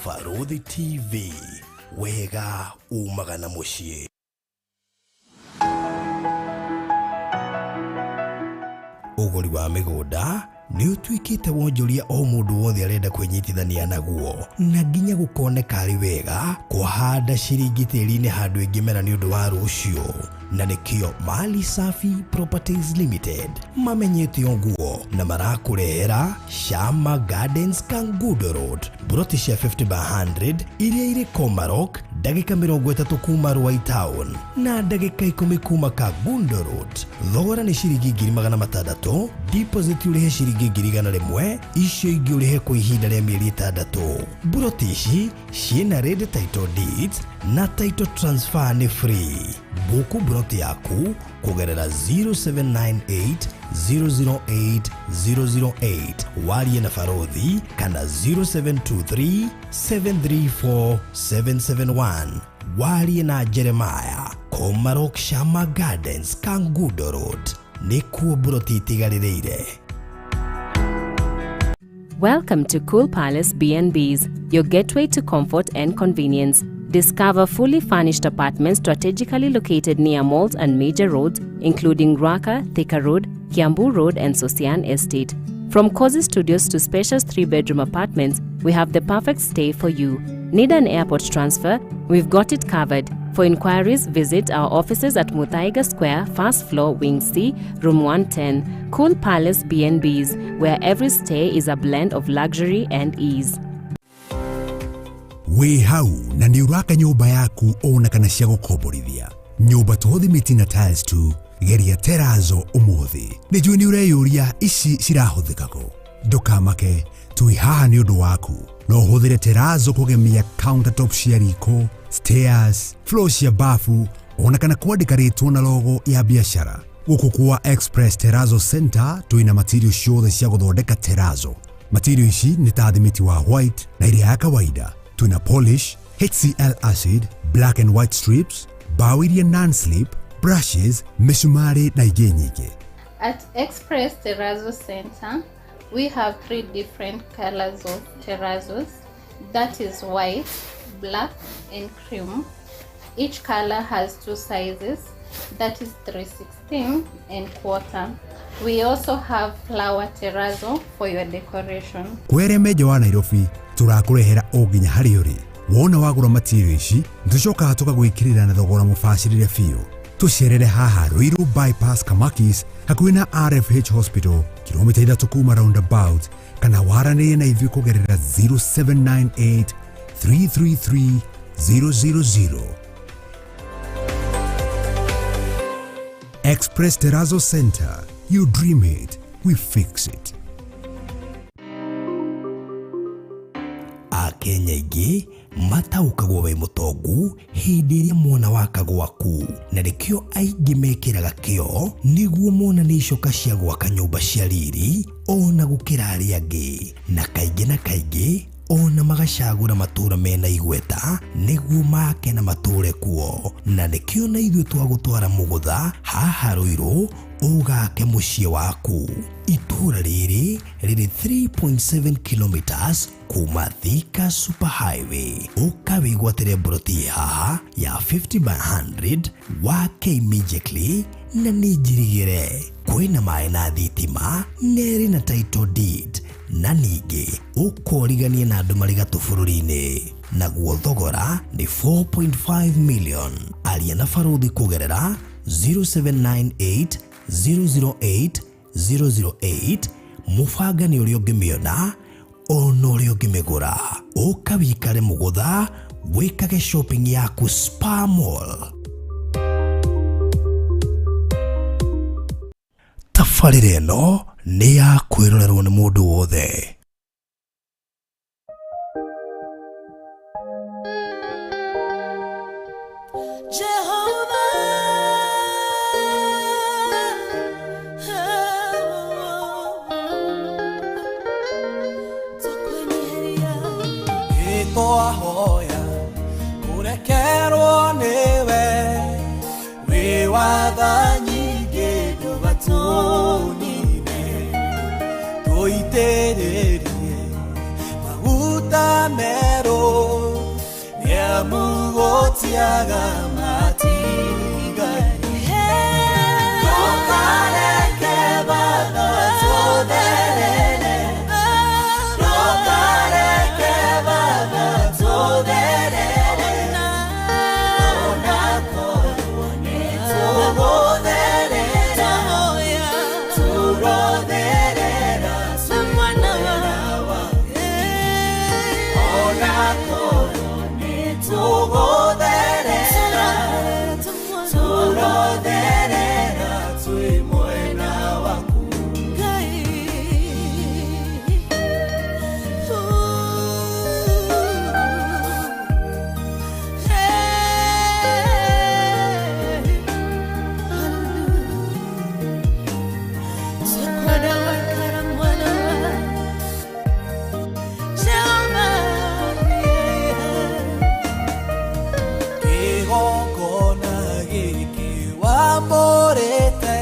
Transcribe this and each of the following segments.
Barũthi TV, wega umaga na mũciĩ. Ũgũri wa mĩgũnda nĩ ũtuĩkĩte wonjoria o mũndũ wothe arenda kwĩnyitithania naguo, na nginya gũkoneka arĩ wega kũhanda ciringi tĩri-inĩ handũ ĩngĩmera nĩ ũndũ wa rũciũ. Na nĩkĩo Mali Safi Properties Limited mamenyete ũguo na marakũrehera Shama Gardens Kangundo Road, mburoti cia 50 by 100 iria irĩ Komarok, ndagĩka 30 kuma Ruai Town na ndagĩka 10 kuma Kangundo Road. Thogora nĩ ciringi 600,000, deposit ũrĩhe ciringi 100,000, icio ingĩ ũrĩhe kwa ihinda rĩa mĩeri 6. Mburoti ici ciĩna ready title deeds na title transfer nĩ free. Buku mburoti yaku kũgerera 0798 008 008, warie na Barothi, kana 0723 734 771, warie na Jeremiah. Komarok, Shama Gardens, Kangundo Road, nĩkuo mburoti itigarĩrĩire. Welcome to Cool Palace B&Bs, your gateway to comfort and convenience. Discover fully furnished apartments strategically located near malls and major roads, including Ruaka, Thika Road, Kiambu Road, and Sosian Estate. From cozy studios to spacious 3-bedroom apartments, we have the perfect stay for you. Need an airport transfer? We've got it covered. For inquiries, visit our offices at Muthaiga Square, first floor, Wing C, Room 110. Cool Palace B&Bs, where every stay is a blend of luxury and ease. Wĩ hau na nĩ ũraka nyũmba yaku ona kana cia gũkomborithia, nyũmba to thimiti na tiles tu, geria terazo ũmũthĩ. Nĩ njũĩ nĩ ũreyũria ici cirahũthĩka kũ. Ndũkamake, twĩ haha nĩ ũndũ waku. No ũhũthĩre terazo kũgemia countertop cia riko, stairs, floor cia bafu, ona kana kwandĩka rĩtwa na logo ya biacara. Gũkũ kwa Express Terrazzo Center twĩna material ciothe cia gũthondeka terazo. Material ici nĩ ta thimiti wa white na ĩrĩa ya kawaida. Twĩna polish, HCl acid, black and white strips, bao iria non-slip, brushes, mĩcumarĩ na ingĩ nyingĩ. At Express Terrazzo Center, we have three different colors of terrazos. That is white, black, and cream. Each color has two sizes, that is 3/16 and quarter. We also have flower terrazzo for your decoration. Kwere menja wa Nairobi, tũrakũrehera o nginya harĩa ũrĩ. Wona wagũra material ici, nĩtũcokaga tũgagwĩkĩrĩra na thogora mũbacĩrĩre biũ. Tũcerere haha Ruiru Bypass, Kamakis, hakuhĩ na RFH Hospital, kilomita 3 kuma roundabout, kana waranĩrie na ithuĩ kũgerera 0798 333 000. Express Terrazzo Center. You dream it, we fix it. Akenya aingĩ mataũkagwo wĩ mũtongu hĩndĩ ĩrĩa mwana waka gwaku, na nĩkĩo aingĩ mekĩraga kĩo nĩguo monanie icoka cia gwaka nyũmba cia riri ona gũkĩra arĩa angĩ, na kaingĩ na kaingĩ ona magacagũra matũra mena igweta nĩguo make na matũre kuo. Na nĩkĩo na ithuĩ twagũtwara mũgũtha haha Rũirũ ũgake mũciĩ waku. Itũra rĩrĩ rĩrĩ 3.7 kilometers kuma Thika Super Highway. Ũka wĩgwatĩre mburoti haha ya 50 by 100 wake immediately, na nĩ njirigĩre kwĩna maĩ na thitima, nerĩ na title deed, na ningĩ ũkoriganie na andũ marĩ gatũ bũrũri-inĩ. Naguo thogora nĩ 4.5 million. Aria na Barũthi kũgerera 0798 008 008. Mũbanga nĩ ũrĩa ũngĩmĩona ona ũrĩa ũngĩmĩgũra. Ũka wikare mũgũtha, wĩkage shopping yaku Spa Mall. Tabarĩra ĩno nĩ ya kwĩrorerwo nĩ mũndũ wothe. Twahoya kũrekerwo nĩwe, wĩ watha nyingĩ, ndũgatũnine, tũitĩrĩrie maguta merũ. Nĩamu gũtiaga matigari. Ndũkareke Baba tũtherere, ndũkareke Baba tũtherere, ona korwo nĩtũgũtherera, tũrotherera twĩ mwena waku. Ona korwo nĩtũgũtherera, tũrotherera twĩ mwena waku. Kĩgongona gĩkĩ wamũrĩte,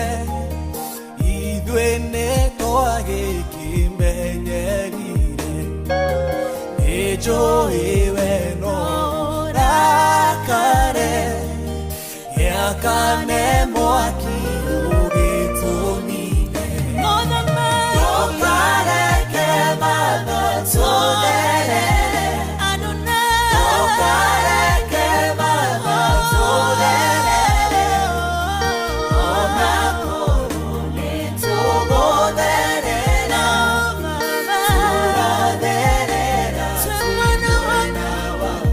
ithuĩ nĩtwagĩkĩmenyerire. Nĩnjũĩ we no ũrakare, gĩakane mwaki ũgĩtũnine. Ndũkareke Baba tũtherere, ndũkareke Baba tũtherere, ona korwo nĩtũgũtherera, tũrotherera twĩ mwena waku.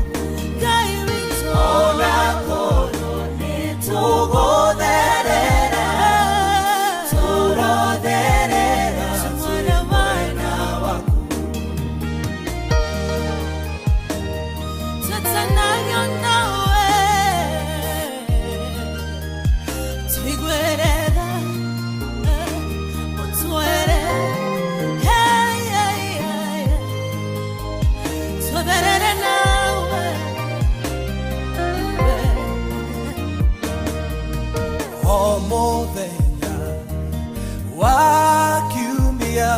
Ona korwo nĩtũgũtherera, tũrotherera twĩ mwena waku. O mũthenya wa kiumia,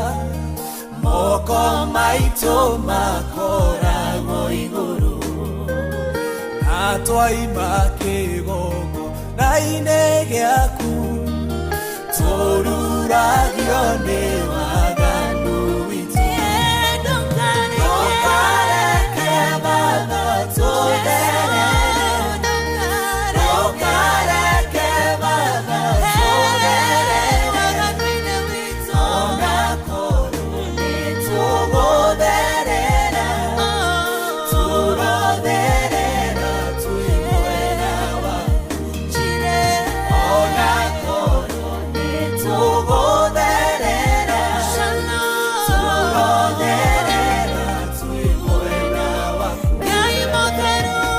moko maitũ makoragwo igũrũ, na twaima kĩgongona-inĩ gĩaku, tũruragio nĩ waganu witũ. Ndũkareke Baba tũtherere, ndũkareke Baba tũtherere, ona korwo nĩtũgũtherera, tũrotherera twĩ mwena waku. Ona korwo nĩtũgũtherera, tũrotherera twĩ mwena waku.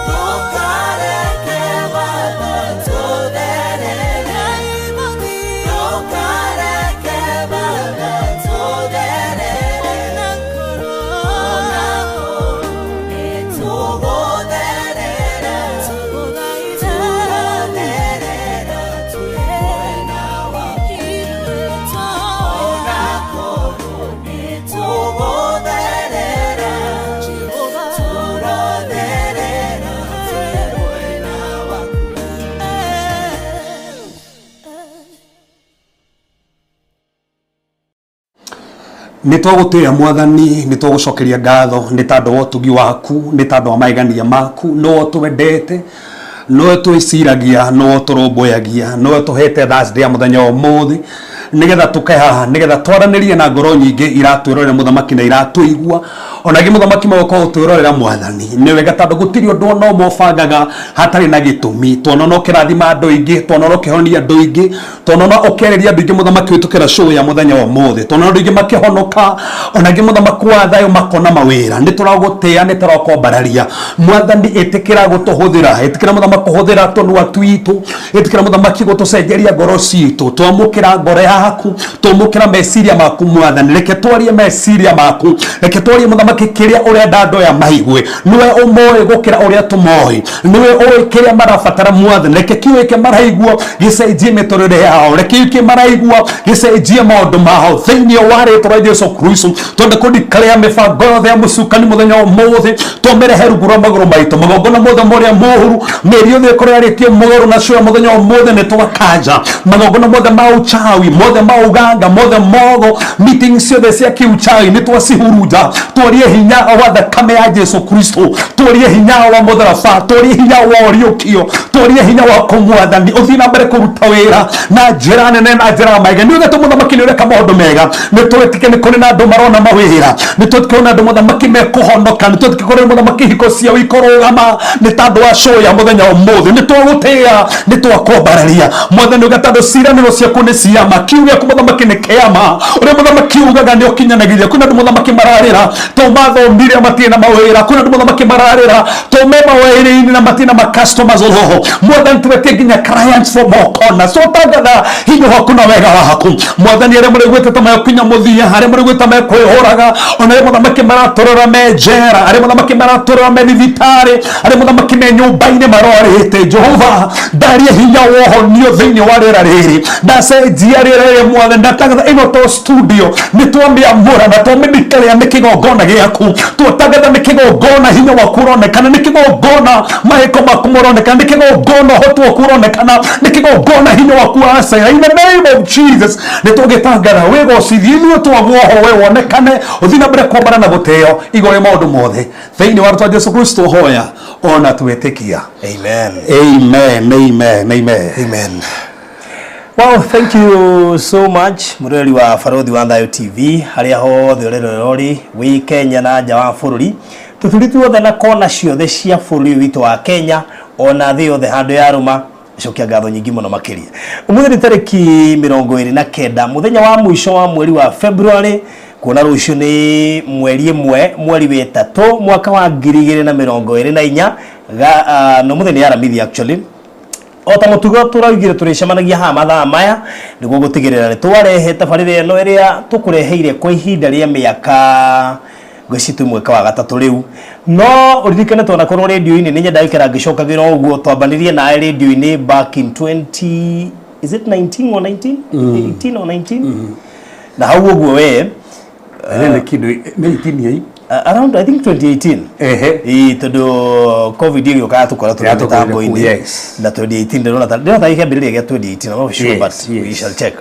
Ndũkareke Baba tũtherere, ndũkareke Baba tũtherere, ona korwo nĩtũgũtherera, tũrotherera twĩ mwena waku. Ona korwo nĩtũgũtherera, tũrotherera twĩ mwena waku. Nä twagå Mwathani, nä twagå cokeria ngatho nä tandå wa ũtugi waku, nä tandå wa maigania maku. No twendete, no twĩciragia, no tũrũmbũyagia, no tũhete Thursday ya mũthenya wa ũmũthĩ nĩgetha tũke haha nĩgetha twaranĩrie na ngoro nyingĩ iratwĩrorera, mũthamaki, na iratũigua ona angĩ, mũthamaki, magũkorwo twĩrorera. Mwathani, nĩ wega tondũ gũtirĩ ũndũ ona ũmwe ũbangaga hatarĩ na gĩtũmi. Tuonona ũkĩrathima andũ aingĩ, tuonona ũkĩhonia andũ aingĩ, tuonona ũkĩarĩria andũ aingĩ, mũthamaki, wĩtũkĩra show ya mũthenya wa ũmũthĩ. Tuonona andũ aingĩ makĩhonoka, ona angĩ, mũthamaki wa thayũ, makona mawĩra. Nĩ tũragũtĩa, nĩ tũrakwambararia, Mwathani. Ĩtĩkĩra gũtũhũthĩra, ĩtĩkĩra, mũthamaki, kũhũthĩra tũnua twitũ, ĩtĩkĩra, mũthamaki, gũtũcenjeria ngoro citũ. Twamũkĩra ngoro yaku, twamũkĩra meciria maku, Mwathani. Reke twarie meciria maku, reke twarie, mũthamaki. Mũthamaki kĩrĩa ũrenda andũ aya maigue, nĩwe ũmoĩ gũkĩra ũrĩa tũmoĩ, nĩwe ũĩ kĩrĩa marabatara. Mwathani, reke kiugo gĩkĩ maraigua gĩcenjie mĩtũrĩre yao, reke kiugo gĩkĩ maraigua gĩcenjie maũndũ mao thĩinĩ wa rĩtwa rĩa Jesu Kristo. Twenda kũndikaria mĩbango yothe ya mũcukani mũthenya wa ũmũthĩ, tũmĩrehe rungu rwa magũrũ maitũ. Magongona mothe marĩa mũhuru, mĩri yothe ĩkorwo yarĩtie mũgarũ na cio mũthenya wa ũmũthĩ nĩ twakanja. Magongona mothe ma uchawi, mothe ma uganga, mothe mogo, meeting ciothe cia kiuchawi nĩ twacihurunja. Twarie hinya wa thakame ya Jesu Kristo, twarie hinya wa mũtharaba, twarie hinya wa ũriũkio, twarie hinya wa kũmwathani ũthiĩ na mbere kũruta wĩra na njĩra nene na njĩra ya maega. Nĩ ũgĩte mũthamaki nĩ ũreka maũndũ mega. Nĩ twĩtĩke nĩ kũrĩ na andũ marona mawĩra, nĩ twĩtĩke kũrĩ na andũ, mũthamaki, mekũhonoka, nĩ twĩtĩke kũrĩ mũthamaki hiko ciao ikũrũgama nĩ tandũ wa show ya mũthenya ũmũthĩ. Nĩ twagũtĩĩa, nĩ twakwambararia, mwathani, ũga tandũ ciranĩro ciaku nĩ ciama. Kiugo gĩaku, mũthamaki, nĩ kĩama. Ũrĩa mũthamaki ugaga nĩ ũkinyanagĩria. Kwĩna andũ, mũthamaki, mararĩra to mathomire matirĩ na mawĩra. Kwĩna andũ, mũthamaki, mararĩra to me mawĩra-inĩ na matirĩ na ma-customers. Roho mwathani, twetie nginya clients from all corners. Twatangatha hinya waku na wega waku, mwathani. Arĩa mũraiguĩte ta mekinya mũthia, arĩa mũraiguĩte ta mekwĩhũraga, ona arĩa, mũthamaki, maratũrora me njera, arĩa, mũthamaki, maratũrora me thibitarĩ, arĩa, mũthamaki, me nyũmba-inĩ marorĩte, Jehova, ndaria hinya wa ũhonio thĩinĩ wa rĩera rĩrĩ. Ndacenjia rĩera rĩrĩ, mwathani. Ndatangatha ĩno to studio nĩ twamĩamũra na twamĩdikarĩa nĩ kĩgongona gĩaku. Twatangatha nĩ kĩgongona hinya waku ũronekana, nĩ kĩgongona mahĩko maku maronekana, nĩ kĩgongona ũhoti waku ũronekana, nĩ kĩgongona hinya waku wacera. In the name of Jesus, nĩ tũgĩtangatha wĩgocithie. Ithuĩ twagwo we wonekane, ũthiĩ na mbere kwambara na gũtĩo igũrũ rĩa maũndũ mothe. Thĩinĩ wa rĩtwa Jesu Kristo hoya ona twĩtĩkia. Amen. Amen, amen, amen. Amen. Well, thank you so much, mũroreri wa Barothi wa Thayo TV harĩa hothe ũrerorera ũrĩ wĩ Kenya na nja wa bũrũri, tũturi tuothe na kona ciothe cia bũrũri ũyũ witũ wa Kenya, ona thĩ yothe handũ yarũma. Cokia ngatho nyingĩ mũno makĩria. Ũmũthĩ nĩ tarĩki 29, mũthenya wa mũico wa mweri wa February, kuona rũciũ nĩ mweri 1, mweri wĩtatũ, mwaka wa 2024. No mũthenya nĩ Aramithi. Actually, o ta mũtugo tũraugire tũrĩcemanagia haha mathaa maya nĩguo gũtigĩrĩra nĩ twarehe tabarĩra ĩno ĩrĩa tũkũreheire kwa ihinda rĩa mĩaka, ngwĩciria twĩ mwaka wa gatatũ rĩu. No ũririkane twanakorwo rĩndio-inĩ, nĩ nyendaga gũikara ngĩcokagĩra ũguo, twambanĩrie nawe rĩndio-inĩ back in 20, is it 19 or 19, 18 or 19, na hau ũguo we. Nĩ kĩndũ nĩ 18. Around, I think, 2018. Ĩĩ, tondũ COVID ĩgĩũka yatũkora tũrĩ Yatũkorire mĩtambo-inĩ. kũu, yes. Na 2018 ndĩrona ta kĩambĩrĩria gĩa 2018, I'm not sure, but we shall check.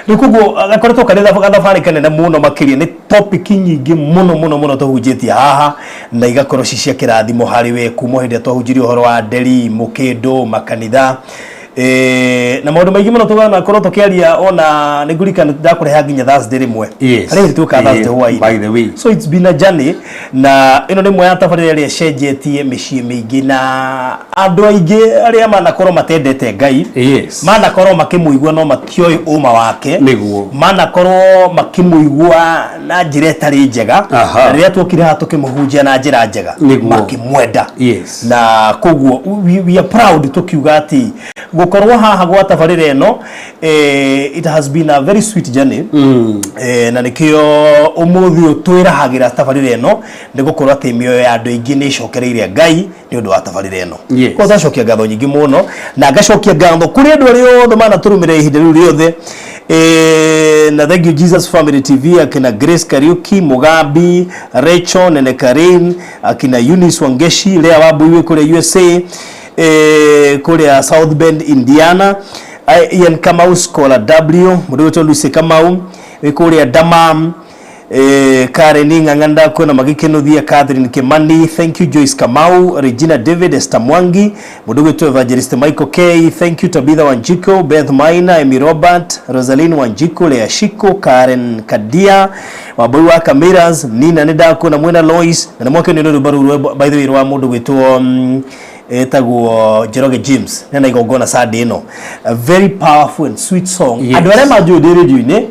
Rĩu koguo gakoretwo karĩ gathabarĩ kanene mũno makĩria. Nĩ topic nyingĩ mũno mũno mũno tũhunjĩtie haha na igakorwo ci cia kĩrathimo harĩ we, kuma hĩndĩ ĩrĩa twahunjirie ũhoro wa nderi, mũkĩndũ, makanitha, na maũndũ maingĩ mũno tũganakorwo tũkĩaria. Ona nĩ ngũririkana ndakũreha nginya Thursday rĩmwe. Harĩ hĩndĩ tuĩkaga Thursday hwaĩ-inĩ. By the way. So it's been a journey, na ĩno nĩ ĩmwe ya tabarĩra ĩrĩa ĩcenjetie mĩciĩ mĩingĩ na andũ aingĩ arĩa manakorwo matendete Ngai, manakorwo makĩmũigua no matioĩ ũma wake. Manakorwo makĩmũigua na njĩra ĩtarĩ njega. Na rĩrĩa tuokire haha tũkĩmũhunjia na njĩra njega, makĩmwenda. Na koguo we are proud tũkiuga atĩ gũkorwo haha gwa tabarĩra ĩno, it has been a very sweet journey. Na nĩkĩo ũmũthĩ ũyũ twĩrahagĩra tabarĩra ĩno, nĩ gũkorwo atĩ mĩoyo ya andũ aingĩ nĩ ĩcokereire Ngai nĩ ũndũ wa tabarĩra ĩno. Koguo ndacokia ngatho nyingĩ mũno, na ngacokia ngatho kũrĩ andũ arĩa othe manatũrũmĩrĩra ihinda rĩu rĩothe. Na thank you Jesus Family TV, akina Grace Kariuki, Mugambi, Rachel Nene, Karin, akina Eunice Wangeshi, Lea Wambui wĩ kũrĩa USA, kũrĩa South Bend, Indiana, Ian Kamau, Scholar W, mũndũ wĩtwo Lucy Kamau wĩ kũrĩa Damam, Karen Ng'ang'anda kwĩna magĩkĩnũthia, Catherine Kimani, thank you, Joyce Kamau, Regina David, Esther Mwangi, mũndũ gwĩtwo Evangelist Michael K, thank you, Tabitha Wanjiko, Beth Maina, Amy Robert, Rosaline Wanjiko, Lea Shiko, Karen Kadia, Wambui wa Kamiras, Nina nĩ ndakuona mwena Lois, na nĩ mwake nĩ rwĩmbo rũu, by the way, rwa mũndũ gwĩtwo etagwo Njoroge James, nena igongona Sunday ĩno, a very powerful and sweet song. Andũ arĩa manjũĩ ndĩ radio-inĩ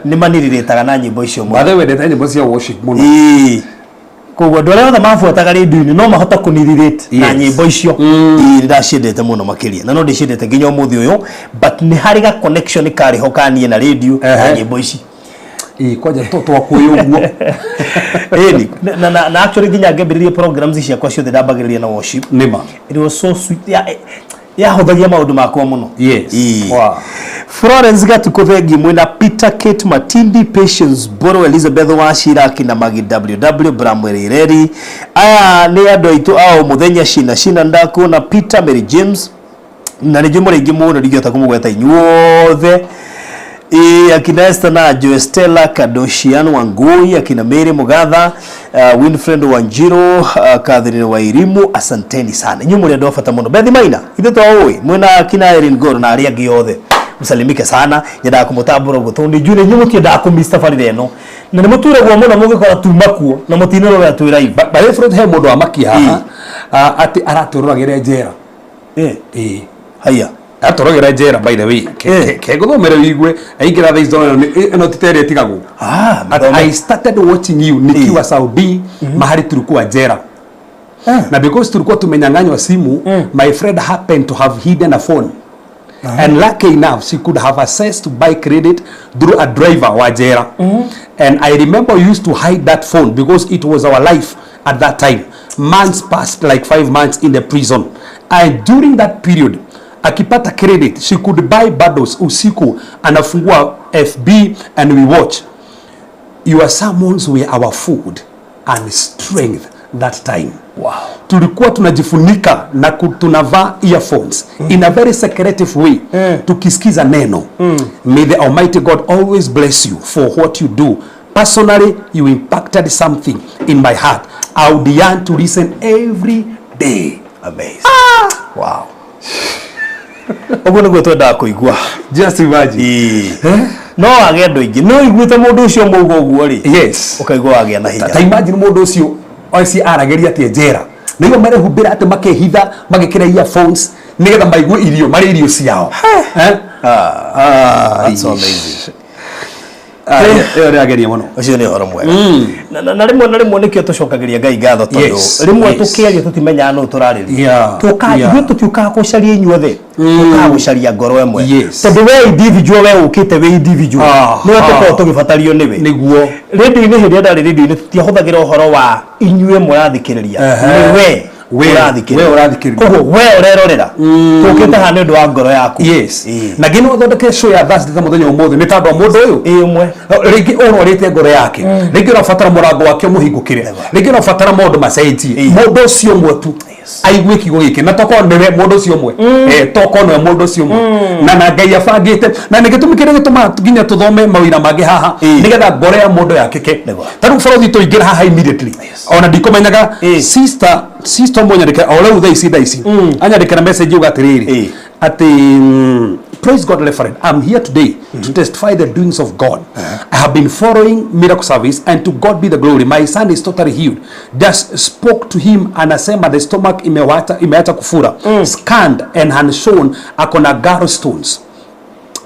nĩ manirirĩtaga na nyĩmbo icio mũno. By the way, wendete nyĩmbo cia worship mũno. Ĩĩ. Koguo andũ arĩa othe mabuataga radio-inĩ no mahota kũnirelate na nyĩmbo icio. Ĩĩ, nĩ ndaciendete mũno makĩria na no ndĩciendete nginya ũmũthĩ ũyũ, but nĩ harĩ ga connection karĩ ho ka niĩ na radio na nyĩmbo ici. Ĩĩ, kwanja twakuĩ ũguo. Ĩni na actually nginya ngĩambĩrĩria programs ciakwa ciothe ndambagĩrĩria na worship. Nĩma. It was so sweet. Yahũthagia maũndũ makwa mũno. Yes. Ĩĩ. Wow. Florence Gatuko, thengi mwena Peter Kate Matindi, Patience Boro, Elizabeth Wachira, akina Magi WW, Bramwell Ireri. Aya nĩ andũ aitũ a o mũthenya. Cina cina ndakuona Peter Mary James na nĩ njũĩ mũrĩ aingĩ mũno, ndingĩhota kũmũgweta inyuothe. Ĩĩ, akina Esther na Joe, Stella Kadoshian Wangui, akina Mary Mugatha, Winfred Wanjiru, Catherine Wairimu, asanteni sana. Inyuĩ mũrĩ andũ a bata mũno. Bethi Maina, ithuĩ twaũĩ mwĩna akina Erin Goro na arĩa angĩ othe. Msalimike sana. Nyendaga kũmũtambũra ũguo tondũ nĩ njũĩ inyuĩ mũtiendaga kũmiss tabarĩra ĩno. Na nĩ mũturagwo mũno mũngĩkora tuma kuo na mũtinarora twĩ live. By the way, he mũndũ wamakia haha, atĩ aratũroragĩre njera. Ĩĩ. Haya. Atũroragĩra njera, by the way. Kengũthomere wĩigue aingĩra thaa ici ndona ĩno ti ta ĩrĩa ĩtigagwo. At I started watching you nikiwa Saudi, mahali tulikuwa jela, na because tulikuwa tumenyang'anywa simu, my friend happened to have hidden a phone, and lucky enough she could have access to buy credit through a driver wa jela. And I remember we used to hide that phone because it was our life at that time. Months passed, like 5 months in the prison, and during that period akipata credit she could buy bundles usiku, anafungua FB and we watch. Your sermons were our food and strength that time. Tulikuwa tunajifunika na tunavaa earphones in a very secretive way, tukisikiza neno. May the Almighty God always bless you for what you do. Personally, you impacted something in my heart. I would yearn to listen every day. Amazing. Wow. Ũguo nĩguo twendaga kũigua. Just imagine. No wage andũ aingĩ no iguĩte mũndũ ũcio mũuga ũguo rĩ, ũkaigua wagĩa na hinya. Ta imagine mũndũ ũcio oci aragĩria atĩ njera nĩguo marehumbĩra, atĩ makehitha, magĩkĩra earphones nĩgetha maigue irio marĩ irio ciao. Eh? Ah, that's so amazing. Ah, ĩyo nĩ ageria mũno. Ũcio nĩ ũhoro mwega. Na rĩmwe nĩkĩo tũcokagĩria Ngai ngatho tondũ rĩmwe tũkĩaria tũtimenyaga nũ tũrarĩria. Tũkaga ithuĩ tũtiũkaga gũcaria inyuothe, tũkaga gũcaria ngoro ĩmwe, tondũ we individual, we ũkĩte wĩ individual, nĩwe tũkoragwo tũgĩbatario nĩwe. Radio-inĩ, hĩndĩ ĩrĩa ndarĩ radio-inĩ, tũtiahũthagĩra ũhoro wa inyuĩ mũrathikĩrĩria, nĩ we ũrathikĩrĩria. We ũrathikĩrĩria. Koguo we ũrerorera, tũkĩte haha nĩ ũndũ wa ngoro yaku. Na ngĩ no ũthondeke show ya Thursday ta mũthenya ũmũthĩ nĩ tondũ wa mũndũ ũyũ. Ĩĩ, ũmwe. Rĩngĩ ũrwarĩte ngoro yake, rĩngĩ ũrabatara mũrango wake ũmũhingũkĩre, rĩngĩ ũrabatara maũndũ macenjie. Mũndũ ũcio ũmwe tu aigue kiugo gĩkĩ, na tokorwo nĩwe mũndũ ũcio ũmwe. Tokorwo nĩwe mũndũ ũcio ũmwe na Ngai abangĩte, na nĩ gĩtũmi kĩrĩa gĩtũmaga nginya tũthome mawĩra mangĩ haha, nĩgetha ngoro ya mũndũ yakĩke. Ta rĩu bũrũri tũingĩra haha immediately, ona ndikũmenyaga sister ũmwe nyandĩkĩra o rĩu thaa ici, anyandĩkĩra message yuga atĩrĩrĩ, atĩ "Praise God, Reverend. I'm here today to testify the doings of God. I have been following Miracle Service and to God be the glory. My son is totally healed. Just spoke to him, anasema the stomach imeacha kufura. Scanned and had shown akona gallstones.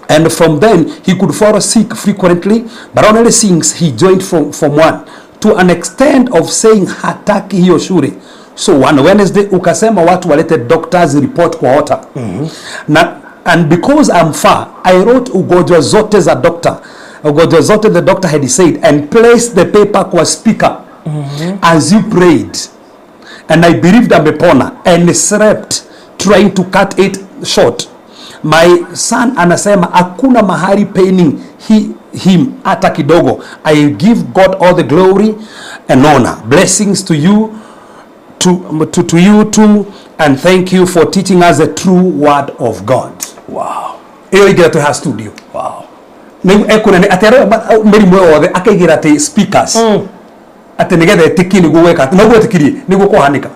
And from then he could fall sick frequently, but only since he joined from one to an extent of saying hataki hiyo shule. So one Wednesday ukasema watu walete doctor's report kwa altar. Na and because I'm far, I wrote ugonjwa zote za doctor, ugonjwa zote the doctor had said, and placed the paper kwa speaker as you prayed, and I believed amepona and slept trying to cut it short. My son anasema hakuna mahali paining him hata kidogo. I give God all the glory and honor. Blessings to you to you too, and thank you for teaching us the true word of God." Ĩyo ingĩra twĩ ha studio. Nĩguo ekunene atĩ arĩa mĩrimũ yothe akaigĩra atĩ speakers, atĩ nĩgetha ĩtĩkie nĩguo gwĩka atĩ noguo ĩtĩkirie nĩguo kũhanĩka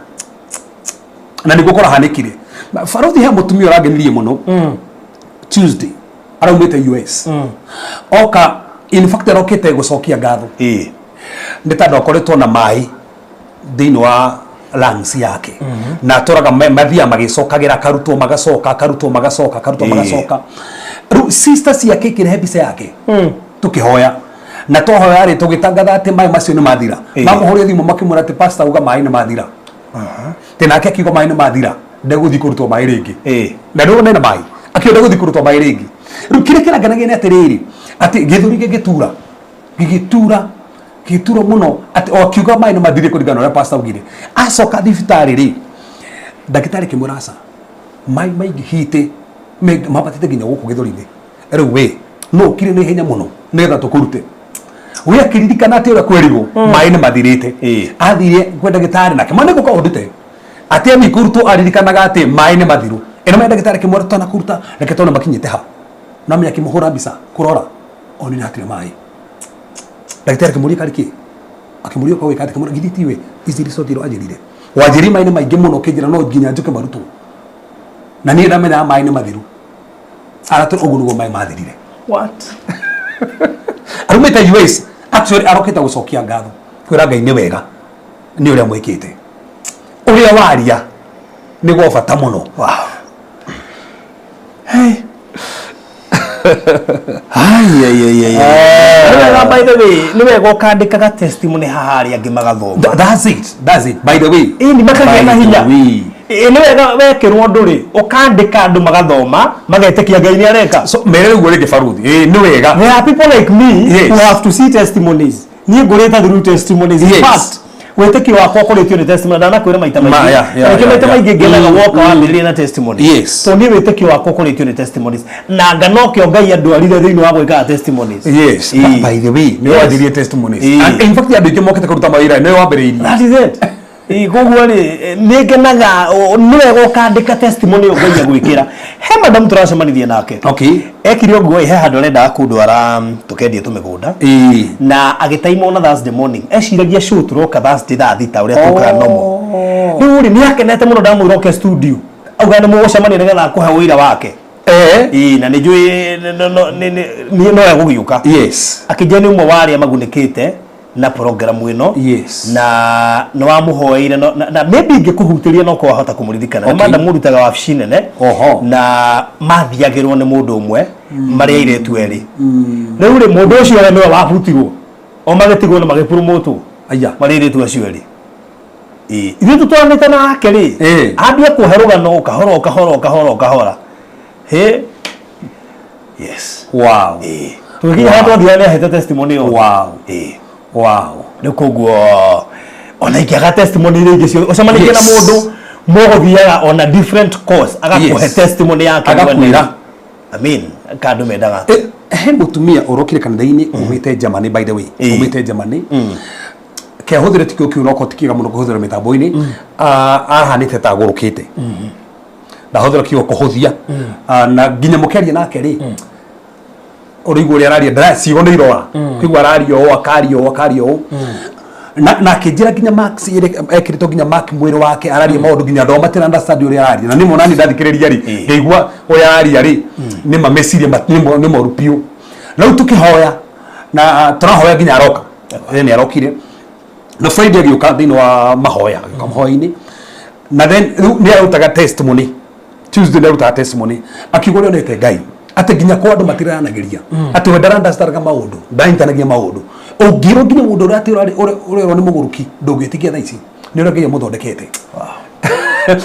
na nĩguo kũrahanĩkire. Barothi, he mũtumia ũrangenirie mũno. Tuesday araumĩte US, oka, in fact arokĩte gũcokia ngatho nĩ tondũ akoretwo na maĩ thĩinĩ wa lungs yake, na atũraga mathiaga magĩcokagĩra, akarutwo magacoka, akarutwo magacoka, akarutwo magacoka. Rĩu sister ciake ikĩrehe mbica yake, tũkĩhoya, na twahoya rĩ, tũgĩtangatha atĩ maĩ macio nĩ mathira. Mamũhũrĩre thimũ makĩmwĩra atĩ pastor auga maĩ nĩ mathira, tĩ nake akiuga maĩ nĩ mathira, ndegũthiĩ kũrutwo maĩ rĩngĩ. Na ndũrona ena maĩ, akiuga ndegũthiĩ kũrutwo maĩ rĩngĩ. Rĩu kĩrĩa kĩrangenagia nĩ atĩrĩrĩ, atĩ gĩthũri gĩgĩtura. Gĩgĩtura, gĩgĩtura mũno atĩ o akiuga maĩ nĩ mathire kũringana na ũrĩa pastor augire. Acoka thibitarĩ rĩ, ndagĩtarĩ akĩmwĩra aca, maĩ maingĩhĩte, mambatĩte nginya gũkũ gĩthũri-inĩ. Rĩu we no ũkire na ihenya mũno nĩgetha tũkũrute. We akĩririkana atĩ ũrĩa kwerirwo maĩ nĩ mathirĩte. Athire kwĩ ndagĩtarĩ nake ma nĩ gũka ũndute atĩ athiĩ kũrutwo aririkanaga atĩ maĩ nĩ mathiru. Ĩno maĩ ndagĩtarĩ akĩmwĩra tũtanakũruta reke tuone makinyĩte ha. No amenya akĩmũhũra mbica kũrora onire hatirĩ maĩ. Ndagĩtarĩ akĩmũria karĩ kĩ, akĩmũria ũka wĩka atĩ, akĩmwĩra githĩ tiwe ici resort ĩrĩa wanjĩrire wanjĩrire maĩ nĩ maingĩ mũno ũkĩnjĩra no nginya njũke marutwo, na niĩ ndamenyaga maĩ nĩ mathiru. Aratũ ũguo nĩguo maĩ mathirire. What? Arumĩte US actually, arokĩte gũcokia ngatho kwĩra Ngai nĩ wega nĩ ũrĩa mwĩkĩte, ũrĩa waria nĩ gwa bata mũno. Wow. Hey. Ai, ai, ai, ai, ai. Nĩ wega, by the way, nĩ wega ũkandĩkaga testimony haha arĩa angĩ magathoma. That's it, that's it, by the way. Ĩni makagĩa na By the hinya. way. Ĩ, nĩ wega wekĩrwo ũndũ rĩ, ũkandĩka andũ magathoma magetĩkia Ngai nĩ areka. So mere rĩu rĩngĩ baruthi, ĩ nĩ wega. There are people like me who have to see testimonies. Niĩ ngũrĩte through testimonies. In fact, wĩtĩkio wakwa ũkũrĩtio nĩ testimony. Ndanakwĩra maita maingĩ. Na nĩkĩo maita maingĩ ngenaga woka wambĩrĩria na testimony. Tondũ niĩ wĩtĩkio wakwa ũkũrĩtio nĩ testimonies. Na nga nokĩo Ngai andwarire thĩinĩ wa gwĩkaga testimonies. Yes. By the way, nĩ wanjirie testimonies. And in fact andũ aingĩ mokĩte kũruta mawĩra nĩ wambĩrĩirie. That is it. Ĩĩ, koguo rĩ, nĩ ngenaga nĩ wega ũkandĩka testimony ĩyo Ngai agwĩkĩra. He madam tũracemanirie nake. Ekire ũguo ĩ, he handũ arendaga kũndwara tũkendie tũmĩgũnda. Na agĩtaimwo na Thursday morning. Eciragia show tũroka Thursday thaa 6 ũrĩa tũkaga normal. Rĩu rĩ, nĩ akenete mũno ndamwĩra oke studio. Auga nĩ mũgũcemania nĩgetha akũhe ũira wake. Ĩĩ, na nĩ njũĩ niĩ no egũgĩũka. Akĩnjĩra nĩ ũmwe wa arĩa magunĩkĩte na program ĩno. Na nĩ wamũhoeire na maybe ingĩkũhutĩria no korwo wahota kũmũririkana. Nĩ madam ũrutaga wabici nene. Na mathiagĩrwo nĩ mũndũ ũmwe marĩ airĩtu erĩ. Rĩu rĩ, mũndũ ũcio we nĩwe wabutirwo, o magĩtigwo na magĩpurumũtwo. Aya. Marĩ airĩtu acio erĩ. Ĩĩ, ithuĩ tũtwaranĩte nake rĩ, ambie kũhe rũgano o kahora o kahora o kahora o kahora. Hĩ. Yes. Ĩĩ. Tũgĩkinya harĩa twathiaga nĩ ahete testimony yothe. Ĩĩ. Rĩu koguo ona ingĩaga testimony iria ingĩ ciothe, ũcemanĩtie na mũndũ mũgũthiaga on a different course, agakũhe testimony yake mwene. Agakwĩra. I mean, kandũ mendaga. He mũtumia ũrokire kanitha-inĩ umĩte Germany, by the way. Umĩte Germany. Kehũthĩre tikio kiu no tikĩga mũno kũhũthĩra mĩtambo-inĩ. Ahanĩte ta agũrũkĩte. Ndahũthĩra kiugo kũhũthia. Na nginya mũkĩaria nake rĩ, ũrĩigua ũrĩa araria, ndara ciugo nĩ irora. Kũigua araria ũũ, akaria ũũ, akaria ũũ. Na akĩnjĩra nginya marks ĩrĩa ekĩrĩtwo nginya mark mwĩrĩ wake, araria maũndũ nginya andũ matira understand ũrĩa araria. Na nĩ mona niĩ ndathikĩrĩria rĩ, ngĩigua ũrĩa araria rĩ, nĩ ma meciria nĩ moru biũ. Na rĩu tũkĩhoya, na tũrahoya nginya aroka. Nĩ arokire. Na Friday agĩũka thĩinĩ wa mahoya, agĩũka mahoya-inĩ. Na then rĩu nĩ arutaga testimony. Tuesday nĩ arutaga testimony. Akiuga ũrĩa onete Ngai. Atĩ nginya kwa andũ matiranagĩria. Atĩ we ndarandastandaga maũndũ, ndanyitanagia maũndũ. Ũngĩrwo nginya mũndũ ũrĩa atĩ ũrerwo nĩ mũgũrũki, ndũngĩtĩkia thaa ici. Nĩ ũrĩa Ngai amũthondekete.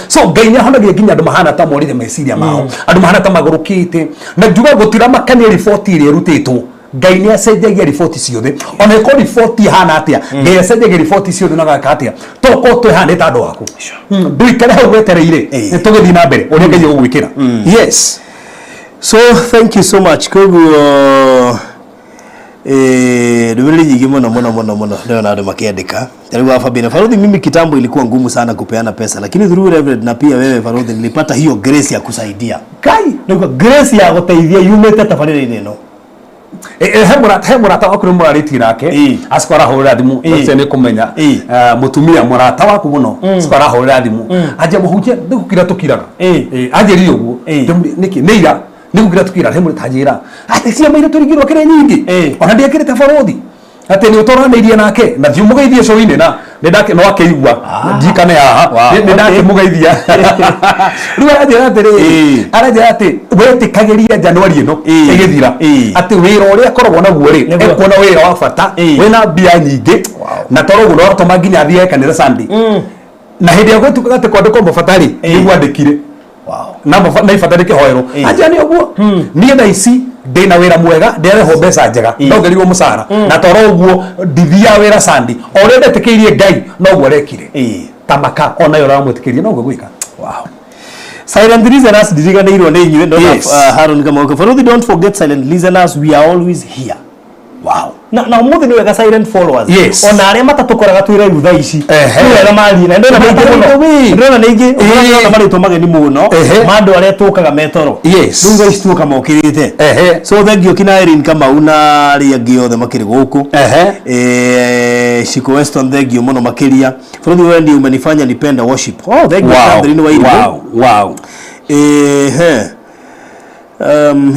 So Ngai nĩ ahonagia nginya andũ mahana ta morire meciria mao, andũ mahana ta magũrũkĩte. Na njuga gũtiramakania riboti ĩrĩa ĩrutĩtwo. Ngai nĩ acenjagia riboti ciothe. Ona ĩkorwo riboti ĩhana atĩa, Ngai acenjagia riboti ciothe na agaka atĩa. Tokorwo twĩhana ta andũ aku. Ndũikare hau wetereire. Nĩ tũgĩthiĩ na mbere ũrĩa Ngai egũgwĩkĩra. Yes. So thank you so much. Koguo ndũmĩrĩri nyingĩ mũno mũno mũno mũno ndĩrona andũ makĩandĩka. Karibu hapa bila Farodhi. Mimi kitambo ilikuwa ngumu sana kupeana pesa, lakini through Reverend na pia wewe Farodhi nilipata hiyo grace ya kusaidia. Kai nĩguo grace ya gũteithia yumĩte tabarĩra-inĩ ĩno. He mũrata waku nĩ mũrarĩtie nake, aciko arahũrĩra thimũ, ũcio nĩ kũmenya mũtumia mũrata waku mũno, aciko arahũrĩra thimũ anjia mũhunjia nĩ gũkira tũkiraga. Anjĩrire ũguo. Nĩkĩ nĩ ira nĩ gũkira tũkira he mũrĩ tanjĩra atĩ ciama iria tũringirwo kĩrĩa nyingĩ, ona ndiekĩrĩte barothi atĩ nĩ ũtoranĩirie nake na thiĩ ũmũgeithie cũinĩ na nĩ ndake no akĩigua ndirikane haha nĩ ndakĩmũgeithia. Rĩu aranjĩra atĩrĩrĩ, aranjĩra atĩ wetĩkagĩria Januari ĩno ĩgĩthira atĩ wĩra ũrĩa akoragwo naguo rĩ, ekuona wĩra wa bata wĩna mbia nyingĩ, na toro ũguo no nginya athiage kanitha Sunday, na hĩndĩ ĩrĩa gwatuĩkaga atĩ kwandĩkwo mabata rĩ, nĩguo andĩkire na ibata rĩkĩhoerwo. Anja nĩ ũguo niĩ thaa ici Ndĩna wĩra mwega, ndĩrarĩhwo mbeca njega, ndongereirwo mũcara, na toro ũguo ndithiaga wĩra Sunday. O ũrĩa ndetĩkĩirie Ngai noguo arekire. Tamaka onayo ũramwĩtĩkĩria noguo gwĩka. Wow. Silent listeners, ndiriganĩirwo nĩ inyuĩ ndona. Haron Kamau Baruthi, don't forget silent listeners, we are always here. Wow. Na ũmũthĩ nĩ wega silent followers ona arĩa matatũkoraga twĩ live thaa ici, nĩ wega marie, na ndĩrona nĩ aingĩ mũno. Ndĩrona nĩ aingĩ. Ndĩrona marĩtwa mageni mũno ma andũ arĩa tũkaga metoro. Rĩu thaa ici tuoka mokĩrĩte. So thank you kina Irene Kamau na arĩa angĩ othe makĩrĩ gũkũ. Shiko Weston, thank you mũno makĩria. Bũrũri wewe ndiye umenifanya nipende worship. Oh, thank you. Catherine Wairimu.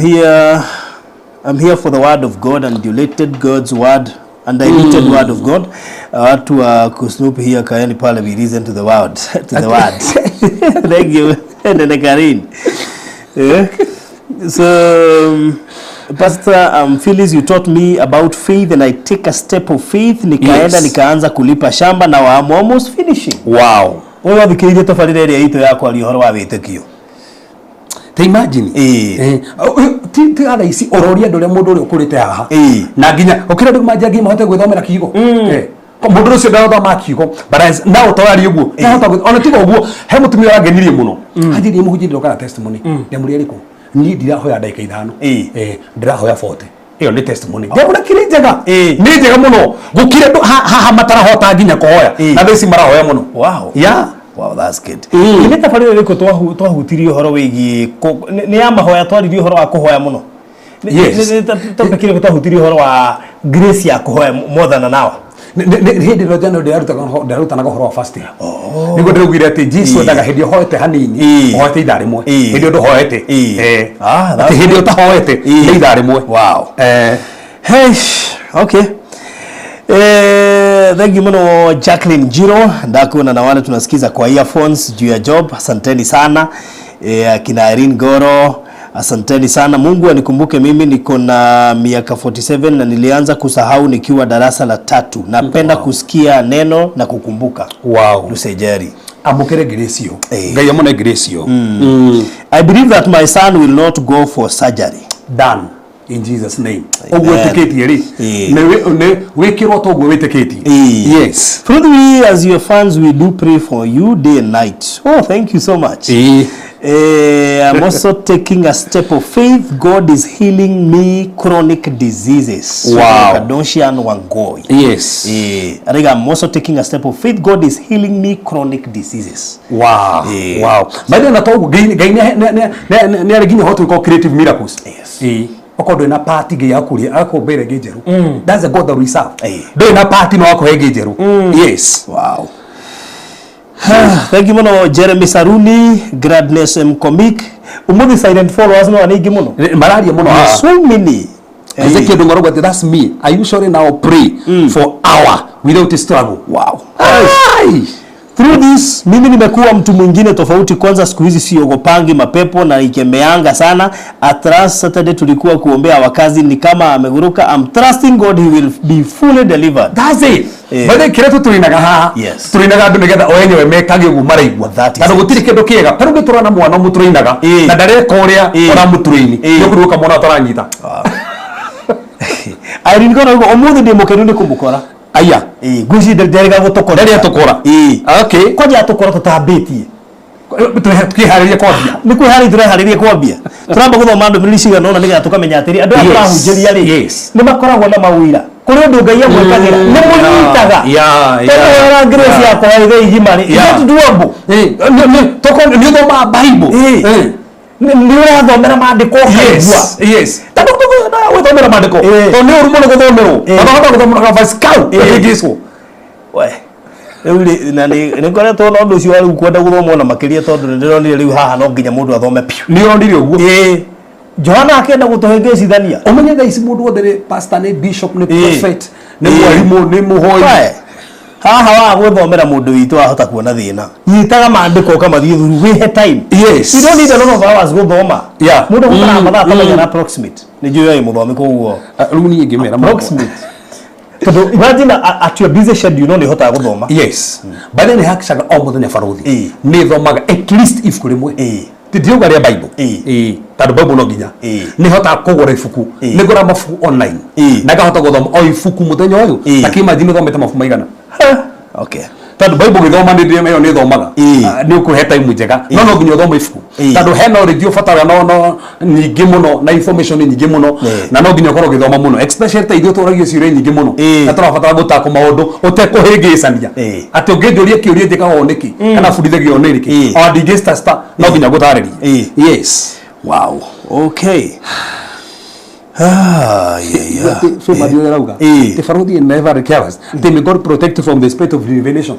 Here I'm here for the word of God and diluted God's word and diluted word of God. Watu wa kusnoop here, kaeni pale, we listen to the word, to the word. Thank you, Nene Karin. Yeah. So, Pastor Phyllis, you taught me about faith and I take a step of faith. Nikaenda nikaanza kulipa shamba, now I'm almost finishing. Wewe wathikĩrĩirie tabarĩra ĩrĩa itũ ya kwaria ũhoro wa wĩtĩkio. Ta imagine. Ti thaa ici ũroria andũ ũrĩa mũndũ ũrĩa ũkũrĩte haha na nginya ũkĩra andũ manjangi mahote gwĩthomera kiugo. Mũndũ ũcio ndarathoma kiugo, but as now twarari ũguo ndahota ona tiga ũguo, he mũtumia ũrangenirie mũno, anjĩrire, "Mũhunjia, ndĩroka na testimony." Ndĩamũria, "Ĩrĩkũ?" "Niĩ ndirahoya ndagĩka 5, ndĩrahoya 40." Ĩyo nĩ testimony. Ndĩamũra kĩrĩ njega, nĩ njega mũno gũkĩra andũ haha matarahota nginya kũhoya, na thaa ici marahoya mũno. Wow, that's good. Nĩ tabarĩra ĩrĩkũ twahutirie ũhoro wĩgiĩ nĩ ya mahoya, twaririe ũhoro wa kũhoya mũno? Yes. Nĩ topic ĩrĩkũ twahutirie ũhoro wa grace ya kũhoya more than an hour? Hĩndĩ ĩrĩa jana ndĩrarutanaga ũhoro wa fasting, nĩguo ndĩraugire atĩ Jesu endaga hĩndĩ ũhoete hanini, ũhoete ithaa rĩmwe, hĩndĩ ĩyo ndũhoete. Ah, that's Atĩ hĩndĩ ĩyo ũtahoete nĩ ithaa rĩmwe. Hey, okay. Thank you muno Jacqueline Jiro, ndakuona na wale tunasikiza kwa earphones juu ya job. Asanteni sana. Akina Irene Goro, asanteni sana. Mungu anikumbuke mimi niko na miaka 47 na nilianza kusahau nikiwa darasa la tatu. Napenda kusikia neno na kukumbuka. Lusejeri. Amũkĩre grace ĩyo. Ngai amũne grace ĩyo. I believe that my son will not go for surgery. Done in Jesus' name. Amen. Ũguo wĩtĩkĩtie rĩ, nĩ wĩkĩrwo ta ũguo wĩtĩkĩtie. Yes. Truly, we as your fans, we do pray for you day and night. Oh, thank you so much. I'm also taking a step of faith. God is healing me chronic diseases. Kadoshian Wangoi. I think I'm also taking a step of faith. God is healing me chronic diseases. Wow. By the way, na toguo Ngai nĩ arĩ nginya hotu gwĩka creative miracles. Okorwo ndũrĩ na part, Ngai akũria akũmbĩre ĩngĩ njerũ. That's the God that we serve. Ndũrĩ na part, no akũhe ĩngĩ njerũ. Yes. Wow. Thank you muno Jeremy Saruni, Gladness M Comic. Umuthi silent followers no nĩ aingĩ mũno. Mararia mũno haha. So many. Ezekiel Ndung'u atĩ, "That's me. I usually now pray for hour without a struggle." Ai. Through this mimi nimekuwa mtu mwingine tofauti. Kwanza siku hizi siogopangi mapepo na ikemeanga sana. At last Saturday tulikuwa kuombea wakazi, ni kama ameguruka. I'm trusting God he will be fully delivered. That's it. By the way, kĩrĩa tũtũrinaga haha, tũrinaga andũ nĩgetha o enyewe mekage ũguo maraigua, That is tondũ it. gũtirĩ kĩndũ kĩega ta rĩu tũrona mwana mũtũrinaga na ndareka ũrĩa ũramũtũraini, nĩ ũkũruga mwana ũtaranyita. Irene Goro uguo umuthi ndi mukenu ni kumukora. Aya. Ngwĩciria nderĩga gũtũkora. Nderĩ atũkora. Kwanja atũkora tũtambĩtie. Tukĩharĩria kwambia. Nĩ kwĩharĩria, tũreharĩria kwambia. Tũramba gũthoma ndũmĩrĩri cigana ũna nĩgetha tũkamenya atĩrĩ, andũ aya tũrahunjĩria rĩ, nĩ makoragwo na mawĩra kũrĩ ũndũ Ngai amwĩkagĩra, nĩ mũnyitaga tondũ wera grace yakwa ya ithe igima rĩ, not doable. Nĩ ũthomaga Bible. Nĩ ũrathomera maandĩko ũkaigua. Tondũ gwĩthomera maandĩko, tondũ nĩ ũru mũno gũthomerwo, tondũ hota gũthomera verse kau ũkĩngĩcwo. We rĩu rĩ, na nĩ ngoretwo na ũndũ ũcio wa rĩu kwenda gũthoma ona makĩria, tondũ nĩ ndĩronire rĩu haha no nginya mũndũ athome piũ. Nĩ ũronire ũguo. Johana akĩenda gũtũhĩngĩcithania. Ũmenye thaa ici mũndũ wothe nĩ pastor, nĩ bishop, nĩ prophet, nĩ mwarimũ, nĩ mũhoi. We, haha wa gwĩthomera mũndũ witũ ahota kuona thĩna. Nyitaga maandĩko ũkamathiĩ through, wĩhe time. You don't need a lot of hours gũthoma. Mũndũ ahũthĩraga mathaa ta maigana approximate? Nĩ njũĩ wĩ mũthomi, koguo Ah, rĩu niĩ ngĩmera approximate, tondũ imagine at your busy schedule no nĩ ũhotaga gũthoma. Yes, by then hakicaga o mũthenya, barothi, nĩ thomaga at least ibuku rĩmwe. Ti ndiuga rĩa Bible. Ĩĩ. Ĩĩ, tondũ Bible no nginya. Ĩĩ. Nĩ hotaga kũgũra ibuku. Ĩĩ. Nĩ ngũraga mabuku online. Ĩĩ. Na ngahota gũthoma o ibuku mũthenya ũyũ. Ĩĩ. Ta kĩimagine thomete mabuku maigana. Okay. Tondũ Bible gĩthoma nĩ ĩyo nĩ thomaga. Ĩĩ. Ah, nĩ ũkũhe time njega. No no nginya ũthome ibuku. Ĩĩ. Tondũ he knowledge ũbataraga no no nyingĩ mũno na information nyingĩ mũno. Ĩĩ. Na no nginya ũkorwo ũgĩthoma mũno. Especially ta ithuĩ tũragio ciũria nyingĩ mũno. Ĩĩ. Na tũrabatara gũtakwo maũndũ ũtekũhĩngĩcania. Ĩĩ. Atĩ ũngĩnjũria kĩũria njĩkaga ũũ nĩkĩ kana bundithagio ũũ nĩkĩ. Ĩĩ. Ona ndingĩstasta no nginya ngũtarĩrie. Ĩĩ. Yes. Wow. Okay. Ah, yeah, yeah. So Mario arauga. Ĩĩ. The Pharaoh never cares. They may God protect from the spirit of divination.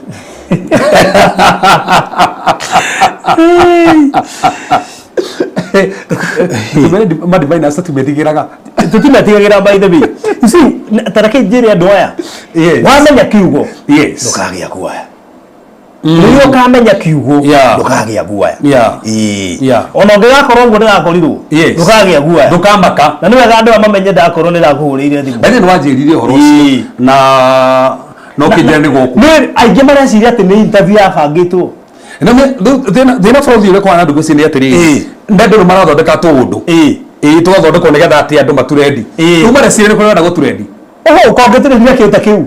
Tumene madivine asa tumetigiraga. Tũtimetigagĩra, by the way. You see, ta reke njĩre andũ aya. Yes. Wamenya kiugo. Yes. Ndũkagĩa guoya. Rĩrĩa ũkamenya kiugo Yeah. ndũkagĩa guoya. Yeah. Ĩĩ. Yeah. Ona ũngĩgakorwo ũguo ndĩrakorirwo. Yes. Ndũkagĩa guoya. Ndũkamaka. Na nĩ wega andũ aya mamenye ndakorwo nĩ ndakũhũrĩire thimũ. By the way nĩwanjĩrire ũhoro Ĩĩ. ũcio na no kĩnjĩra nĩ gũkũ. Nĩ aingĩ mareciria atĩ nĩ interview yabangĩtwo. Na thĩna bũrũri ũrĩa kwana ndũgũ ici nĩ atĩrĩrĩ. Ĩĩ. Nĩ andũ nĩ marathondeka tũũndũ. Ĩĩ. Ĩĩ tũgathondekwo nĩgetha atĩ andũ maturendi. Ĩĩ. Rĩu mareciria nĩ kũrenda gũturendi. Oho ũkongĩtĩrĩria kĩndũ ta kĩu.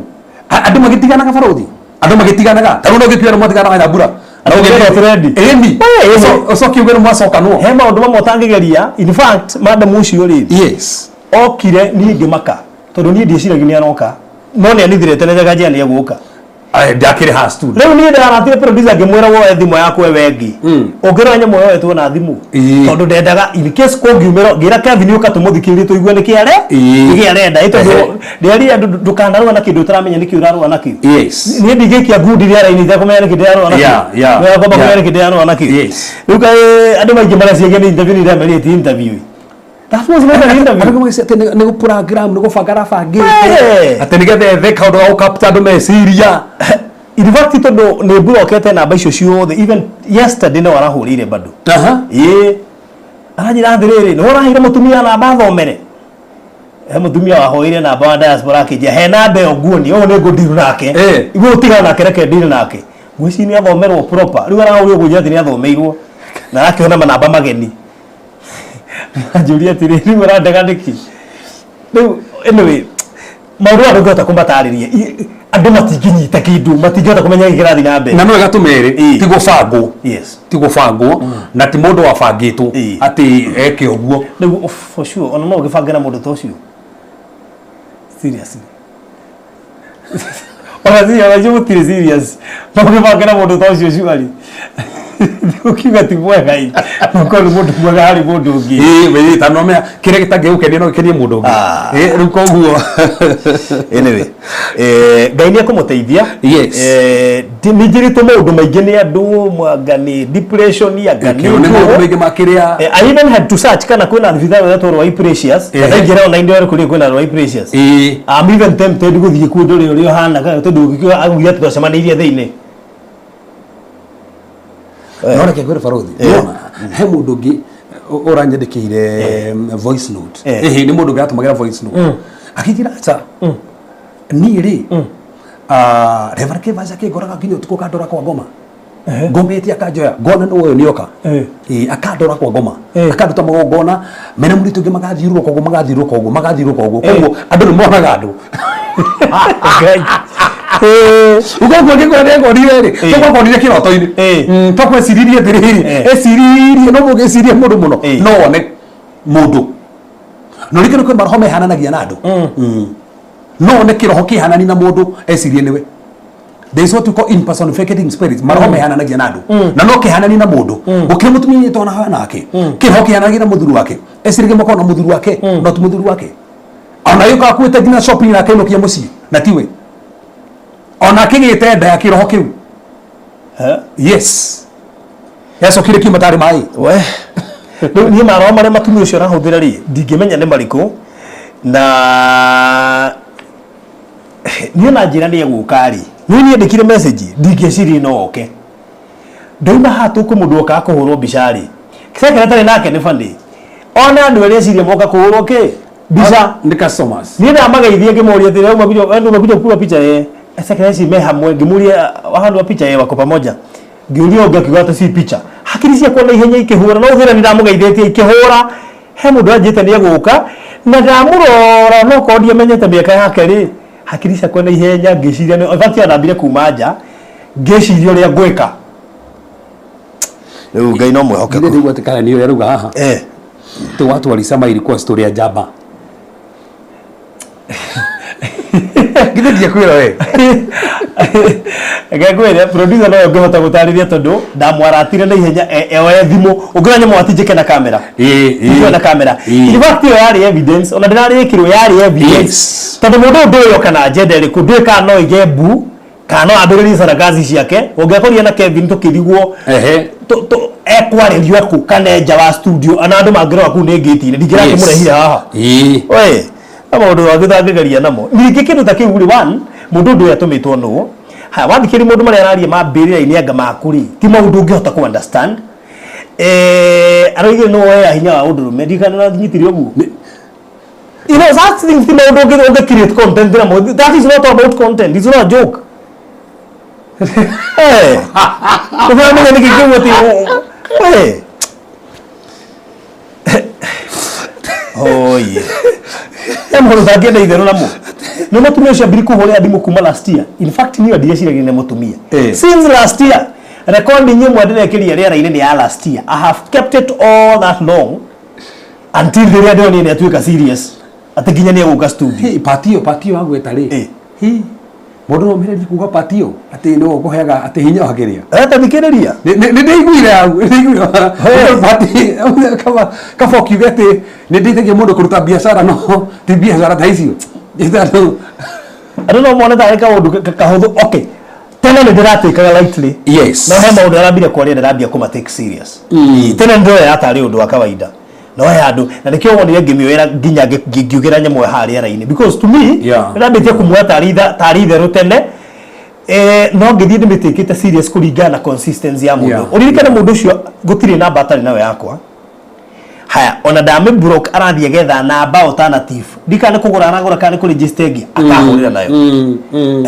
Andũ magĩtiganaga barũthi. Andũ magĩtiganaga. Ta rĩu no gĩtuĩre nĩ mwatiganaga na mbura. Na Ũngĩenda trendi. Ĩni. Ĩĩ. Ũcoke uge nĩ mwacokanwo. He maũndũ mamwe ũtangĩgeria. In fact, madam ũcio rĩ Yes. okire niĩ ngĩmaka tondũ niĩ ndieciragia nĩ aroka no nĩ anithire tene njanjia nĩ egũka. Ai, ndakĩrĩ haha studio. Rĩu niĩ ndĩraratire producer ngĩmwĩra woe thimũ yakwa ĩwe ĩngĩ ũngĩrora nyamũ yoetwo na thimũ Ĩĩ. tondũ ndendaga in case kũngiumĩra ngĩra Kevin ũka tũmũthikĩrĩrie tũigue nĩkĩ are Ĩĩ. nĩkĩ arenda ĩ tondũ Ehe. ndĩrarire andũ ndũkanarũa na kĩndũ ũtaramenya nĩkĩ ũrarũa nakĩo. Yes. Niĩ ndingĩikia ngundi rĩera-inĩ itekũmenya nĩkĩ ndĩrarũa nakĩo. Yeah. Nĩ kwamba kũmenya nĩkĩ ndĩrarũa nakĩo. Yes. Rĩu kaĩ andũ maingĩ mareciria nĩ interview nĩ ndĩrameria ti interview. That was not an interview. Andũ magĩcia atĩ nĩ gũprogram nĩ gũbanga arabangĩte. Ehe. Atĩ nĩgetha ethe kaũndũ ga gũcapture andũ meciria. In fact tondũ nĩ mburokete namba icio ciothe, even yesterday no arahũrĩire bado. Aha. Ĩĩ aranjĩra atĩrĩrĩ nĩ ũraheire mũtumia namba athomere he mũtumia wahoire namba wa diaspora akĩnjia he namba ĩyo nguonia ũyũ nĩ ngũndiru nake. Igũrũ tigana nake reke ndire nake ngwĩciria nĩ athomerwo proper rĩu arahũrire kũnjĩra atĩ nĩ athomeirwo na arakĩona manamba mageni anjũria atĩrĩ rĩu ũrandega nĩkĩ rĩu. Anyway, maũndũ maya ndũngĩhota kũmatarĩria. Andũ matingĩnyita kĩndũ matingĩhota kũmenya gĩkĩ kĩrathiĩ na mbere. Na no wega tũmere Ĩĩ. ti gũbangwo. Yes. Ti gũbangwo na ti mũndũ wabangĩtwo Ĩĩ. atĩ eke ũguo. Rĩu oh, for sure ona no ũgĩbange na mũndũ ta ũcio seriously ona si ona cio mũtirĩ serious no ũgĩbange na mũndũ ta ũcio surely ũkiuga ti mwega ĩ ũkorwo nĩ mũndũ mwega harĩ mũndũ ũngĩ. Ĩĩ wĩ ta no mea kĩrĩa gĩtangĩgũkenia no gĩkenie mũndũ ũngĩ. Ah. Ĩĩ rĩu koguo Anyway, Ngai nĩ ekũmũteithia. Yes. Nĩ njĩrĩtwo maũndũ maingĩ nĩ andũ anga nĩ depression anga nĩ Kĩo nĩ maũndũ ũguo. maingĩ makĩrĩa. I even had to search kana kwĩna thibitarĩ ũretwo Rwai Precious. Ehe. Kana ingĩra online ndĩrore kũrĩa kwĩna Rwai Precious. Ĩĩ. I'm even tempted gũthiĩ kuo ndore ũrĩa ũhana kana tondũ augire atĩ twacemanĩirie thĩinĩ. No reke ngwĩre barothi nĩwona he mũndũ ũngĩ ũranyandĩkĩire voice note. Ĩhĩ nĩ mũndũ ũngĩ aratũmagĩra voice note akĩnjĩra aca niĩ rĩ Reverend Kĩvaca akĩngoraga nginya ũtukũ akandora kwa ngoma ngomete akanjoya ngona nĩ ũyũ nĩoka. Ĩĩ akandora kwa ngoma akanduta magongona mena mũritũ ũngĩ magathiũrũrũka ũguo magathiũrũrũka ũguo magathiũrũrũka ũguo koguo andũ nĩ monaga andũ. Ngai. Ukoguo ngĩkora nĩngorire rĩ tũkwakorire kĩroto-inĩ. Twakweciririe atĩrĩrĩ eciririe no mũgĩcirie mũndũ mũno no wone mũndũ no rĩngĩ nĩ kwĩ maroho mehananagia na andũ. No wone kĩroho kĩhanani na mũndũ ecirie nĩwe. There is what we call impersonificating spirits, maroho mehananagia na andũ na no kĩhanani na mũndũ gũkĩrĩ mũtumia nyitwo na nake kĩroho kĩhananagia na mũthuri wake eciririe makorwo na mũthuri wake no ti mũthuri wake ona yũka akuĩte nginya shopping na akainũkia mũciĩ na tiwe ona akĩgĩte nda ya kĩroho kĩu. Yes, yacokire kiuma tarĩ maĩ. We rĩu niĩ maroho marĩa matumia ũcio arahũthĩra rĩ ndingĩmenya nĩ marĩkũ na niĩ na njĩra nĩ egũka rĩ niĩ niandĩkire message ndingĩcirie no oke ndauma haha tũkũ mũndũ okaga kũhũrwo mbica rĩ secretary nake nĩ bani ona andũ arĩa eciria moka kũhũrwo kĩ mbica. Nĩ customers. Niĩ ndamageithia ngĩmoria atĩrĩ andũ umekuja kupigwa picha eh secretary me hamwe ngĩmũria handũ wa picha eh wako pamoja ngĩũria ũngĩ akiuga atĩ si picha. Hakiri ciakwa na ihenya ikĩhũra, no ũthĩra nĩ ndamũgeithĩtie ikĩhũra. He mũndũ anjĩte nĩ egũka na ndamũrora, no korwo ndiamenyete mĩaka yake rĩ, hakiri ciakwa na ihenya ngĩciria nĩ, in fact anambire kuma nja ngĩciria ũrĩa ngwĩka. Rĩu Ngai no mwĩhokeku. Nĩ ndĩgua atĩ kana nĩ ũrĩa rauga haha. Ti watu walisema ilikuwa story ya jaba. Githĩ ndiakwĩra we? Reke ngwĩre, producer nowe ũngĩhota gũtarĩria tondũ ndamwaratire na ihenya oe thimũ. Ũngĩona nyamũ atinjĩke na kamera. Tinjĩke na kamera. In fact ĩyo yarĩ evidence, ona ndĩrarĩkĩrwo yarĩ evidence. Tondũ mũndũ ũyũ ndũĩ oka na agenda ĩrĩkũ, ndũĩ kana no ige mbu, kana no ambĩrĩrie sarakazi ciake. Ũngĩakorire na Kevin tũkĩrigwo ekwarĩrio kũ kana nja wa studio, ana andũ mangĩrora kũu nĩ ngĩti-inĩ, ndingĩrakĩmũrehire haha. Oe, na maũndũ mangĩ ũtangĩgeria namo. Ningĩ kĩndũ ta kĩu rĩ, one, mũndũ ũndũ ũyũ atũmĩtwo nũ? Haya, wathikĩrĩria maũndũ marĩa araria ma mbĩrĩra-inĩ anga maku rĩ, ti maũndũ ũngĩhota kũ understand. Aroigire nĩ woya hinya wa ũndũrũme, ndiũĩ kana nĩũranyitire ũguo. You know, such things ti maũndũ ũngĩ create content namo. That is not about content, it's not a joke. Ũramenya nĩkĩ kĩu atĩ, Oye. He mũndũ ũtangĩenda itherũ namo. Nĩ mũtumia ũcio ambiri kũhũrĩra thimũ kuma last year. In fact niĩ ndieciragia nĩ mũtumia. Since last year, recording ĩmwe ndĩrekĩria rĩera-inĩ nĩ ya last year. I have kept it all that long until rĩrĩa ndĩronire nĩ atuĩka serious. Atĩ nginya nĩ egũka studio. Hey, patio, patio agweta rĩ. Hi. Mũndũ no omererie kuga patio atĩ nĩwe ũkũheaga atĩ hinya wa kĩrĩa. Ta thikĩrĩria. Nĩ ndĩiguire hau, nĩ ndĩiguire. Patio, kaba ũkiuge atĩ nĩ ndeithagia mũndũ kũruta biacara, no ti biacara ta icio. Andũ no mone tarĩ kaũndũ kahũthũ. Okay. Tene nĩ ndĩratĩkaga lightly. No he maũndũ arambire kwaria ndĩrambia kũma take serious. Tene nĩ ndĩroya tarĩ ũndũ wa kawaida. No he andũ, na nĩkĩo wonire ngĩmĩoera nginya ngiugĩra nyamũ ĩyo harĩa rĩera-inĩ. Because to me, nĩndambĩtie kũmuoya tarĩ itherũ tene. No ngĩthiĩ ndĩmĩtĩkĩte serious kũringana na consistency ya mũndũ. Ũririkane mũndũ ũcio gũtirĩ namba atarĩ nayo yakwa. Haya, ona ndamĩ block arathiĩ agetha namba alternative. Ndikana nĩ kũgũra aragũra kana nĩ kũregister ĩngĩ, akahũrĩra nayo.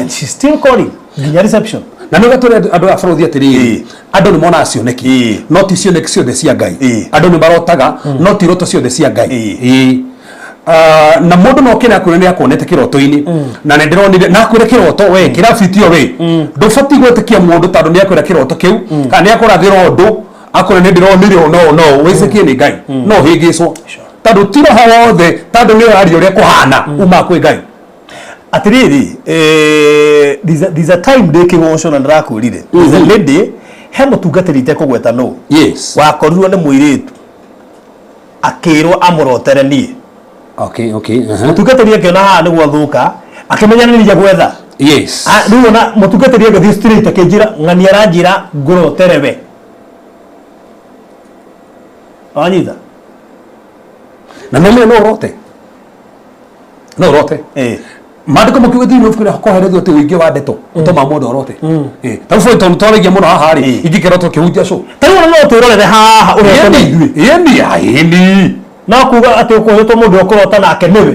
And she's still calling nginya reception. Na nĩ gatũre andũ a bũrũri atĩrĩrĩ, andũ nĩ monaga cioneki, no ti cioneki ciothe cia Ngai. Andũ nĩ marotaga, no ti iroto ciothe cia Ngai. Na mũndũ no kĩrĩa akwĩra nĩ akuonete kĩroto-inĩ. Na nĩ ndĩronire, na akwĩre kĩroto, we, kĩrabitio we. Ndũbatiĩ gwĩtĩkia mũndũ tondũ nĩ akwĩra kĩroto kĩu, kana nĩ akũrathĩra ũndũ, akwĩra nĩ ndĩronire ũũ, no, no, wĩtĩkie nĩ Ngai. No ũhĩngĩcwo. Tondũ ti roho wothe, tondũ nĩ ũraria ũrĩa kũhana, umaga kwĩ Ngai. Atĩrĩrĩ, there's a time ndĩ kĩgoco na ndĩrakwĩrire. There's a lady, he mũtungatĩri itekũgweta nũ. Wakorirwo nĩ mũirĩtu akĩrwo amũrotere niĩ. Mũtungatĩri akĩona haha nĩ gwathũka, akĩmenya nĩ niĩ gwetha. Rĩu ona mũtungatĩri agĩthiĩ straight akĩnjĩra, ng'ania aranjĩra ngũrotere we. Wanyita? Na no no ũrote. No ũrote. Maandĩko makiuga thĩinĩ wa ibuku rĩa Kohelethu atĩ ũingĩ wa ndeto ũtũmaga mũndũ arote. Ta rĩu tondũ twaragia mũno haha rĩ, ingĩkĩrota ũkĩhunjia cũ. Ta rĩu ona no twĩrorere haha ũrote na ithuĩ. Ĩni. No kuga atĩ ũkũhĩtwo mũndũ ũkũrota nake nĩwe.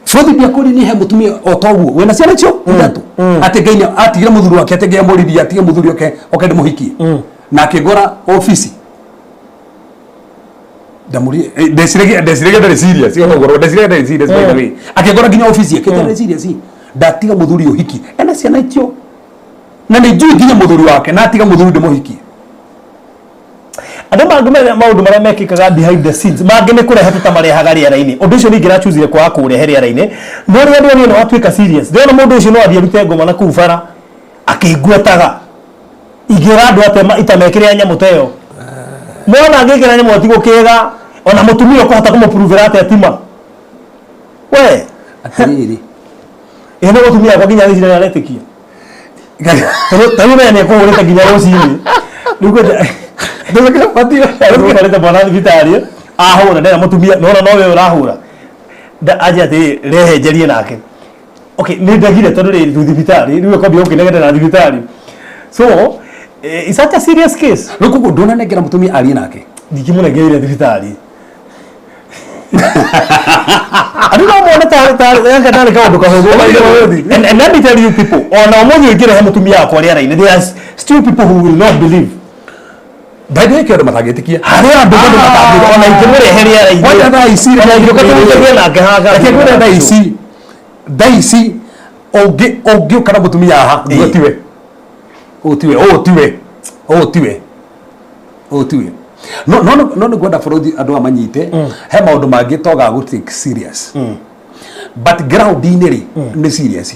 Bũthi ndiakũri nĩ he mũtumia o ta ũguo wĩna ciana icio ithatũ. Atĩ Ngai nĩ atigire mũthuri wake, atĩ Ngai amũririe atige mũthuri oke ndĩmũhikie. Na akĩngora obici. Ndamũria, ndeciragia ndarĩ serious, ũguo ũguo, ndeciragia ndarĩ serious by the way. Akĩngora nginya obici, akĩnjĩra ndarĩ serious. Ndatiga mũthuri ũhiki, ena ciana icio. Na nĩ njũĩ nginya mũthuri wake, na atiga mũthuri ndĩmũhikie. Andũ mangĩ maũndũ marĩa mekĩkaga behind the scenes, mangĩ nĩ kũrehe tũtamarehaga rĩera-inĩ. Ũndũ ũcio ningĩ ndĩrachuzire kwaga kũũrehe rĩera-inĩ. No rĩrĩa ndĩronire nĩ watuĩka serious, ndĩrona mũndũ ũcio no athiĩ arute ngoma na kũu bara akĩngwetaga. Ingĩra andũ atĩa itamekĩrĩra nyamũ ta ĩyo? Mwana angĩkĩra nyamũ atigũkĩga, ona mũtumia ũkũhota kũmũpruvĩra atĩa tima? We. Atĩrĩrĩ. Ĩ nĩ mũtumia wakwa nginya thĩinĩ aretĩkia. Ta rĩu we nĩ ekũhũrĩte nginya rũcinĩ. Rĩu kwenda Rĩu mwana thibitarĩ, ahũra, ndera mũtumia, nona no we ũrahũra. Anjĩra atĩrĩrĩ, rehe njarie nake. Okay, nĩ ndagire tondũ rĩrĩ rĩu thibitarĩ, rĩu akwambia gũkĩnegena na thibitarĩ. So, it's such a serious case. Rĩu koguo ndũnanengera mũtumia arie nake? Ndingĩmũnengerire thibitarĩ. Andũ no mone gaka tarĩ kaũndũ kahũthũ. And let me tell you people, ona ũmũthĩ ũngĩrehe mũtumia wakwa rĩera-inĩ, there are still people who will not believe. By the way, kĩo andũ matangĩtĩkia. Harĩ andũ bado matangĩ ona ingĩmũrehe rĩera-inĩ. Kwanja thaa ici Ona ingĩũka tũhunjagie nake haha. Reke ngwĩre thaa ici ũngĩũka na mũtumia haha, nguo tiwe ũũ, tiwe ũũ, tiwe ũũ, tiwe ũũ, tiwe no nĩ ngwenda bũrũri andũ aya manyite he maũndũ mangĩ toga gũ take serious, but ground-inĩ rĩ nĩ serious,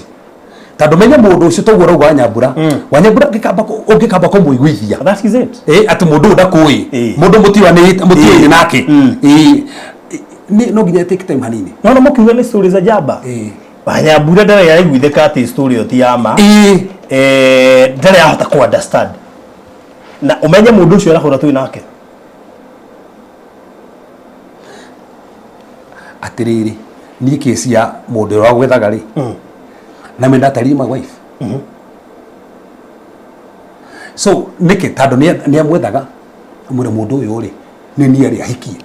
tondũ menye mũndũ ũcio toguo ũrauga Wanyambura. Wanyambura ũngĩkamba kũmũiguithia That is it. Atĩ mũndũ ũyũ ndakũĩ, mũndũ mũtiũĩ nake, nĩ no nginya take time hanini. No no mũkiuga nĩ story za jaba. Wanyambura ndarĩ araiguithĩka atĩ story ĩyo ti ya ma. Ndarĩ ahota ku understand na ũmenye mũndũ ũcio arahũra twĩ nake. Atĩrĩrĩ, niĩ kesi ya mũndũ ũrĩa wagwethaga rĩ, na me ndatarire my wife, so nĩkĩ? Tondũ nĩ amwethaga mwĩre mũndũ ũyũ rĩ nĩ niĩ arĩ ahikie,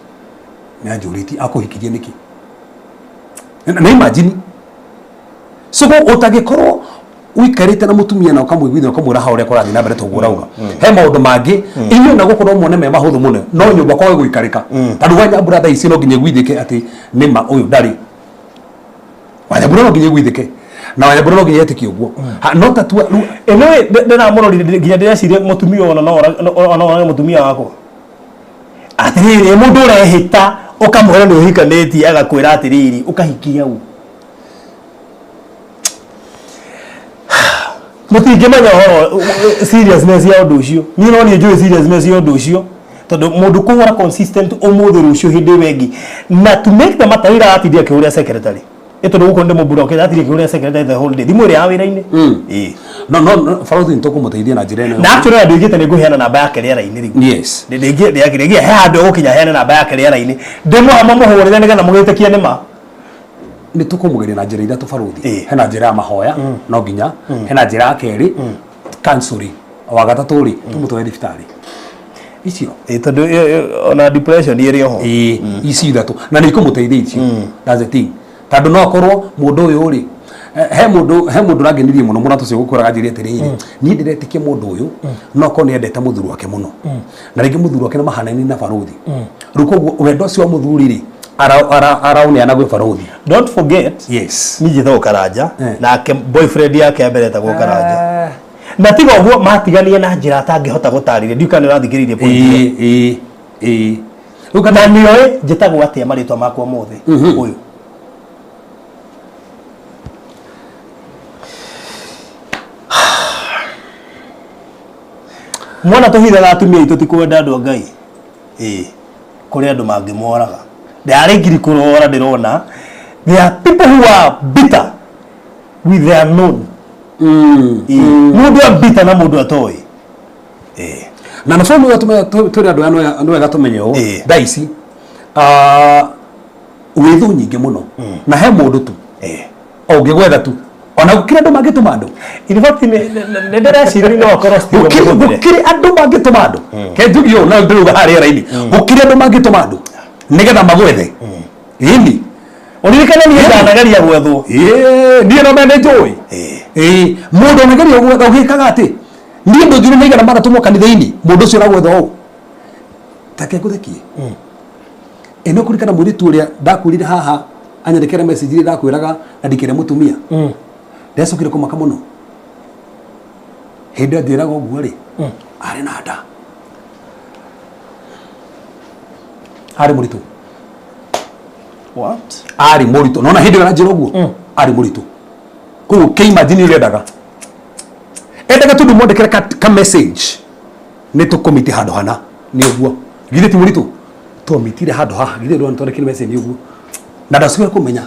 nĩ anjũrĩtie akũhikirie nĩkĩ, na imagine so ũtangĩkorwo ũikarĩte na mũtumia na ũkamũiguithia, ũkamwĩra ha ũrĩa kũrathiĩ na mbere, toguo ũrauga he maũndũ mangĩ inyuĩ na gũkorwo muone me mahũthũ mũno, no nyũmba kwage gũikarĩka. Tondũ Wanyambura thaa ici no nginya iguithĩke atĩ nĩma ũyũ ndarĩ Wanyambura, no nginya iguithĩke na Wanyambura no nginya etĩkie ũguo. No tatua rĩu. Ĩno ndĩramũrorire nginya ndĩreciria mũtumia ona no orage mũtumia wakwa. Atĩrĩrĩ, mũndũ ũrehĩta ũkamwĩra nĩ ũhikanĩtie, agakwĩra atĩrĩrĩ, ũkahikia ũ? Mũtingĩmenya ũhoro seriousness ya ũndũ ũcio. Niĩ no niĩ njũĩ seriousness ya ũndũ ũcio, tondũ mũndũ kũhũra consistent ũmũthĩ, rũciũ, hĩndĩ ĩyo ĩngĩ, na to make the matter ira atindire akĩhũrĩra secretary, ĩ tondũ gũkũ ndĩmũblock, atindire akĩhũrĩra secretary the whole day, thimũ ĩrĩa ya wĩra-inĩ. Ĩĩ. No barothi nĩ tũkũmũteithia na njĩra ĩno. Na actually ndĩgĩte nĩ ngũheana namba yake rĩera-inĩ rĩu. Ndĩngĩ he handũ egũkinya heane namba yake rĩera-inĩ, ndĩmũhe mũmũhũrĩre nĩgetha mũgĩtĩkie nĩ ma. Nĩ tũkũmũgeria na njĩra ithatũ, barothi. Hena njĩra ya mahoya, no nginya hena njĩra ya kerĩ counseling, wa gatatũ rĩ tũmũtware thibitarĩ icio. Ĩĩ, tondũ ona depression ĩrĩ oho. Ĩĩ, ici ithatũ na nĩ ikũmũteithia icio. That's the thing, tondũ no akorwo mũndũ ũyũ rĩ, he mũndũ ũrangenirie mũno mũno tũcio gũkwĩraga njĩre atĩrĩrĩ, niĩ ndĩretĩkia mũndũ ũyũ no akorwo nĩ endete mũthuri wake mũno, na rĩngĩ mũthuri wake nĩ mahanaine na barothi rĩu, koguo wendo ũcio wa mũthuri rĩ araũneana gwĩ barothi. Don't forget, niĩ njĩtagwo Karanja. Nake boyfriend yake ya mbere etagwo Karanja, na tiga ũguo matiganie na njĩra atangĩhota gũtarĩria. Ndiũ kana nĩ ũrathikĩrĩirie point ĩyo. Ĩĩ ĩĩ rĩu Na kana nĩoĩ njĩtagwo atĩa, marĩtwa makwa mothe ũyũ. Mwana tũhithaga atumia aitũ ti kwenda andũ a Ngai. Ĩĩ, kũrĩ andũ mangĩmoraga ndarĩ ngiri kũrora. Ndĩrona there are people who are bitter with their known. Ĩĩ, mũndũ a bitter na mũndũ atoĩ. Ĩĩ. Na nabo nĩ twĩre andũ aya nĩ wega tũmenye ũũ. Thaa ici wĩ thũ nyingĩ mũno, na he mũndũ tu ũngĩgwetha tu, ona gũkĩrĩ andũ mangĩtũma andũ. In fact, nĩ ndĩreciria no akorwo Steve mũhũthĩre. Gũkĩrĩ andũ mangĩtũma andũ, ke njuge ũũ na ndĩrauga harĩa rĩera-inĩ, gũkĩrĩ andũ mangĩtũma andũ nĩgetha magwethe ĩni. Ũririkane niĩ ndanageria gwethwo. Ĩĩ, niĩ no mene njũĩ. Ĩĩ, mũndũ anageria gwetha ũgĩkaga atĩ niĩ ndũnjũrĩ nĩ igana maratũmwo kanitha-inĩ, mũndũ ũcio aragwetha ũũ take ngũthekie ĩno kũrikana mũirĩtu ũrĩa ndakwĩrire haha anyandĩkĩra message iria ndakwĩraga na ndikĩre mũtumia, ndecokire kũmaka mũno hĩndĩ ĩyo njĩraga ũguo rĩ, arĩ na nda, arĩ mũritũ. What? Arĩ mũritũ, nona hĩndĩ ĩyo aranjĩra ũguo arĩ mũritũ. Koguo kĩimagine ũrĩa endaga, endaga tu ndĩmwandĩkĩre ka message nĩ tũkũmiti handũ hana nĩ ũguo, githĩ ti mũritũ? Twamitire handũ haha, githĩ ndona twandĩkire message nĩ ũguo, na ndacokire kũmenya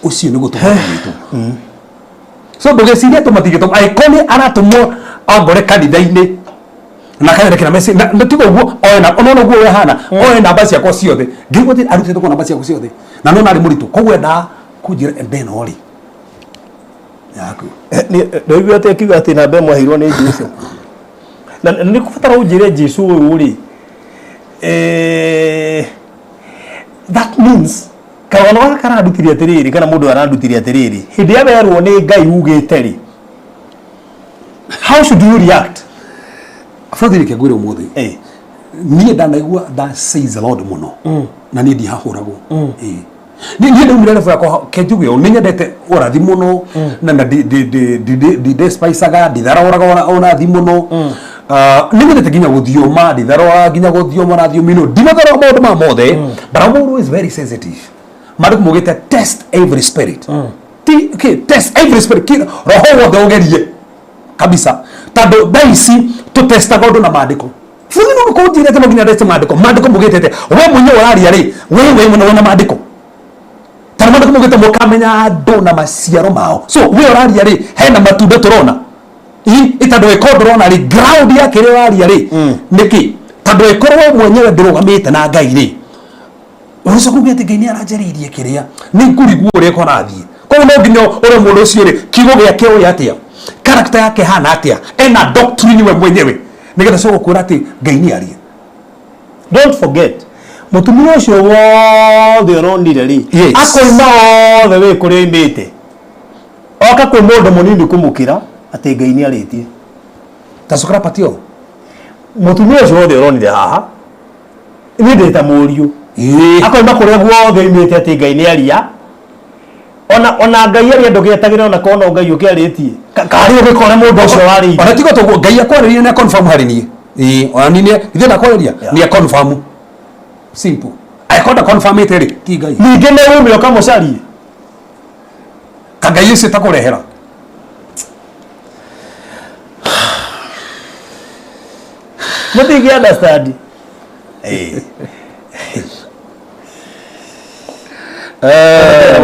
ũcio nĩ gũtũma mũritũ. So ndũgecirie atĩ matingĩtũma, angĩkorwo nĩ aratũmwo angore kanitha-inĩ na akanyandĩkĩra message na tiga ũguo oe na ona ũguo we hana oe namba ciakwa ciothe, ngĩigua atĩ arutĩte kwa namba ciakwa ciothe na nona arĩ mũritũ, koguo endaga kũnjĩra enda ĩno rĩ yaku. Ndoigua atĩ akiuga atĩ namba ĩmwe aheirwo nĩ Jesu, na nĩ kũbatara ũnjĩre Jesu ũyũ rĩ, that means karũgano gaka karandutire atĩrĩrĩ, kana mũndũ arandutire atĩrĩrĩ, hĩndĩ ĩrĩa werwo nĩ Ngai ugĩte rĩ, how should you react? Fadhili, kĩngwĩre ũmũthĩ. Niĩ ndanaigua that says the Lord mũno na niĩ ndihahũragwo. Ĩĩ. Niĩ ndaumire level yakwa kenjuge ũũ, nĩ nyendete ũrathi mũno na ndidespaicaga, nditharoraga ũrathi mũno. Ah, nĩ nyendete nginya gũthioma, nditharoraga nginya gũthioma na thiomi no ndinatharora maũndũ maya mothe, but I'm always very sensitive. Maandĩko maugĩte test every spirit. Ti, okay, test every spirit. Roho wothe ũgerie kabisa, tondũ thaa ici tũtestaga ũndũ na maandĩko. Bũrũri nĩ ũkũnjĩra atĩ no nginya ndeste maandĩko. Maandĩko maugĩte atĩ we mwenyewe ũraria rĩ, we we wĩna maandĩko, tondũ maandĩko maugĩte mũkamenya andũ na maciaro mao. So we ũraria rĩ, hena matunda tũrona tondũ ĩkorwo ndũrona rĩ, ground yake ĩrĩa ũraria rĩ nĩkĩ, tondũ ĩkorwo we mwenyewe ndũrũgamĩte na Ngai rĩ, ũcoka uge atĩ Ngai nĩ aranjarĩirie kĩrĩa nĩ ngũrigwo ũrĩa kũrathiĩ. Koguo no nginya ũrĩa mũndũ ũcio rĩ, kiugo gĩake ũrĩa atĩa, character yake hana atĩa, ena doctrine we mwenyewe, nĩgetha coka kwĩra atĩ Ngai nĩ arie. Don't forget, mũtumia ũcio wothe ũronire rĩ, akoima othe wĩ kũrĩa oimĩte, oka kwĩ mũndũ mũnini kũmũkĩra atĩ Ngai nĩ arĩtie. Tacokera patio. Mũtumia ũcio wothe ũronire haha, niĩ ndĩ ta mũriũ, akoima kũrĩa guothe oimĩte atĩ Ngai nĩ aria. Ona Ngai aria, ndũgetagĩre ona korwo no Ngai ũkĩarĩtie. Karĩ ũgĩkore mũndũ ũcio warĩirie. Ona tiga toguo, Ngai akwarĩria nĩ confirm harĩ niĩ. Ĩĩ, ona niĩ ithuĩ ndakwarĩria nĩ confirm, simple. Angĩkorwo ndaconfirmĩte rĩ, ti Ngai. Ningĩ nĩ ume ũkamũcarie. Ka Ngai ũcio takũrehera. Mũtingĩ understand.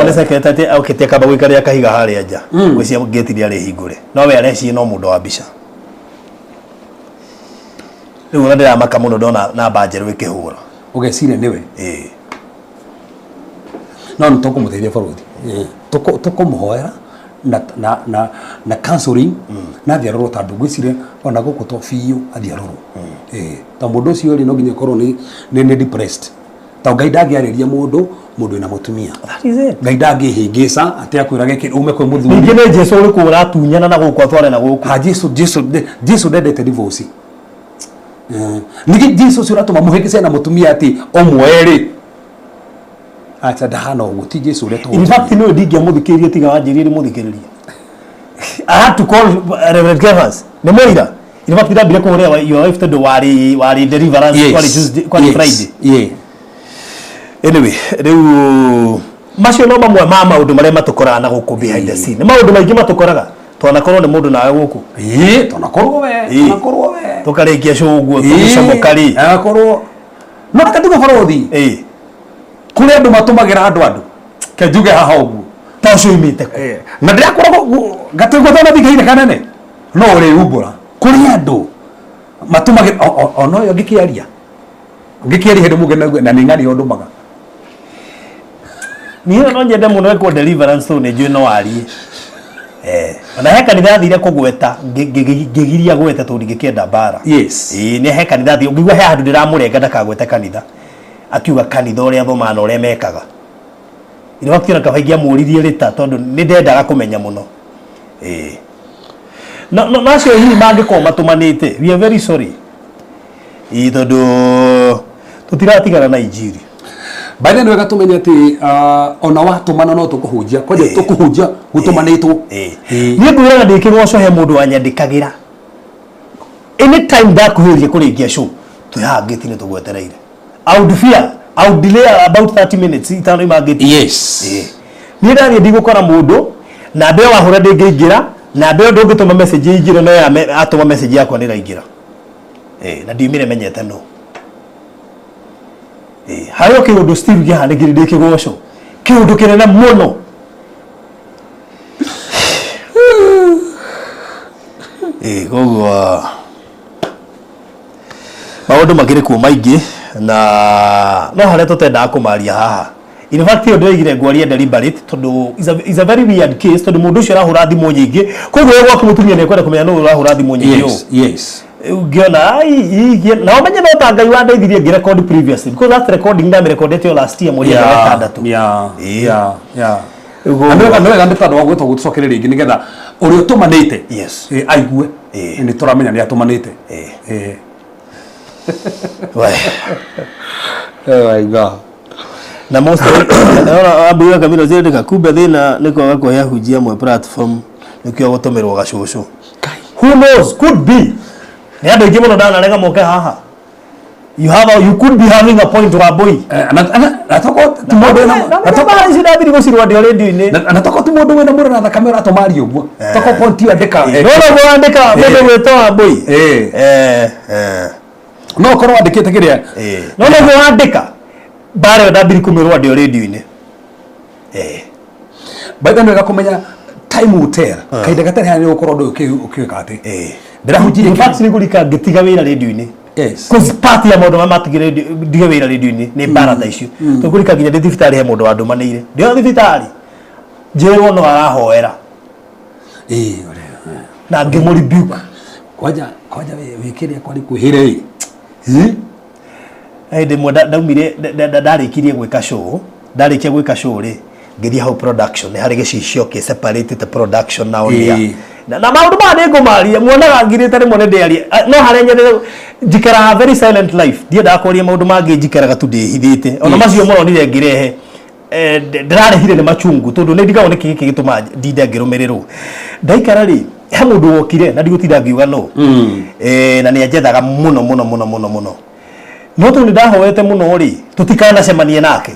Nĩ secretary okĩte akamba gũikaria kahiga harĩa nja, ngwĩciria ngĩti nĩ arĩhingũre, no we areciria no mũndũ wa mbica. Rĩu ona ndĩramaka mũno ndona namba njerũ ĩkĩhũra. Ũgeciria nĩwe. Ĩĩ. No nĩ tũkũmũteithia bũrũri, tũkũmũhoera na counseling na athiĩ arorwo, tondũ ngwĩciria ona gũkũ to biũ athiĩ arorwo. Ĩĩ, tondũ mũndũ ũcio rĩ, no nginya ĩkorwo nĩ depressed, tondũ Ngai ndangĩarĩria mũndũ wĩna mũtumia. That is it. Ngai ndangĩhĩngĩca atĩ akwĩra gĩkĩ ume kwĩ mũthuri. Ningĩ nĩ Jesu ũrĩkũ ũratunyana na gũkũ atware na gũkũ? Ha, Jesu ndendete divorce. Ningĩ Jesu ũcio ũratũma mũhĩngĩce na mũtumia atĩ ũmwe rĩ, acha, ndahana ũguo, ti Jesu ũrĩa. In fact, nĩ ndingĩamũthikĩrĩria tiga wanjĩrire ndĩmũthikĩrĩrie. I had to call Reverend Kevans, nĩ mũira. In fact, ndambire kũhũrĩra your wife tondũ warĩ deliverance, kwarĩ Tuesday, kwarĩ Friday. Anyway, rĩu macio no mamwe ma maũndũ marĩa matũkoraga na gũkũ behind the scene. Nĩ maũndũ maingĩ matũkoraga, twanakorwo nĩ mũndũ nawe gũkũ. Ĩĩ, tonakorwo we. Tonakorwo we. Tũkarĩkia show ũguo tũgĩcomoka rĩ. Agakorwo no reke tuge bũrũri kũrĩ andũ matũmagĩra andũ ke njuge haha ũguo. Ta ũcio oimĩte kũ? Na ndĩrakorwo gatũigua tona thikaire kanene no ũrĩumbũra kũrĩ andũ matũmagĩra ona ũyũ ngĩkĩaria hĩndĩ mũngĩ na nĩ ng'ania ũndũmaga. Niĩ no nyende mũno ĩkwo deliverance tondũ nĩ njũĩ no arie. Ona he kanitha athire kũgweta, ngĩgiria gweta tondũ ndingĩkĩenda mbara. Ĩĩ, nĩ he kanitha athire, ngĩigua he handũ ndĩramũrenga ndakagwete kanitha, akiuga kanitha ũrĩa athomaga na ũrĩa mekaga. In fact, ona kaba ingĩamũririe rĩta tondũ nĩ ndendaga kũmenya mũno. Ĩĩ. No acio hihi mangĩkorwo matũmanĩte, we are very sorry. Ĩĩ, tondũ tũtiratigana na injiri. By the way, wega tũmenye atĩ ona watũmana no tũkũhunjia kwanja, tũkũhunjia gũtũmanĩtwo. Niĩ ngwĩraga ndĩ kĩgoco, he mũndũ wanyandĩkagĩra anytime ndakuhĩrĩria kũrĩkia show, twĩ haha ngĩti-inĩ tũgwetereire. I would fear I would delay about 30 minutes itanoima ngĩti. Niĩ ndathiĩ ndigũkora mũndũ, namba ĩyo wahũra ndĩngĩingĩra, namba ĩyo ndũngĩtũma message ĩingĩre, no ya atũma message yakwa nĩ ĩraingĩra. Na ndiumire menyete no. Harĩ o kĩũndũ still kĩhanĩkire ndĩ kĩgoco, kĩũndũ kĩnene mũno. Koguo maũndũ makĩrĩ kuo maingĩ na no harĩa tũtendaga kũmaria haha. In fact, ĩyo ndĩraigire ngwaria deliberate tondũ is a very weird case, tondũ mũndũ ũcio arahũra thimũ nyingĩ, koguo we gwaku mũtumia nĩ ekwenda kũmenya nũ ũrahũra thimũ nyingĩ ũũ. Ngĩona ai na ũmenye no ta Ngai wandeithirie ngĩrecord previously, because that recording ndamĩrekondete o last year mweri wa 6. Na nĩ wega nĩ tondũ wa gwĩtwo gũtũcokere rĩngĩ nĩgetha ũrĩa ũtũmanĩte aigue nĩ tũramenya nĩ atũmanĩte. We. Oh my God. Na most ona ambia kamino zirindika kumbe thina nĩ kwaga kũhe ahunjia amwe platform nĩkĩo gũtũmĩrwo gacũcũ. Who knows, could be nĩ andũ aingĩ mũno ndanarega moke haha. You could be having a point, Wambui. Na toko ti mũndũ wĩna na toko ici ndathiri gũcirwo ndĩ radio-inĩ. Na toko ti mũndũ wĩna mũrũ na thakame ũratũmaria ũguo. Toko point ĩyo andĩka. Nona gwandĩka mũndũ gwĩtwo Wambui. No ũkorwo wandĩkĩte kĩrĩa. Nona gwandĩka mbara ĩyo ndambiri kũmĩrwo ndĩ radio-inĩ. By the way, wega kũmenya time will tell. Kahinda gatarĩ hanene ũgũkorwo ndũĩ ũkĩũĩka atĩ ndĩrahunjirie. In fact, nĩngũrika ngĩtiga wĩra radio-inĩ. Yes. Cause part ya maũndũ marĩa matigire ndige wĩra radio-inĩ nĩ mbara ta icio. Tũngũrika nginya ndĩ thibitarĩ he mũndũ wandũmanĩire. Ndĩ o thibitarĩ. Njĩrwo no arahoera. Ũrĩa. Na ngĩmũ rebuke. Kwanja kwanja wĩ kĩrĩa kwarĩ kwĩhĩre ĩ. Hĩndĩ ĩmwe ndaumire ndarĩkirie gwĩka show, ndarĩkia gwĩka show rĩ, ngĩthiĩ hau production, nĩ harĩ gĩcicio kĩ separated production na on air. Na maũndũ maya nĩ ngũmaria, muonaga ngirĩte rĩmwe nĩ ndĩaria. No harĩa nyendete njikaraga very silent life, ndiendaga kwaria maũndũ mangĩ, njikaraga tu ndĩhithĩte. Ona macio mũronire ngĩrehe ndĩrarehire nĩ machungu tondũ nĩ ndigagwo nĩkĩ gĩkĩ gĩtũmaga ndinde ngĩrũmĩrĩrwo. Ndaikara rĩ, he mũndũ wokire na ndigũtinda ngiuga no. Na nĩ anjethaga mũno mũno mũno mũno mũno. No tondũ nĩ ndahoete mũno rĩ, tũtikanacemanie nake.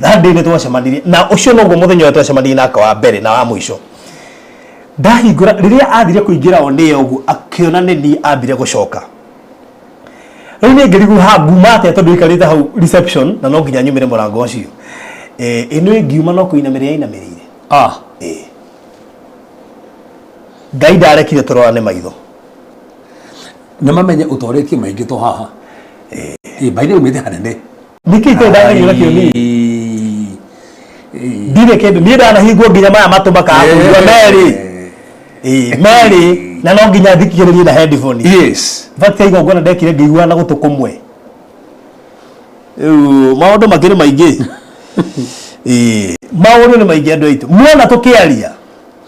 That day nĩ twacemanirie na ũcio noguo mũthenya ũrĩa twacemanirie nake wa mbere na wa mũico. Ndahingũra rĩrĩa athire kũingĩra o nĩyo ũguo akĩona nĩ niĩ ambire gũcoka. Rĩu niĩ ngĩrigwo ha nguma atĩa tondũ ikarĩte hau reception na no nginya nyumĩre mũrango ũcio. Ĩno ĩngiuma no kũinamĩrĩra ainamĩrĩire. Ngai ndarekire tũrorane maitho. Nĩ mamenye ũtorĩtie maingĩ to haha. By the way umĩte hanene. Nĩkĩ itarĩ ndanagerio nakĩo niĩ? Ndirĩ kĩndũ niĩ ndanahingwo nginya maya matũ makaga kũigua merĩ. Merĩ na no nginya thikĩrĩrie na headphone. Yes. In fact igongona ndekire ngĩigua na gũtũ kũmwe. Rĩu maũndũ makĩrĩ maingĩ. Maũndũ nĩ maingĩ andũ aitũ. Muona tũkĩaria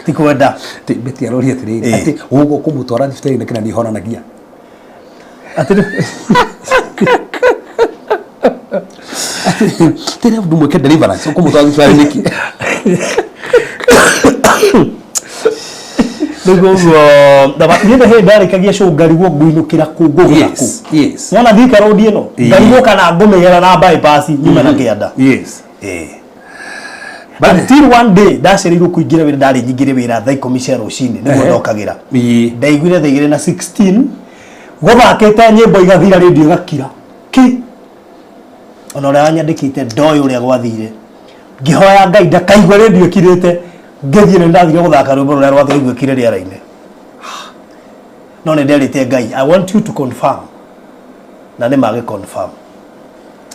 ti kwenda. Beti aroria atĩrĩrĩ atĩ ũguo kũmũtwara thibitarĩ na kĩna nĩhonanagia. Atĩrĩ Tena ũndũ mwĩke deliverance ũkũmũtwara thibitarĩ nĩkĩ? Nĩguo ũguo niĩ nĩ hĩndĩ ndarĩkagia show ngarigwo ngũinũkĩra kũ ngũgĩra kũ. Yes. Wona Thika road ĩno ngarigwo kana ngũmĩgera na bypass nyume na kĩanda. Yes. Until one day ndacereirwo kũingĩra wĩra, ndarĩ nyingĩre wĩra thaa 10 cia rũcinĩ nĩguo ndokagĩra. Ndaiguire thaa 2:16 gũthakĩte nyĩmbo igathira radio ĩgakira ki. Ona ũrĩa wanyandĩkĩte ndoĩ ũrĩa gwathire. Ngĩhoya Ngai ndakaigua radio ĩkirĩte, ngĩthiĩ nĩ ndathire gũthaka rwĩmbo rũrĩa rwatũiguĩkire rĩera-inĩ. No nĩ nderĩte Ngai, I want you to confirm. Na nĩ magĩ confirm.